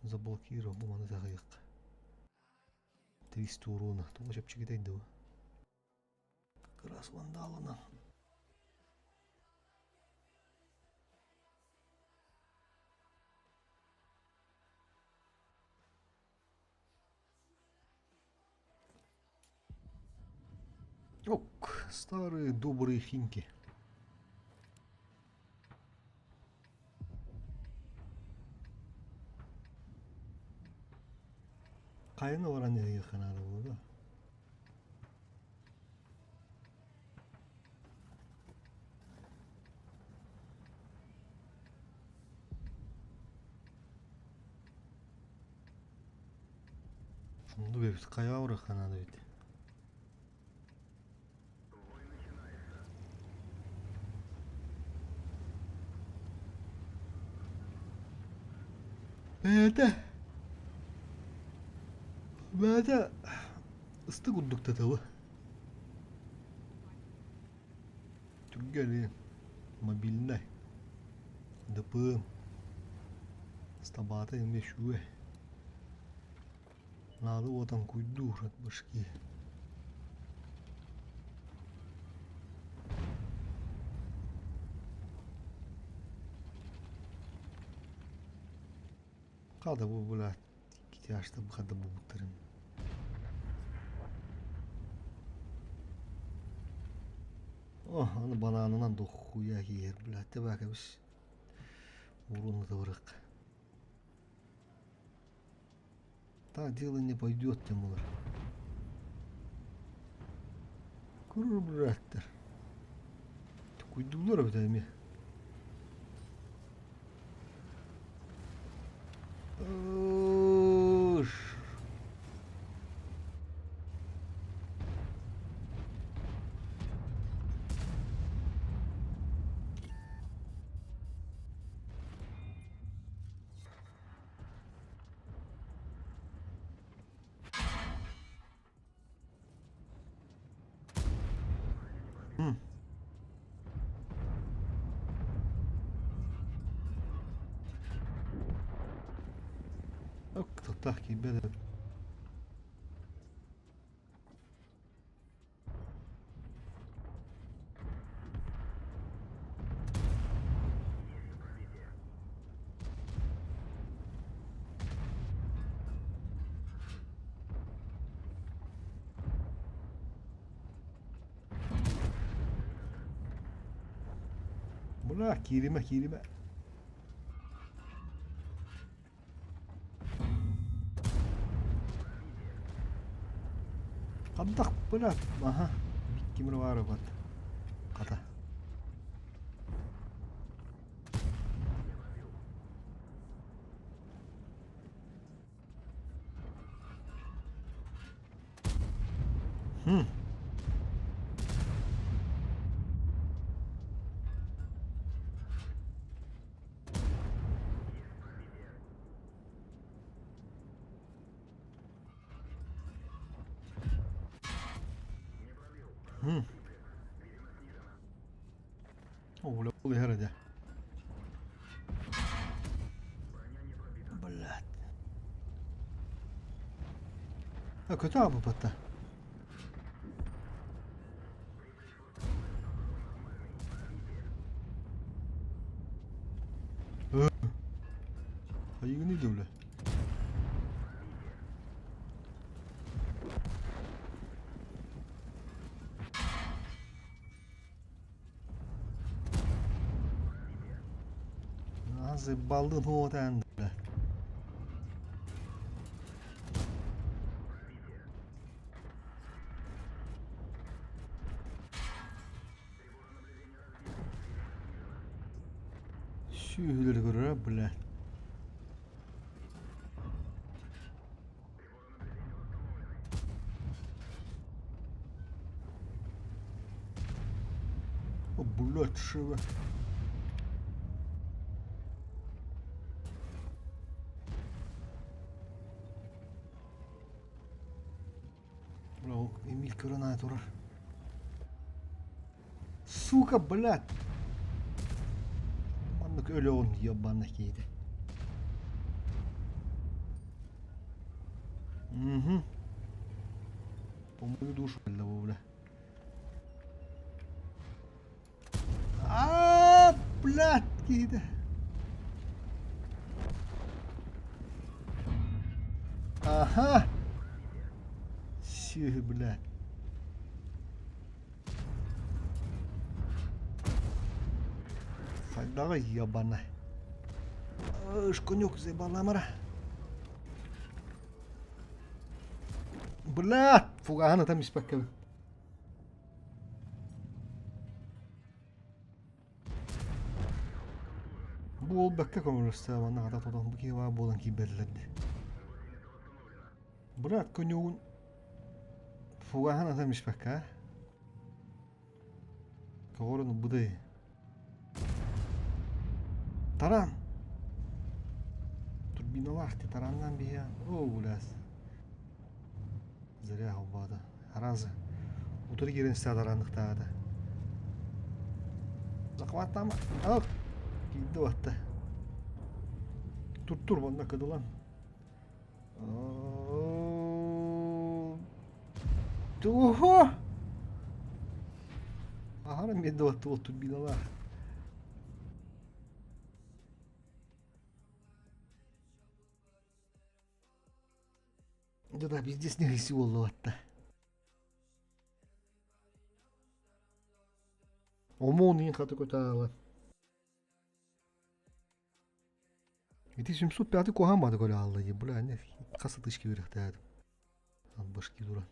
A: Заблокировал бу маны таҕайыахха. 300 урона. Тоҕо чэпчэкитэй дуо? Как раз вандалынан. Ок, старые добрые химки. Хайаны баран иһиэххэ наада буолла. Оннук эбит, хайаҕа барыахха наада эбит. Бэйэтэ бэйэтэ ыстык курдук татабы. Түргэн мобильнай ДПМ стабата эмиэ үчүгэй. Наада уотан куйдуур от башки. Хада бу бля тяжко хада бугуттарым. О, аны бананынан дохуя киэр, бля, тэбээкэбис. Урунна табырык. Так дело не пойдет, Тимур. Курur быраттар. Куйдулар эбит эми. Ыш. Тахтаах киирбэт эбит. Бля, кииримэ, кииримэ. Хантах бля, аха, кимир баар бат. Хата. Хм. Хм. О, бля, ол иһэр этэ. Блядь. А көтө аабыппатта. Хайыгыный да бля. Заебалдын хуотаан бля. Сүөһүлэри көрөрө бля. О, блядь, шева. Бля, ол Эмиль Көрөн аай турар. Сука, блядь! Маннык өлөҕүн ебаный киһитэ. Угу. По мою душу бля. Аа, блядь, киһитэ. Аха. Сүөһү, блядь. Хайдаҕый, ебана. Шконюк заебаламара. Блядь, фугаһын ытам испэккэбин. Бу уол бэккэ көмөлөстө манна хата тутан бу киһи баар буолан киирбэтилэр дии. Брат конюгун фугаһын атан испэккэ аа? Көҕөрөн ылбытай. Таран! Турбиналаах ти тараннаан биһиэн. Оо, блядь. Зря холбоото. Араас утары киирэн истэ тараанныктаата. Захваттаама. Ап! Киирдэ батта. Тур-тур манна кыдылан. Тугу? Аһара биэрдэ батта ол турбиналаах. Да да, пиздец не буолла Омуон иин хаты көтаала. Ити 705 куһаан баады көрө аалла дии. Бля, не хас ытышки үрэхтээдим. Башки туран.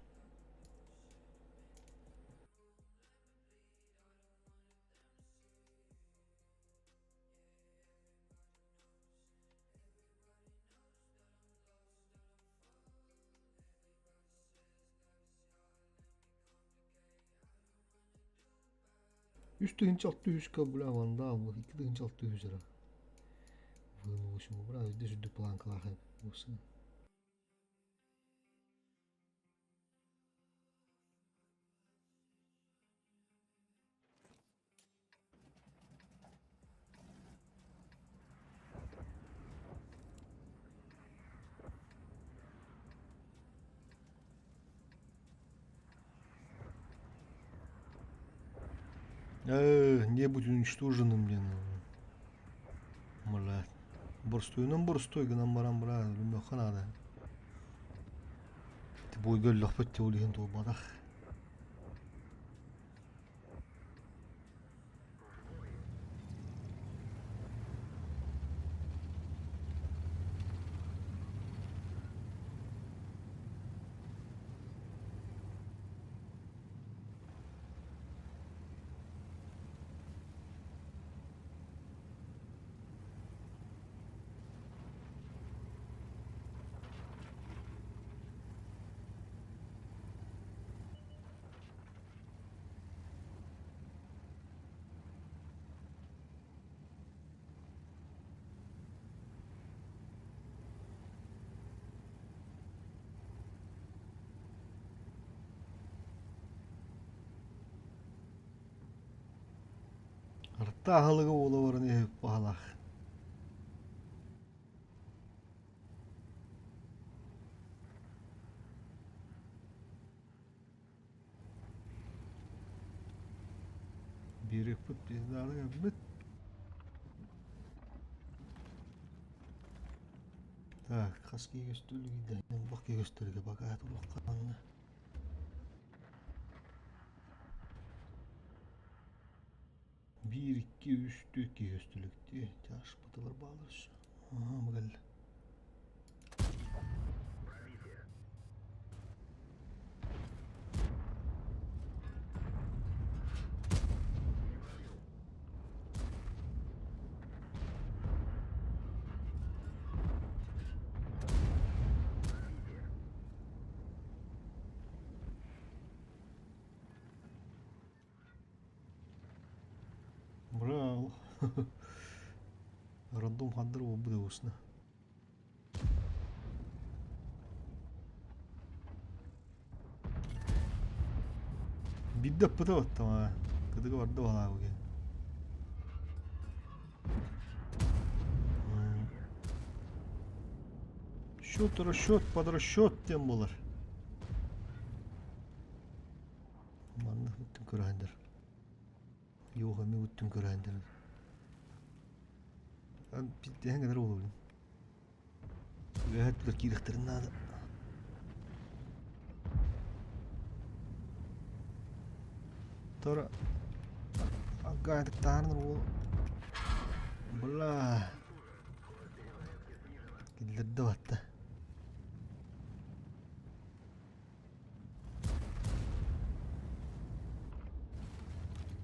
A: Үс тыһыынча алта үһүскэ бля вандал бу икки тыһыынча алта үһүс эрэ. Выносим бля үрдү сүрдүк планкалаах буолсын. Не будь уничтоженным, блин. Бля. Борстуйунан борстой гынан баран бля, өлүмүөххэ наада. Ити буойга өллөхпүт ол иһин туолбатах. Арта аһылыга уола баран иһэ баһалаах. Биэриэхпит пиздааны кэлбит. Так, хас киһи көстүүлүгүйдэ? Бох киһи көстүүлүгэ бакаат улахханна. Биир, икки, үс, түөрт киһи көстүүлүктүү. Чашпытылар баалар өссө. Аха, бу кэллэ. Браво. Рандом хандыр буолбут уусна. Биирдэ ыппыта баттама. Кытыга барда балаабыга. Счет, расчет, подрасчет диэн буолар. Манна бүттүн көрөһөндөр. Юха ми бүттүн көрөһөндөр. Эн кэлэр буолабын. Үөһэттилэр киириэхтэрин наада. Тора Аггаатыктаарын уол Бла Киллэрдэ батта.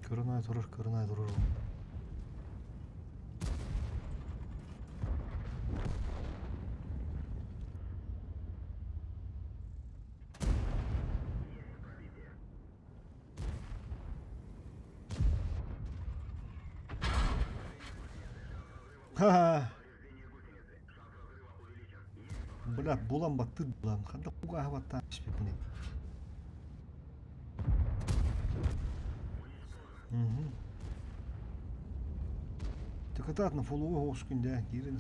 A: Көрөн турар, көрөн турар. Ха-ха. Бля, булан баттыр булан. Ханна кугаһа баттаан испиппиний. Угу. Тыкатаатна фоллоу хоҕус күндэ киирэн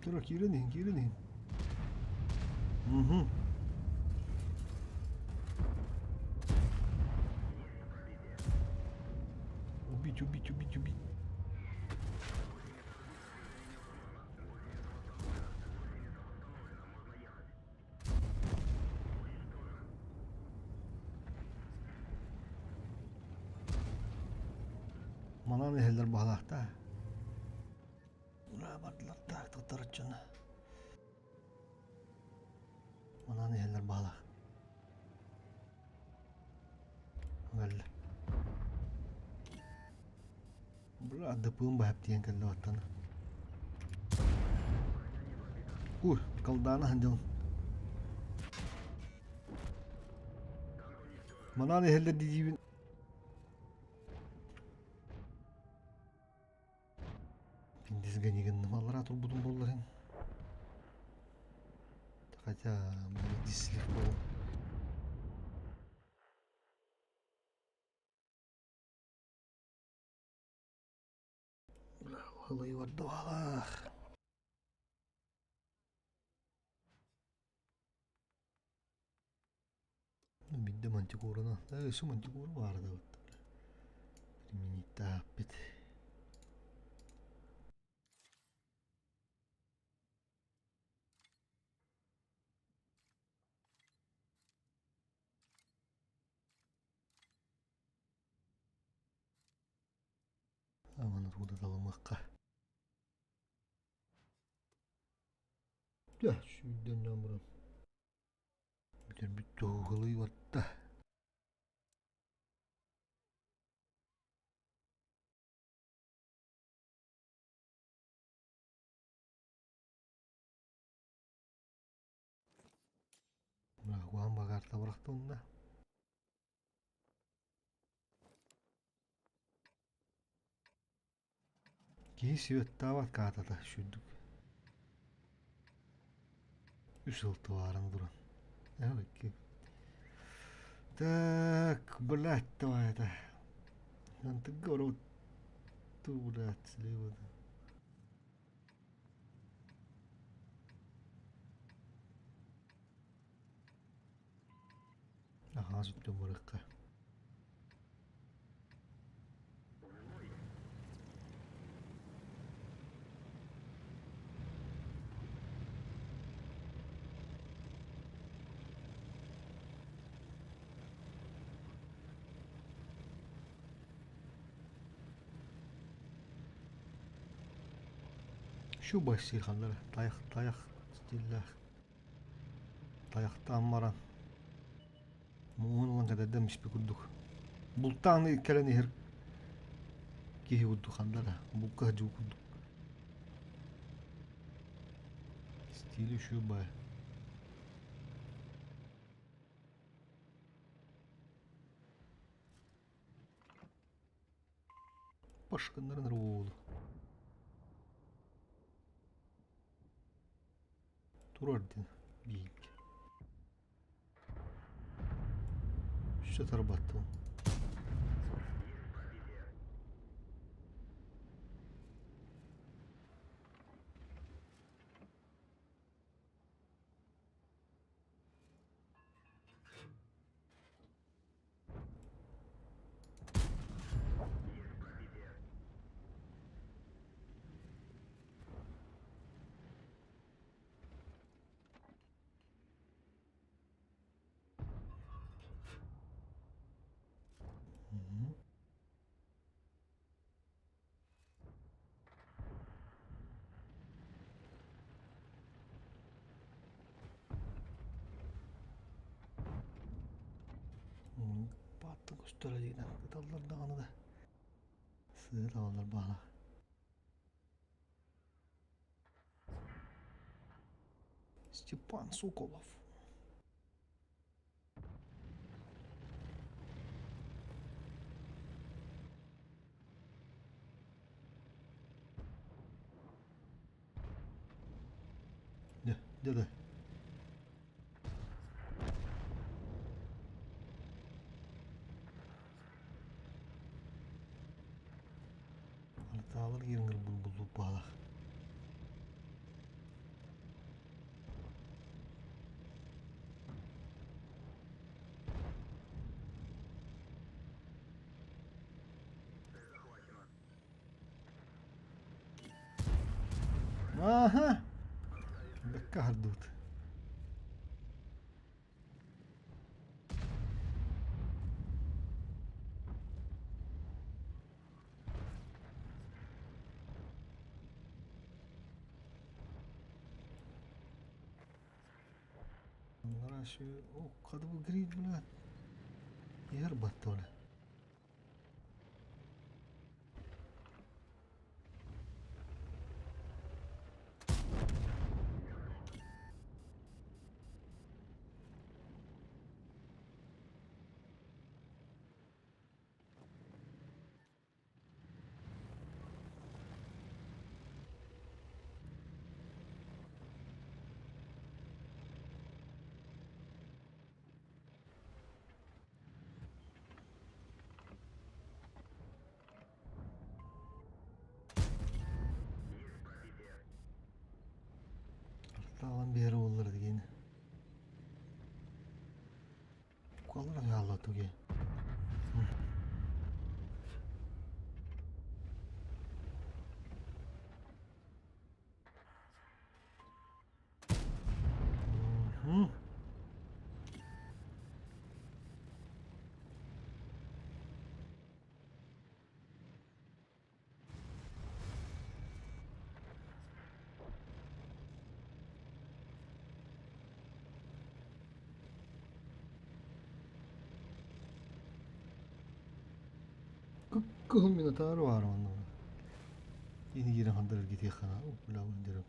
A: Тура киирэн иһин, киирэн иһин. Угу. Убить, убить, убить, убить. Манан иһэллэр баһылаахтаа. Бардылар так туттарыччыны. Манан иһэллэр баһылаах. Кэллэ. Бля, дыпыым баһап тиийэн кэллэ баттана. Уй, колдана сылдьабын. Манан иһэллэр диибин. Дизгэнигин аллараа турбутум буоллар Хотя дислик буолуо. Ылыйбардыбалаах. Биирдэ мантикораны, өссө мантикора баара да Применить Аманы тугу да талымыахха. Дьэ, сүүрдэн баран бүтэрбит туһугалыы барда. Уһаан багаарта бырахтылынна. Киһи сүөттаабат каатата сүрдүк. Үс сыл товаран туран. Икки. Так, блядь, давай это. Антыгга орот ту, блядь, слева. Аһаа сүттүм барыахха. Шу бассыйхаллара тайах тайах стиллээх тайахтаан баран муҥун ылан кэтэрдэн испит курдук бултаан кэлэн иһэр киһи курдук ханна булка сылдьыбыт курдук стиль үчүгэй баай Башкыннарын уолу. Турар диэн биһик. Үстэ тарбаттым. Баатта көстөр диэн ыталлар даҕаны да сыа талаллар баала. Степан Соколов. Дьэ, дьэ да. Артаалар киирэн булбуллубут баалах. Ааһа! Бэккэ аһардыбыт. О, грид, бля. Иһэр баттола. Артаалан биэрэ буоллар диэн. Куалара хаалла туге. Кыһыл Минотавр баар онно. Ини киирэн хандарар китиэххэ бля дерем.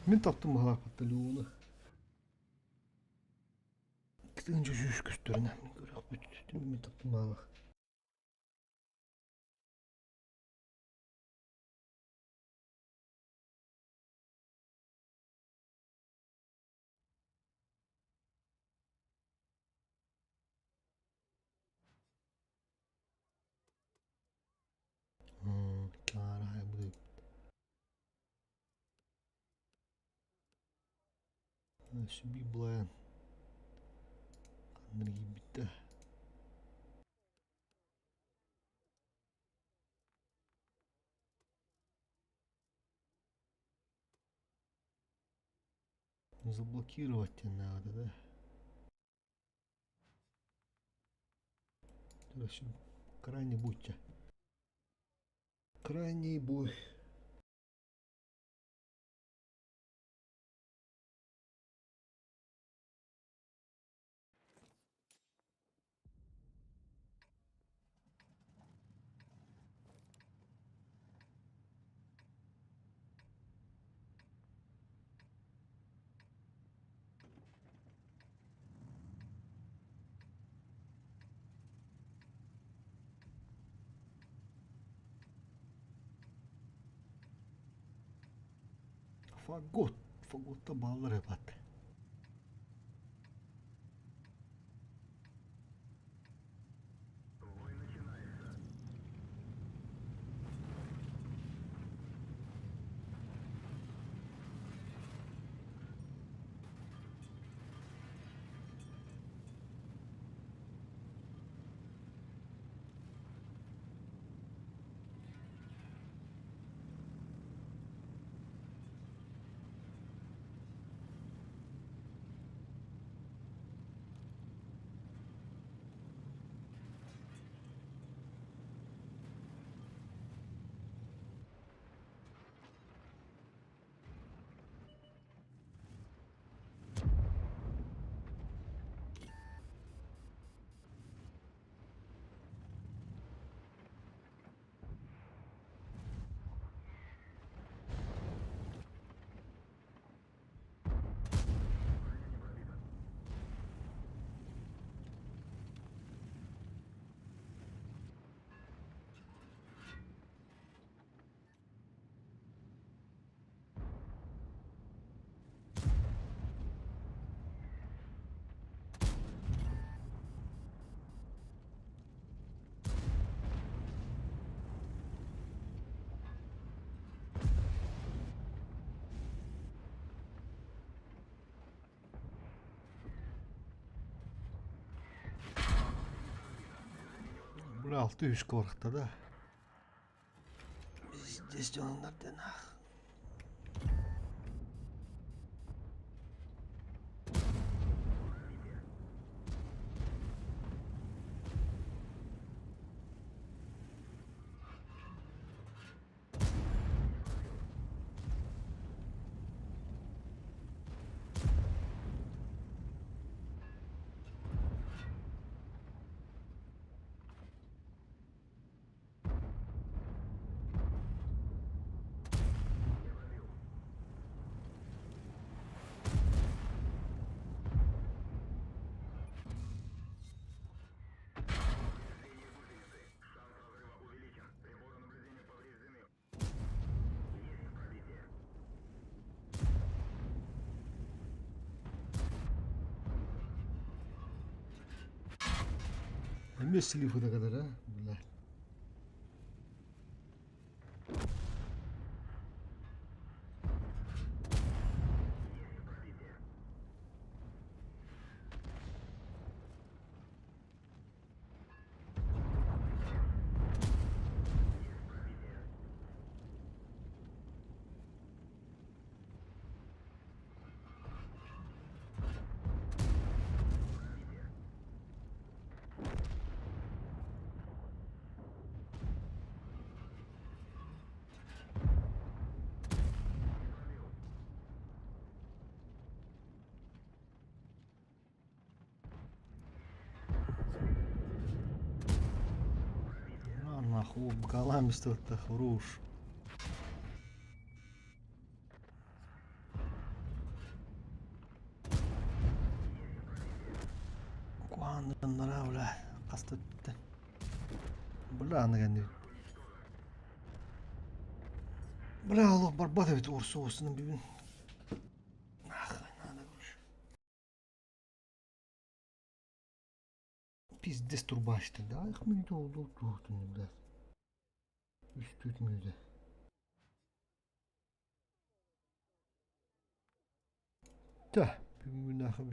A: Мин таптым баһааппатта Леоны. Кытыынча сүүс көстөрүнэ мин көрөхпүт. Мин таптым баалах. Сүбүй булайан ханна киирбиттэ. Заблокировать диэн наада да. Крайний будьте. Крайний бой. Фагот. Фаготта баллар эбат. Бля, алты үс куоракта да. Здесь дьонуннар диэн аах. Эмиэ сливы кадар а, бля. На нахуй, галамисто-то хорош. Куаннара, бля, хаста бүттэ. Бля, аныган Бля, олох барбат эбит уорсу уосунан бүгүн. Нахуй надо, короче. Пиздец турбаачты да, их мүнүүтэ ол туохтун, блядь. Үс төрт мүнүүтэ. Та, бүгүн нахуй.